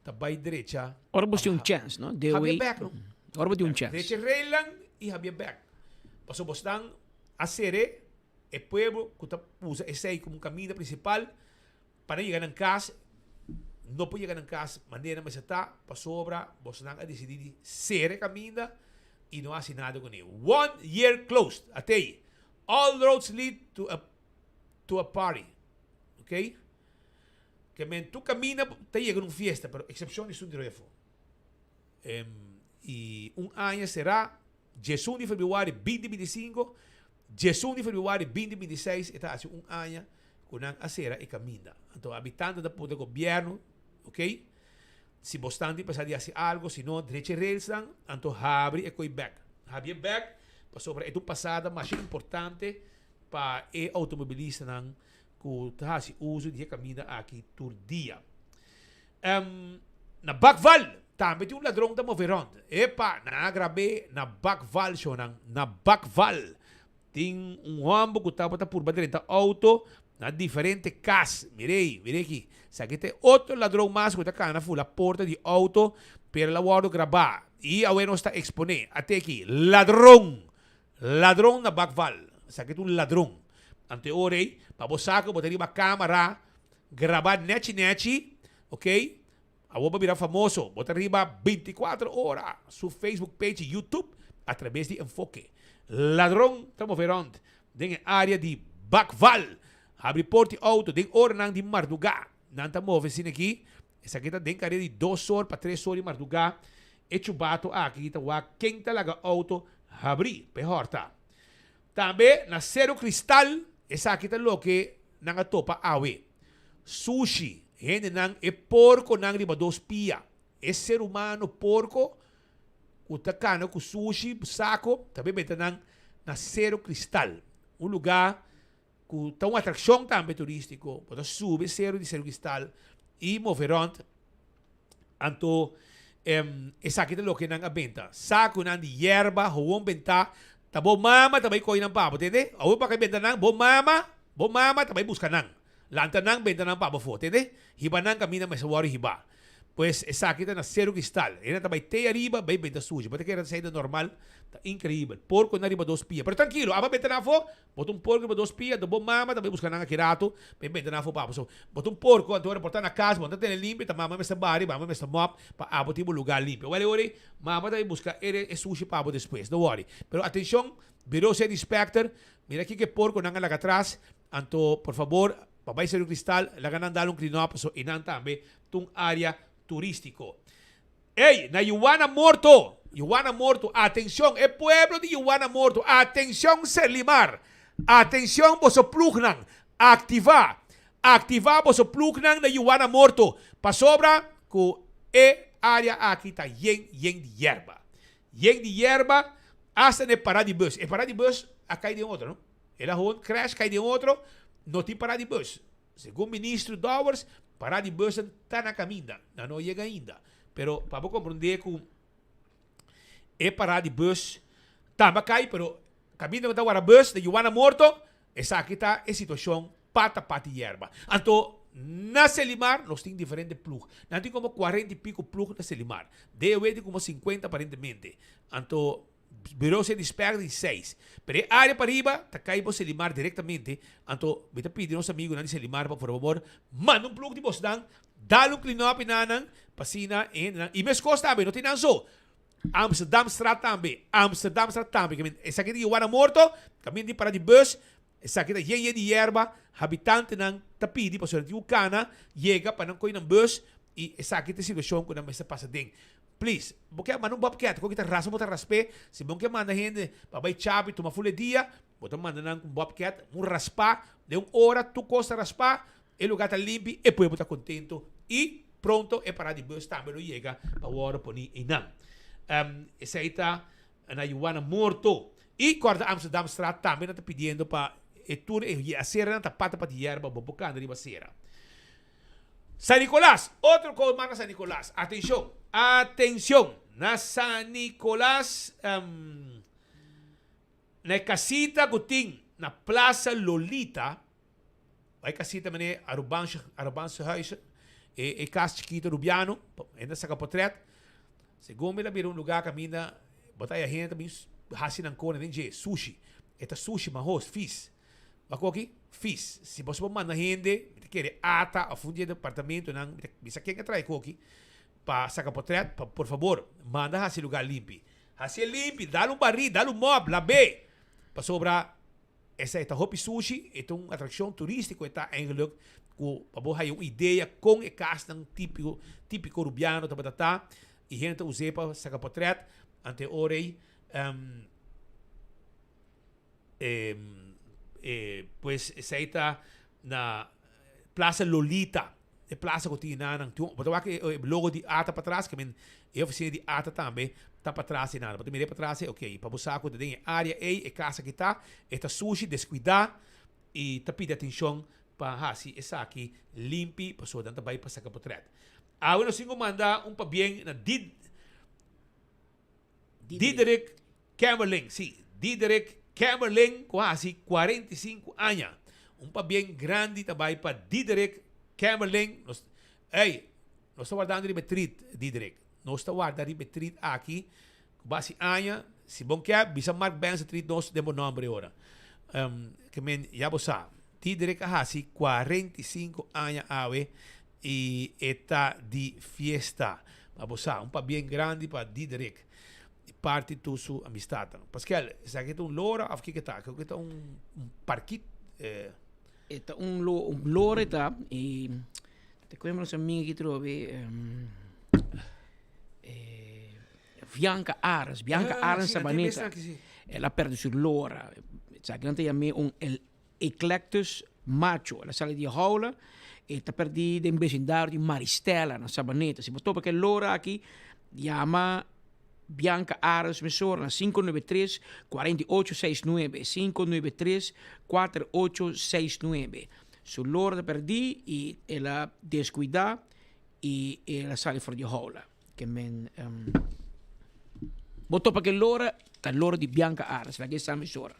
ta bai drecha. Ora bo tin un chance, no? De Habia bek, no? Ora bo tin un chance. Drecha reilan y habia bek. Paso bo stan a sere e pueblo cu ta usa esey como un caminda principal pa nan yega nan cas, no por yega nan cas manera mester ta pasobra bosnan a dicidi di sere e caminda y no haci nada cune. One year closed. Atey. All roads lead to a to a party. Okay? Ke men tur kaminda ta yega na un fiesta, pero eksepshon di esun di Royafó. I un aña será, diesun di febrüari binti binti sinku, diesun di febrüari binti binti seis e ta hasi un aña ku nan a sera e kaminda. Anto habitantenan ta puntra gobièrnu, ok, si bo stan tin pensá di hasi algu, si no drecha e railsnan, anto habri e koi bèk. Habri e bèk pasobra e ta un pasada masha importante pa e outomobilistanan ku ta hasi uso di e kaminda aki tur dia. Na Bakval tambe tin un ladron ta move rond. Epa, nan a grab'é na Bakval, shownan. Na Bakval tin un hòmber ku tabata purba drenta outo na diferente kas. Mir'ei, mir'ei aki. Esaki ta e otro ladron mas ku ta kana fula porta di outo, pero el a wòrdu grabá. I awe nos ta eksponé. Ate aki, ladron! Ladron na Bakval. Esaki ta un ladron. Anto e ora ei, pa bo sa ku bo ta riba kamara, grabá nèchi nèchi, ok? Awor bo a bira famoso. Bo ta riba bintikuater ora su Facebook page i YouTube atrabes di Enfoke. Ladron ta move rònt den e área di Bakval. Habri port di outo den oranan di mardugá. Nan ta move asina aki. Esaki ta den karea di dos or pa tres or di mardugá. E chubato aki ta wak ken ta laga outo habrí pa e hòrta. Tambe na Seru Kristal esaki ta loke nan a topa awe. Sushi, hendenan e porkonan riba dos pia. E ser humano porko ku ta kana ku sushi sako ta bebenta nan na Seru Kristal, un lugá ku ta un atrakshon tambe turístiko. Bo ta subi e seru di Seru Kristal i move rònt. Anto esaki ta loke nan a benta. Sakunan di yerba howon bentá. Ta bo mama ta bai kohe nan pa bo, tende? Awor bo a kai benta nan, bo mama, bo mama ta bai buska nan. Lanta nan, benta nan pa bo afó, tende? Hiba nan kaminda mester wòrdu hibá. Pues esaki ta na Seru Kristal. E nan ta bai te ariba, bai benta sushi. Bo ta kere ta esei ta normal? Ta inkreibel. Porko nan riba dos pia. Pero trankilo, aba benta nan afó, Bo ta un porko riba dos pia, anto bo mama ta bai buska nan aki ratu, pa e benta nan afo pa bo. So, bo ta un porko, anto ora por ta na kas, bo no ta tene limpio, ta mama mester bari, mama mester mòp, pa abo tin bo lugá limpio. Wèl e ora ei, mama ta bai buska e e sushi pa abo despues, no wòri. Pero atenshon, Bureau Safety Inspector, mira kiko e porkonan a laga atras, anto por fabor, pa bai Seru Kristal, laga nan dal un clean up, pasobra einan tambe ta un área turístiko. Ey, na Yuana morto! Juana Morto, atencion, e pueblo di Juana Morto, atencion Serlimar, atencion boso ploegnan, activa, activa boso ploegnan na Juana Morto, pasobra cu e area aki ta yen yen di yerba. Yen di yerba, hasta na e parada di bus. E parada di bus a cay den otro, no? El a gewoon crash cay den otro, no tin parada di bus. Segun Ministro Dowers, parada di busnan ta na caminda, nan no yega ainda. Pero pa bo comprende cu e parada di bus tambe a cay, pero caminda cu ta wara bus na Juana Morto, esaki ta e situacion pata pati yerba. Anto na Selimar nos tin diferente ploeg. Nan tin como cuarenta y pico ploeg na Selimar. DOW tin como cincuenta aparentemente. Anto Bureau se disperga di seis. Pero e area pariba ta cay bo Selimar directamente. Anto mi ta pidi nos amigonan di Selimar pa por fabor manda un plug di bosnan, dal un clean up enanan pa asina e hendenan. Y mescos tambe no tin nan so. Amsterdamstraat tambe, Amsterdamstraat tambe. Ke men esaki di Juana Morto, caminda di para di bus, esaki ta yen yen di yerba. Habitantenan ta pidi pasobra nan tin cu cana yega pa nan coy nan bus y esaki ta e situacion cu nan mester pasa den. Please, bo ke manda un bobcat, ku kita raspa bo ta rasp'é. Si bo ke manda hende pa bai chapi tuma ful e dia, bo ta manda nan ku un bobcat, un raspá, den un ora tur kos ta raspá, e lugá ta limpi, e pueblo ta kontento i pronto e parada di bus tambe lo yega pa wòrdu poní einan. Esei ta na Juwana Morto. I kòrda Amsterdamstraat tambe nan ta pidiendo pa e tur e aseranan ta pata pa di yerba bo por kanda riba asera. San Nicolas, otro cos mas na San Nicolas, atencion, atencion, na San Nicolas, um, na e casita cu tin na Plaza Lolita, e casita mene Arubaanse, Arubaanse huizen, e, e cas chikito Rubiano, hende a saca potret, segun mi ta bira un lugar caminda, bo ta haya hende ta bin haci nan cona den dje, sushi, e ta sushi mahos, vis. Bako aki? Fis. Si boso por manda hende, mi ta kere ata of un di e departamentonan, mi ta bisa ken a trae koki, pa saka potret, pa por fabor, manda hasi e lugar limpi. Hasi e limpi, dal un barí, dal un mòp, lab'é. Pasobra esei ta hopi sushi, e ta un atrakshon turístiko e ta eigenlijk, ku pa bo haya un idea kon e kasnan típiko, típiko Rubiano tabata ta, i hende ta us'é pa saka potret, ante e ora ei, E, pues esei ta na Plaza Lolita, e plaza ku tin nan, bo ta wak e logo di ata patras, ke men e ofisina di ata tambe ta patras ei nan. Bo ta mira e patras ei, ok, pa bo sa ku ta den e área ei e kasa aki ta, e ta sushi, deskuidá i ta pidi atenshon pa hasi esaki limpi pasobra nan ta bai pa saka potrèt. Awe nos tin ku manda un pabien na Did. Diederik Kamerling, sí, Diederik Kamerling ku a hasi 45 aña. Un pabien grandi ta bai pa Diederik Kamerling. Nos, ey, nos ta wardando riba e treat, Diederik. Nos ta warda riba e treat aki ku bo hasi aña. Si bon ke, bisa Mark Benz a treat nos den bo nomber e ora. Um, ke men, ya bo sa. Diederik a hasi 45 aña awe i e ta di fiesta. Pa bo sa, un pabien grandi pa Diederik di parti tur su amistadnan. Paskel, esaki ta un lora of kiko ta? Kiko ta un parkit? Eh. E ta un lo, un lora e ta i te kue nos amiga aki trobe eh, Bianca Arends, Bianca Ah, Arends sí, antes Sabaneta. aki, sí. El a perde su lora. Esaki nan ta yam'é un el Eclectus macho. El a sali di e houla, e ta perdí den besindario di Maristella na Sabaneta. Si bo topa ku e lora aki, yama Bianca Arends mesora na 593 4869, 593 4869. Su lora ta perdí i el a deskuidá i el a sali for di e houla. Ke men bo topa ke lora ta lora di Bianca Arends, laga e sa mesora.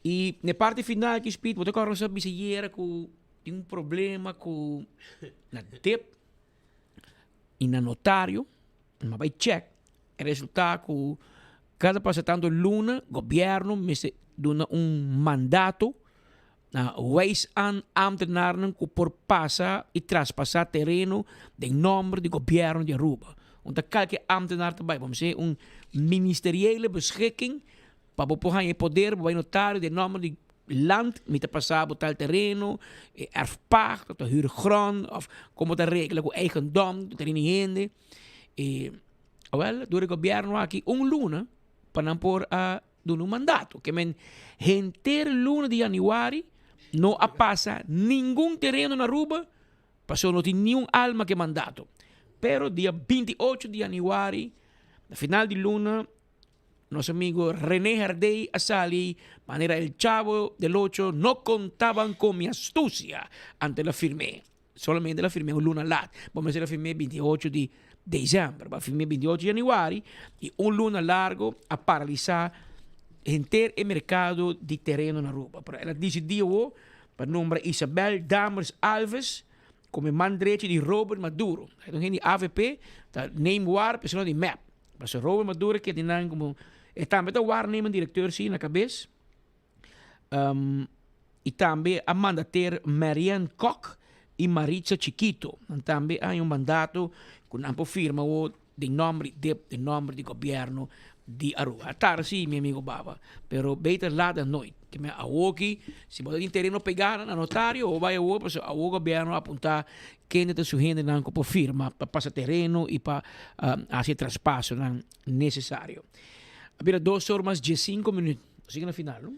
I na e parti final aki Speed bo ta kòrda nos a bisa yera ku tin un problema ku na dip i na notario, mi a bai chèk e resultá ku kada pasa tantu luna gobièrnu mester duna un mandato na wijs aan ambtenarnan ku por pasa i traspasá tereno den nòmber di gobièrnu di Aruba. Un ta kalke ambtenar ta bai, vamos a un ministeriële beschikking pa bo por haña e poder, bo bai notario den nòmber di land, mi ta pasa bo tal tereno, e erfpacht of ta huurgrond of kon bo ta regla ku eigendom, tereno di hende. E. Awel, dor e gobierno aki un luna pa nan por a duna un mandato. Ke men henter luna di januari no a pasa ningun tereno na Aruba pasobra no tin niun alma ke mandato. Pero dia 28 di januari, na final di luna, nos amigo Rene Herdé a sali manera el Chavo del Ocho, no contaban con mi astucia, ante la firmé. Solamente la firmé un luna laat. Bo mester a firmé 28 di december. Bo a firmé 28 di januari y un luna largo a paralisa henter e mercado di tereno na Aruba. Pero el a dicidi awo pa nombra Isabel Dammers Alves como e man drechi di Robert Maduro. Hay un hende di avp ta neem waar persona di mep. Pasobra Robert Maduro ke tin nan como e tambe ta waarnemend directeur si na cabes. Y tambe a manda ter Marianne Kok y Maritza Chiquito. Nan tambe a haña un mandato cu nan por firma awo den nomber di dip, den nomber di gobierno di Aruba. A tarde si, mi amigo Baba, pero beter laat dan nooit. Ke men awoki, si bo ta tin tereno pega na notario, bo bay awo, pasobra awo gobierno a apunta kende ta su hendenan cu por firma pa pasa tereno y pa haci e traspasonan necesario. A bira dos or mas diescinco minuut. Nos yega na final, no?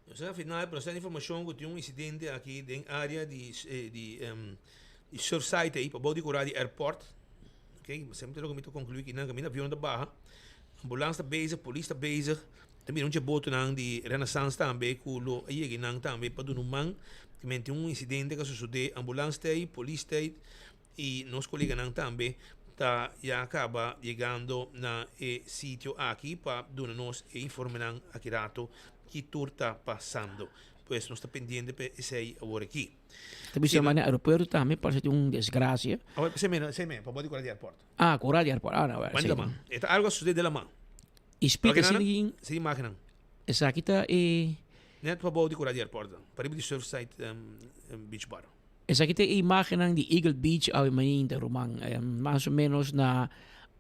Nos yega na final, pero nos tin informacion cu tin un incidente aki den area di di di Surfside ey, pabou di cura di airport. Ok, semper loke mi ta conclui kinan, caminda avion ta baha, ambulance ta bezig, polis ta bezig, ta mira un dje botonan di Renaissance tambe cu lo a yega eynan tambe pa duna un man. Kimen tin un incidente cu a sucede, ambulance ta ey, polis ta ey, y nos coleganan tambe ta ya caba yegando na e sitio aki pa duna nos e informenan aki rato ki tur ta pasando. Pues nos ta pendiente pa esey awor aki. Ta bisa ma na aeropuerto tambe parece tin un desgracia. Awor esey meen, esey meen, pa bo di cura di airport. Ah, cura di airport, ah no, Manda la man. E ta algo a sucede de la man. Y speak así di. Si imagennan. Esaki ta e. Net pa bo di cura di airport, pariba di Surfside Beach Bar. Esaki ta e imagennan di Eagle Beach awe mainta, ruman. Mas o menos na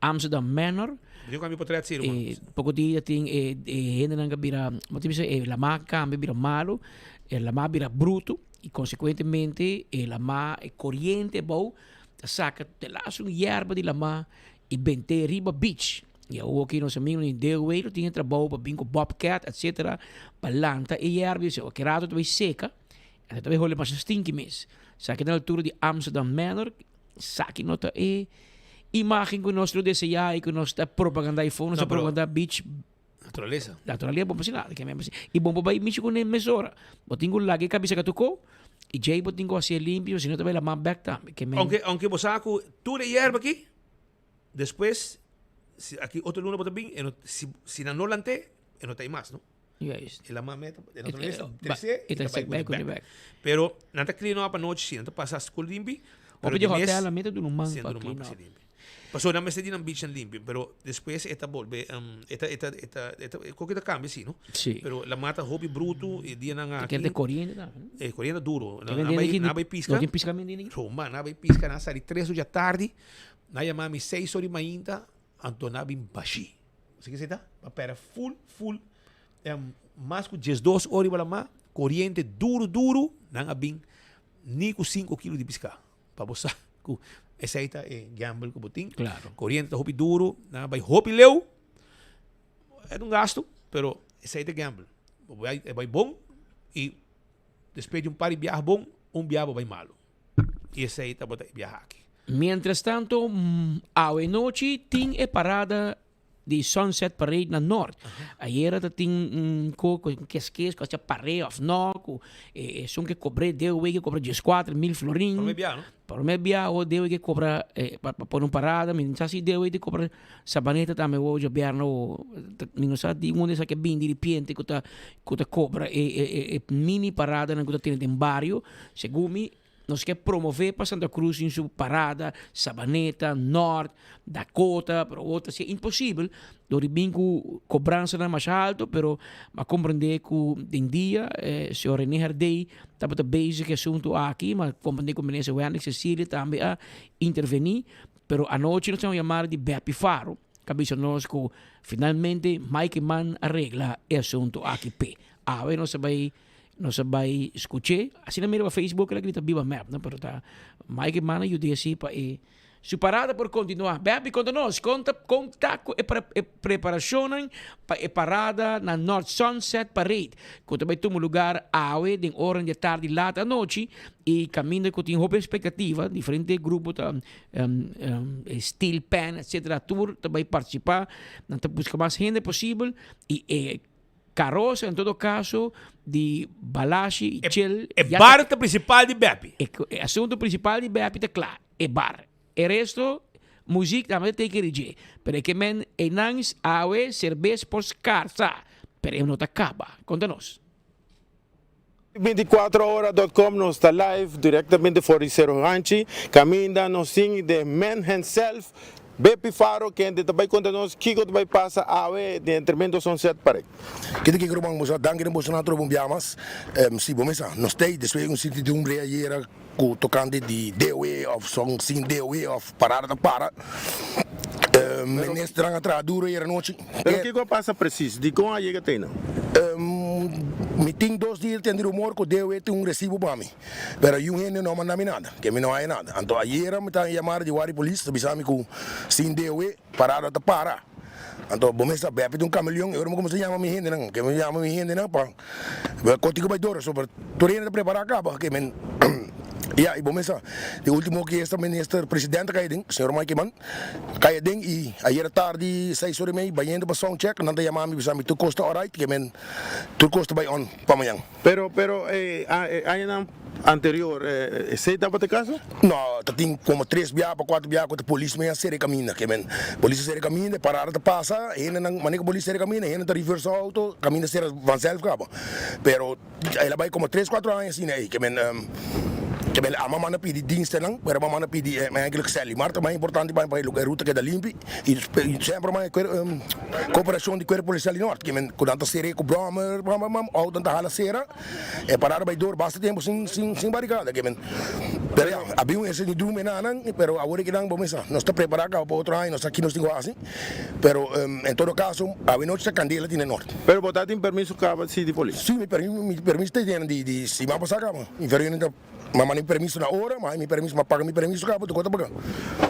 Amsterdam Manor. Bo tin potret si, ruman? E poko dia tin e hendenan ka bira, bo tin bisa e lama kambia bira malo, e lama bira bruto i konsekuentemente e lama, e koriente abou ta saka te las un yerba di lama i bent'é riba beach. I awoki nos amigonan di Deelway lo tin e trabou pa bin ku bobcat etcetera pa lanta e yerba i esei. Oke rato ta bai seka. E ta bay hole masha stinky mes. Esaki na altura di Amsterdam Manor. Esaki no ta e imagen cu nos lo desea y cu nos ta propaganda y fo. Nos ta propaganda beach. Naturaleza. Naturaleza bon pa si nada. Y bon pa bay mishi cu ne mesora. Bo tin cu laga e cabeza catuco y djey bo tin cu hacié limpio si no ta bay lama bek tambe. Aunke, aunke bo sa cu tur e yerba aki, despues, si aki otro luna bo ta bin, e no, si, si nan no lant'é, e no ta ey mas, no? Juist. E la mame ta e naturalesa trece y ta bai cu bek. Pero nan ta clean up anochi si, nan ta pasa school limpi. Pero di hotel nan mester duna un man pa clean up. Pasobra nan mester di nan beach nan limpi, pero despues e ta bolbe e ta e ta e ta e ta koke ta cambia si no. Si. Pero la mata hopi bruto e dianan aki. Ta kere coriente tambe no. E coriente duro. Nan bai nan bai pisca. No tin piscamento aki. Roma nan bai pisca nan sali tres or dja tardi nan yama mi seis or di mainta anto nan a bin bashi. Bo sa kiko ta? Bo a pèrdè ful ful mas ku diesdos ora riba lamá, koriente duru duru, nan a bin ni ku sinku kilo di piská. Pa bo sa ku esei ta e gamble ku bo tin. Klaro. Koriente ta hopi duru, nan a bai hopi leu, e ta un gastu, pero esei ta e gamble. Bo bai e bai bon i despues di un par di biaha bon, un biaha bo bai malu. I esei tabata e biaha aki. Mientras tanto, awe nochi tin e parada di Sunset Parade na Noord. Ayera ta tin un ko ku kes kes ku a pare of no ku esun ke kobr'é deu wei ke kobra dieskuater mil florin. Prome bia no? Prome bia awo deu wei ke kobra pa pone un parada mi no sa si deu wei ta kobra Sabaneta tambe awo djobièrnè awo mi no sa di unda esaki a bin diripiente ku ta ku ta kobra e mini paradanan ku ta tene den bario segun mi Nos ke promove pa Santa Cruz tin su parada, Sabaneta, Nort, Dakota, pero awor ta sier imposibel dor di bin ku kobransanan masha alto, pero m'a komprende ku den dia señor Rene Herdey tabata bezig ku e asuntu aki, m'a komprende ku minister Wendrick Cecilia tambe a interveni, pero anochi nos tin un yamada di Beppy Faro ku a bisa nos ku finalmente Mike Eman a regla e asuntu aki p'e. Awe nos a bai Nos a bai scuché. Asina mira pa Facebook el a grita biba mep, no? Pero ta Mike Eman a yud'é así pa e Su parada por continua. Beppie conta nos con ta con ta cu e e preparacionnan pa e parada na North Sunset Parade cu ta bay tuma lugar awe den oran di e tardi laat anochi y caminda cu tin hopi expectativa, diferente grupo ta steel pan etcetera tur ta bay participa, nan ta busca mas hende posibel y e Carosa en todo caso di Balashi y Chel. E bar ta principal di Beppie. E asunto principal di Beppie ta cla, e bar. E resto, muziek ta mester teken dje. Pero e ke men einan awe cerbes por scarsa, pero e no ta caba. Conta nos. 24 ora dot com nos ta live directamente for di Cerro Hanchi caminda nos tin the man himself Beppie Faro kende ta bay conta nos kico ta bay pasa awe den e tremendo sunset parade. Kende ke ruman boso a danki den boso nan trobe un bia mas. Si bo mesa nos tei despues un certidumbre ayera ku tokante di DOE of son sin DOE of parada ta para. Ministernan a traha duro ayera nochi. Pero kiko a pasa precies? Dikon a yega te einan? Mi tin dos dia tende rumor ku DOE tin un resibo pa mi, pero yun hende no a manda mi nada, ke mi no haya nada. Anto ayera mi ta yamada di wari polis ta bisa mi ku sin DOE parada ta para. Anto bo mester a bèpi di un kameleon i ora mi kuminsá yama mi hendenan, ke mi yama mi hendenan pa kotiku bai dor, so tur hende ta prepará kaba, ke men ya i bo mester di ultimo ki esta minister presidente a kai aden, señor Mike Eman a kai aden i ayera tardi seis ora i mei bayendo pa sound check nan ta yama mi bisa mi tur kos ta orait, ke men tur kos ta bai on pa mañan. Pero pero e añanan anterior esey tabata e caso? No, ta tin como tres biaha pa cuatro biaha cu ta polis mes a cera e caminda. Ke men polis a cera e caminda, e parada ta pasa, hendenan, manera cu polis cera e caminda, hende ta reversa auto, caminda cera vanzelf caba. Pero el a bay como tres cuatro aña asina ey. Ke men ke men a manda pidi dienstennan, pero a manda pidi eigenlijk Sally Mar ta mas importante pa e ruta keda limpi y semper mas cooperacion di Cuerpo Policial di Noord. Ke men cu nan ta cera cu brommer, bam bam bam, auto nan ta hala cera. E parada bai door basta tempo sin sin sin baricada ke men pero ya abi un ese ni drumi nanan pero awor e kinan bo mesa nos ta prepara caba pa otro aña nos sa ki nos tin cu haci pero en todo caso awe nochi ta candela tin den noord. Pero bo ta tin permiso caba si di polis? Si mi permiso mi permiso ta yena di di siman pasa caba mi vergunning ta Ma manda mi permiso na ora, ma mi permiso, ma paga mi permiso caba, tur cosa ta paga.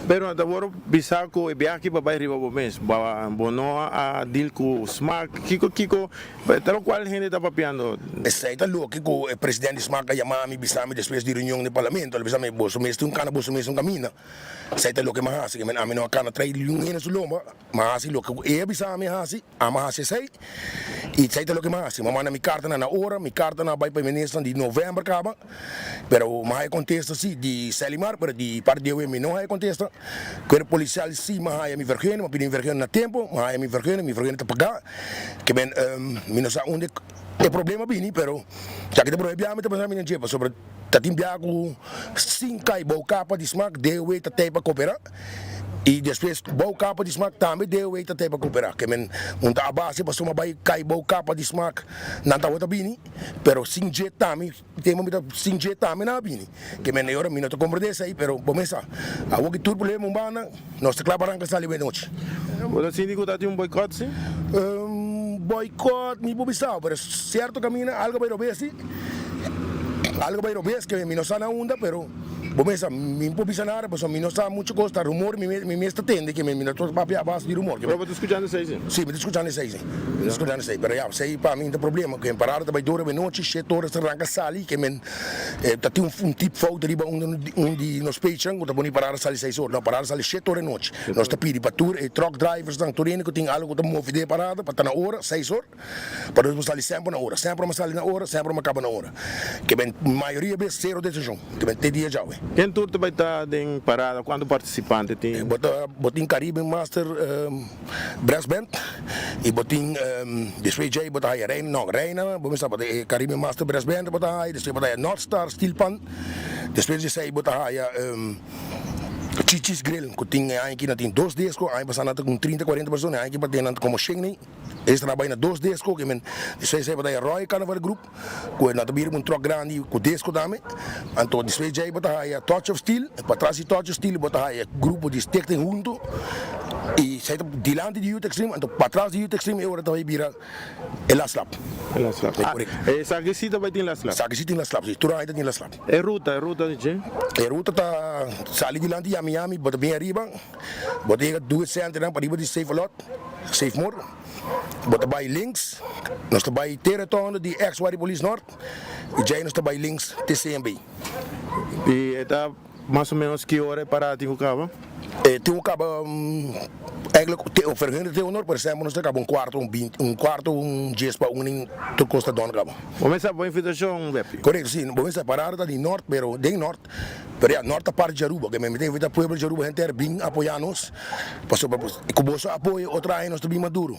Pero ta wor bisa cu e biaha aki pa bay riba bo mes, bo no a deal cu smaak, kico kico, ta locual hende ta papiando. Esey ta loke cu e president di smaak a yama mi bisa mi despues di reunion den parlamento, el a bisa mi boso mes tin un cana, boso mes un camina, esey ta loke mi a haci, ami no a cana trae niun hende su lomba, mi a haci loke cu e a bisa mi a haci. Amo a hasi esei y esei ta loke mi a hasi. Mi a manda mi cartanan na ora, mi cartanan a bai pa e ministernan di november caba, pero mi a haya contesta si di Celimar, pero di parti di EW mi no haya contesta. Cuerpo policial si mi a haya mi vergunning, mi a pidi mi vergunning na tempo, mi a haya mi vergunning, mi vergunning ta paga. Ke men mi no sa unda e problema a bini, pero ya ki ta probe bia mi ta pensa mi na dje, pasobra ta tin bia cu sin cay bou capa di smaak DOW ta tey pa coopera. Y despues bou capa di smaak tambe DOW ta tey pa coopera. Ke men un ta a base pasobra bay cay bou capa di smaak nan tabata bini, pero sin dje tambe tempo mi ta sin dje tambe nan a bini. Ke men e ora mi no ta comprende esey, pero bo mes sa awor ki tur problema un banda nos ta cla pa ranca sali buenochi. Bo ta sinti cu ta tin un boycott si? Boycott mi por bisa, pero cierto camina algo bay robes si, algo bay robes ke mi no sa na unda pero. Bo mester mi no por bisa nada pasobra mi no sa mucho cos, ta rumor mi mi mes ta tende ke mi no ta papia a base di rumor. Pero bo ta scuchando esey si? Si, mi ta scuchando esey si, mi ta scuchando esey, pero ya, esey pa mi no ta problema, ke parada ta bay dor abenochi, shete ora ta ranca sali, ke men ta tin un tip fout riba un un di nos page-nan ku ta pone parada sali seis ora, no, parada sali shete ora anochi, nos ta pidi pa tur e truck drivers-nan, tur hende ku tin algo ku ta move den e parada pa ta na ora, seis or. Pa nos bo sali semper na ora. Semper mi sali na ora, semper mi kaba na ora. Ke ben mayoria bes sero detenshon. Ke ben te dia djawe. Ken tur ta bai ta den parada? Kuantu partisipante tin? Bo ta bo tin Caribbean Master Brass Band i bo tin despues djei bo ta haya Reina no Reina bo mester tabata e Caribbean Master Brass Band bo ta haya despues bo ta haya North Star Steel Pan despues di esei bo ta haya Chichi's Grill ku tin e aña aki nan tin dos disco aña pasa nan ta ku trinta kuarenta persona e aña aki pa tin nan ta komo shen nei. Esnan a bai na dos disco, ke men despues esei tabata e Royal Carnival Group, ku nan ta bira ku un truck grandi ku disco tambe. Anto despues djei bo ta haya Touch of Steel, patras di Touch of Steel bo ta haya grupo di Stichting Hunto. I esei ta dilanti di Youth Extreme, anto patras di Youth Extreme e ora ta bai bira e last lap. E last lap. Ah, korekto. Esaki si ta bai tin last lap? Esaki si tin last lap, si. Tur aña ta tin last lap. E ruta, e ruta di dje? E ruta ta sali dilanti Yami Yami, bo ta bin ariba, bo ta yega Duet Centernan pariba di Save A Lot, Save More, bo ta bai links, nos ta bai te rotonde di ex Wardi Polis Nort, i djei nos ta bai links te CMB. I e ta Mas o menos ki ora e parada tin ku kaba? E tin ku kaba eigenlijk te vergunde te honor, por ehempel nos ta kaba un kuarto un binti un kuarto un dies pa un nin tur kos ta done kaba. Bo mester bo invitashon Beppy. Korekto si, bo mester parada ta di nort pero den nort pero ya nort ta parti di Aruba ke mi ta invita pueblo di Aruba henter bin apoya nos pasobra ku boso apoyo otro aña nos ta bin maduro.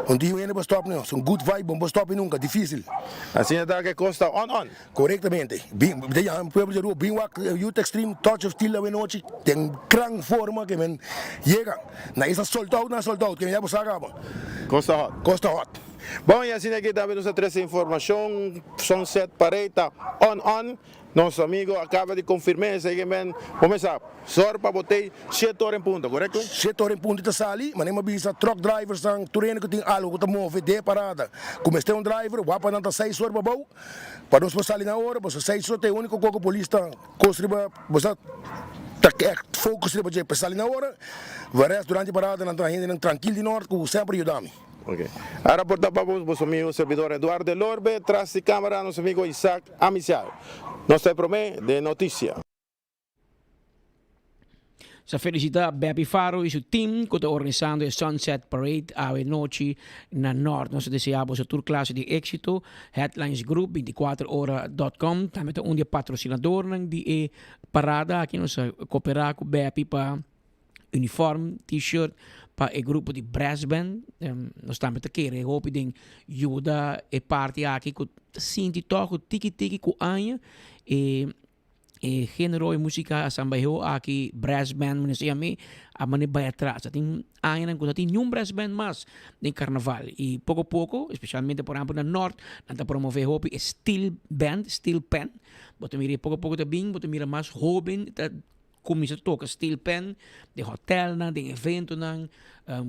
Un tin hende pa stop nos, un good vibe bo no por stop nunca, dificil. Asina ta ke kos ta on on. Korektamente. Bin, mi ta yama pueblo di Aruba, bin wak Youth Extreme Touch of Steel awenochi den gran forma ke men yega na esa sold out na sold out ke men ya bo sa kaba. Kos ta hot. Kos ta hot. Bon y asina aki tambe nos a trece informacion Sunset Parade ta on on. Nos amigo a caba di confirme esey ke men bo mesa sor pa bo tey siete ora en punto, corecto? Siete ora en punto ta sali, manera mi a bisa truck driversnan tur hende ku tin algo ku ta move den e parada ku mester un driver wak pa nan ta seis ora pa bou pa nos por sali na ora pasobra seis ora ta e unico kos ku polis ta kos riba bo sa ta echt focus riba dje pa sali na ora, rest durante e parada nan ta hendenan trankil di nort ku semper yuda mi. Ok. A raporta pa bos boso amigo servidor Eduardo Elorbe, tras di camera nos amigo Isaac Amicial. Nos ta e prome den noticia. Sa felicita Beppy Faro y su team cu ta organisando e Sunset Parade awe nochi na Noord. Nos ta desea boso tur clase di exito. Headlines Group, 24 ora dot com, tambe ta un di e patrocinadornan di e parada aki. Nos a coopera cu Beppy pa uniform, t-shirt pa e grupo di brass band. Nos tambe ta kere hopi den yuda e parti aki ku ta sinti tòg ku tiki tiki ku aña e e genero e musika asambaheho aki brass band mi no sé ami a mane bai atras. Ta tin añanan ku no tin niun brass band mas den karnaval i poko poko espesialmente por ehempel na nort nan ta promove hopi e steel band, steel pan. Bo ta mira e poko poko ta bin bo ta mira mas hoben ta Kuminsá toka steel pan den hotelnan, den eventonan.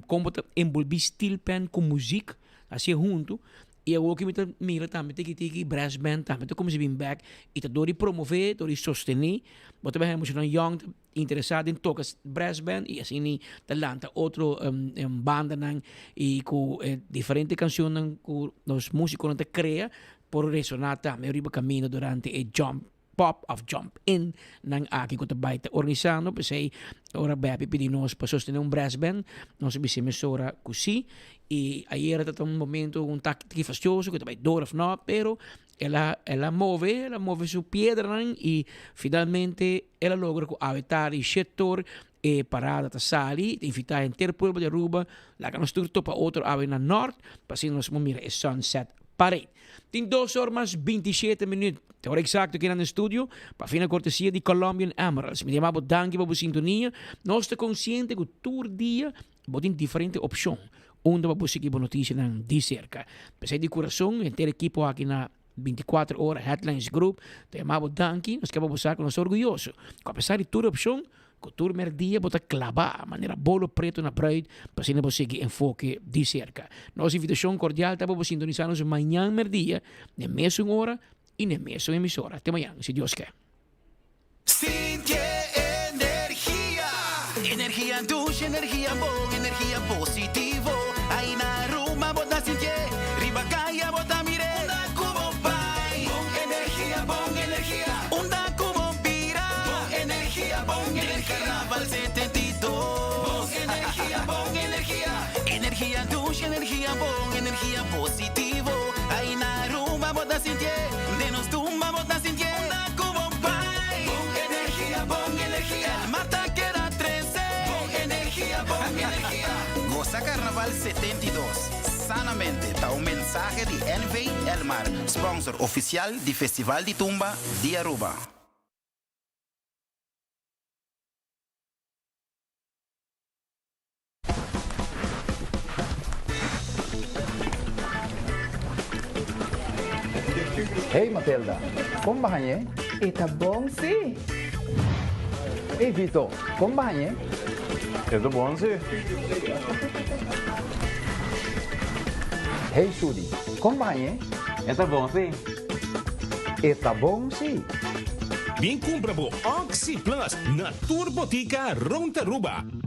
Kon bo ta enbolbí steel pan ku muzik, hasié huntu. I awor ku mi ta mira tambe tiki tiki brass band tambe ta kuminsá bin bèk i ta dor di promové, dor di sostené. Bo ta bai muchanan yòn ta interesá den toka brass band i asina ta lanta otro bandanan i ku e diferente kanshonnan ku nos músikonan ta krea por resoná tambe riba kaminda durante e jump. Pop of Jump In nan aki ku ta bai ta organisando. P'esei ora Beppy pidi nos pa sostené un brass band, nos a bisa mesora ku sí. I ayera ta ta un momento un tiki fastioso ku ta bai door of no, pero el a el a move, el a move su piedranan i finalmente el a logra ku awe tardi shete or e parada ta sali. Ta invitá henter pueblo di Aruba laga nos tur topa otro awe na Nort pa asina nos por mira e sunset parade. Tin dos or mas bintishete minuut. Te ora exacto kinan den studio pa fina cortesia di Colombian Emeralds. Mi ta yama bo danki pa bo sintonia. Nos ta consciente cu tur dia bo tin diferente opcion unda pa bo sigui bo noticianan di cerca. P'esey di curason henter ekipo aki na 24 Ora Headlines Group ta yama bo danki. Nos ke pa bo sa cu nos ta orguyoso cu apesar di tur opcion Ku tur merdia bo ta klabá manera bolo pretu na bruid pa asina bo sigui enfoke di serka. Nos invitashon kordial ta pa bo sintonisá nos mañan merdia n'e mesun ora i n'e mesun emisora. Te mañan, si Dios ke. Sinti e energia. Energia dushi, energia bon, energia positivo. Ai na Aruba bo ta sintié, riba kaya bo ta mir'é. Unda ku bo bai, bon energia, bon energia. Unda ku bo bira, bon energia, bon energia. Den Carnaval 72, bon energia, bon energia. Energia dushi, energia bon, energia positivo. Ai na Aruba bo ta sintié, den nos tumba bo ta sintié. Unda ku bo bai, bon energia, bon energia. El mar ta keda trese, bon energia, bon energia. Gosa Carnaval 72 sanamente ta un mensahe di NV Elmar, sponsor oficial di Festival di Tumba di Aruba. Hey Matilda, kon ba hañ'é? E ta bon si! Hey Vito, kon ba hañ'é? E ta bon si. Hey Sudi, kon bañ'e? E ta bon si. E ta bon si. Bin cumpra bo Oxi Plus na tur botica rond Aruba.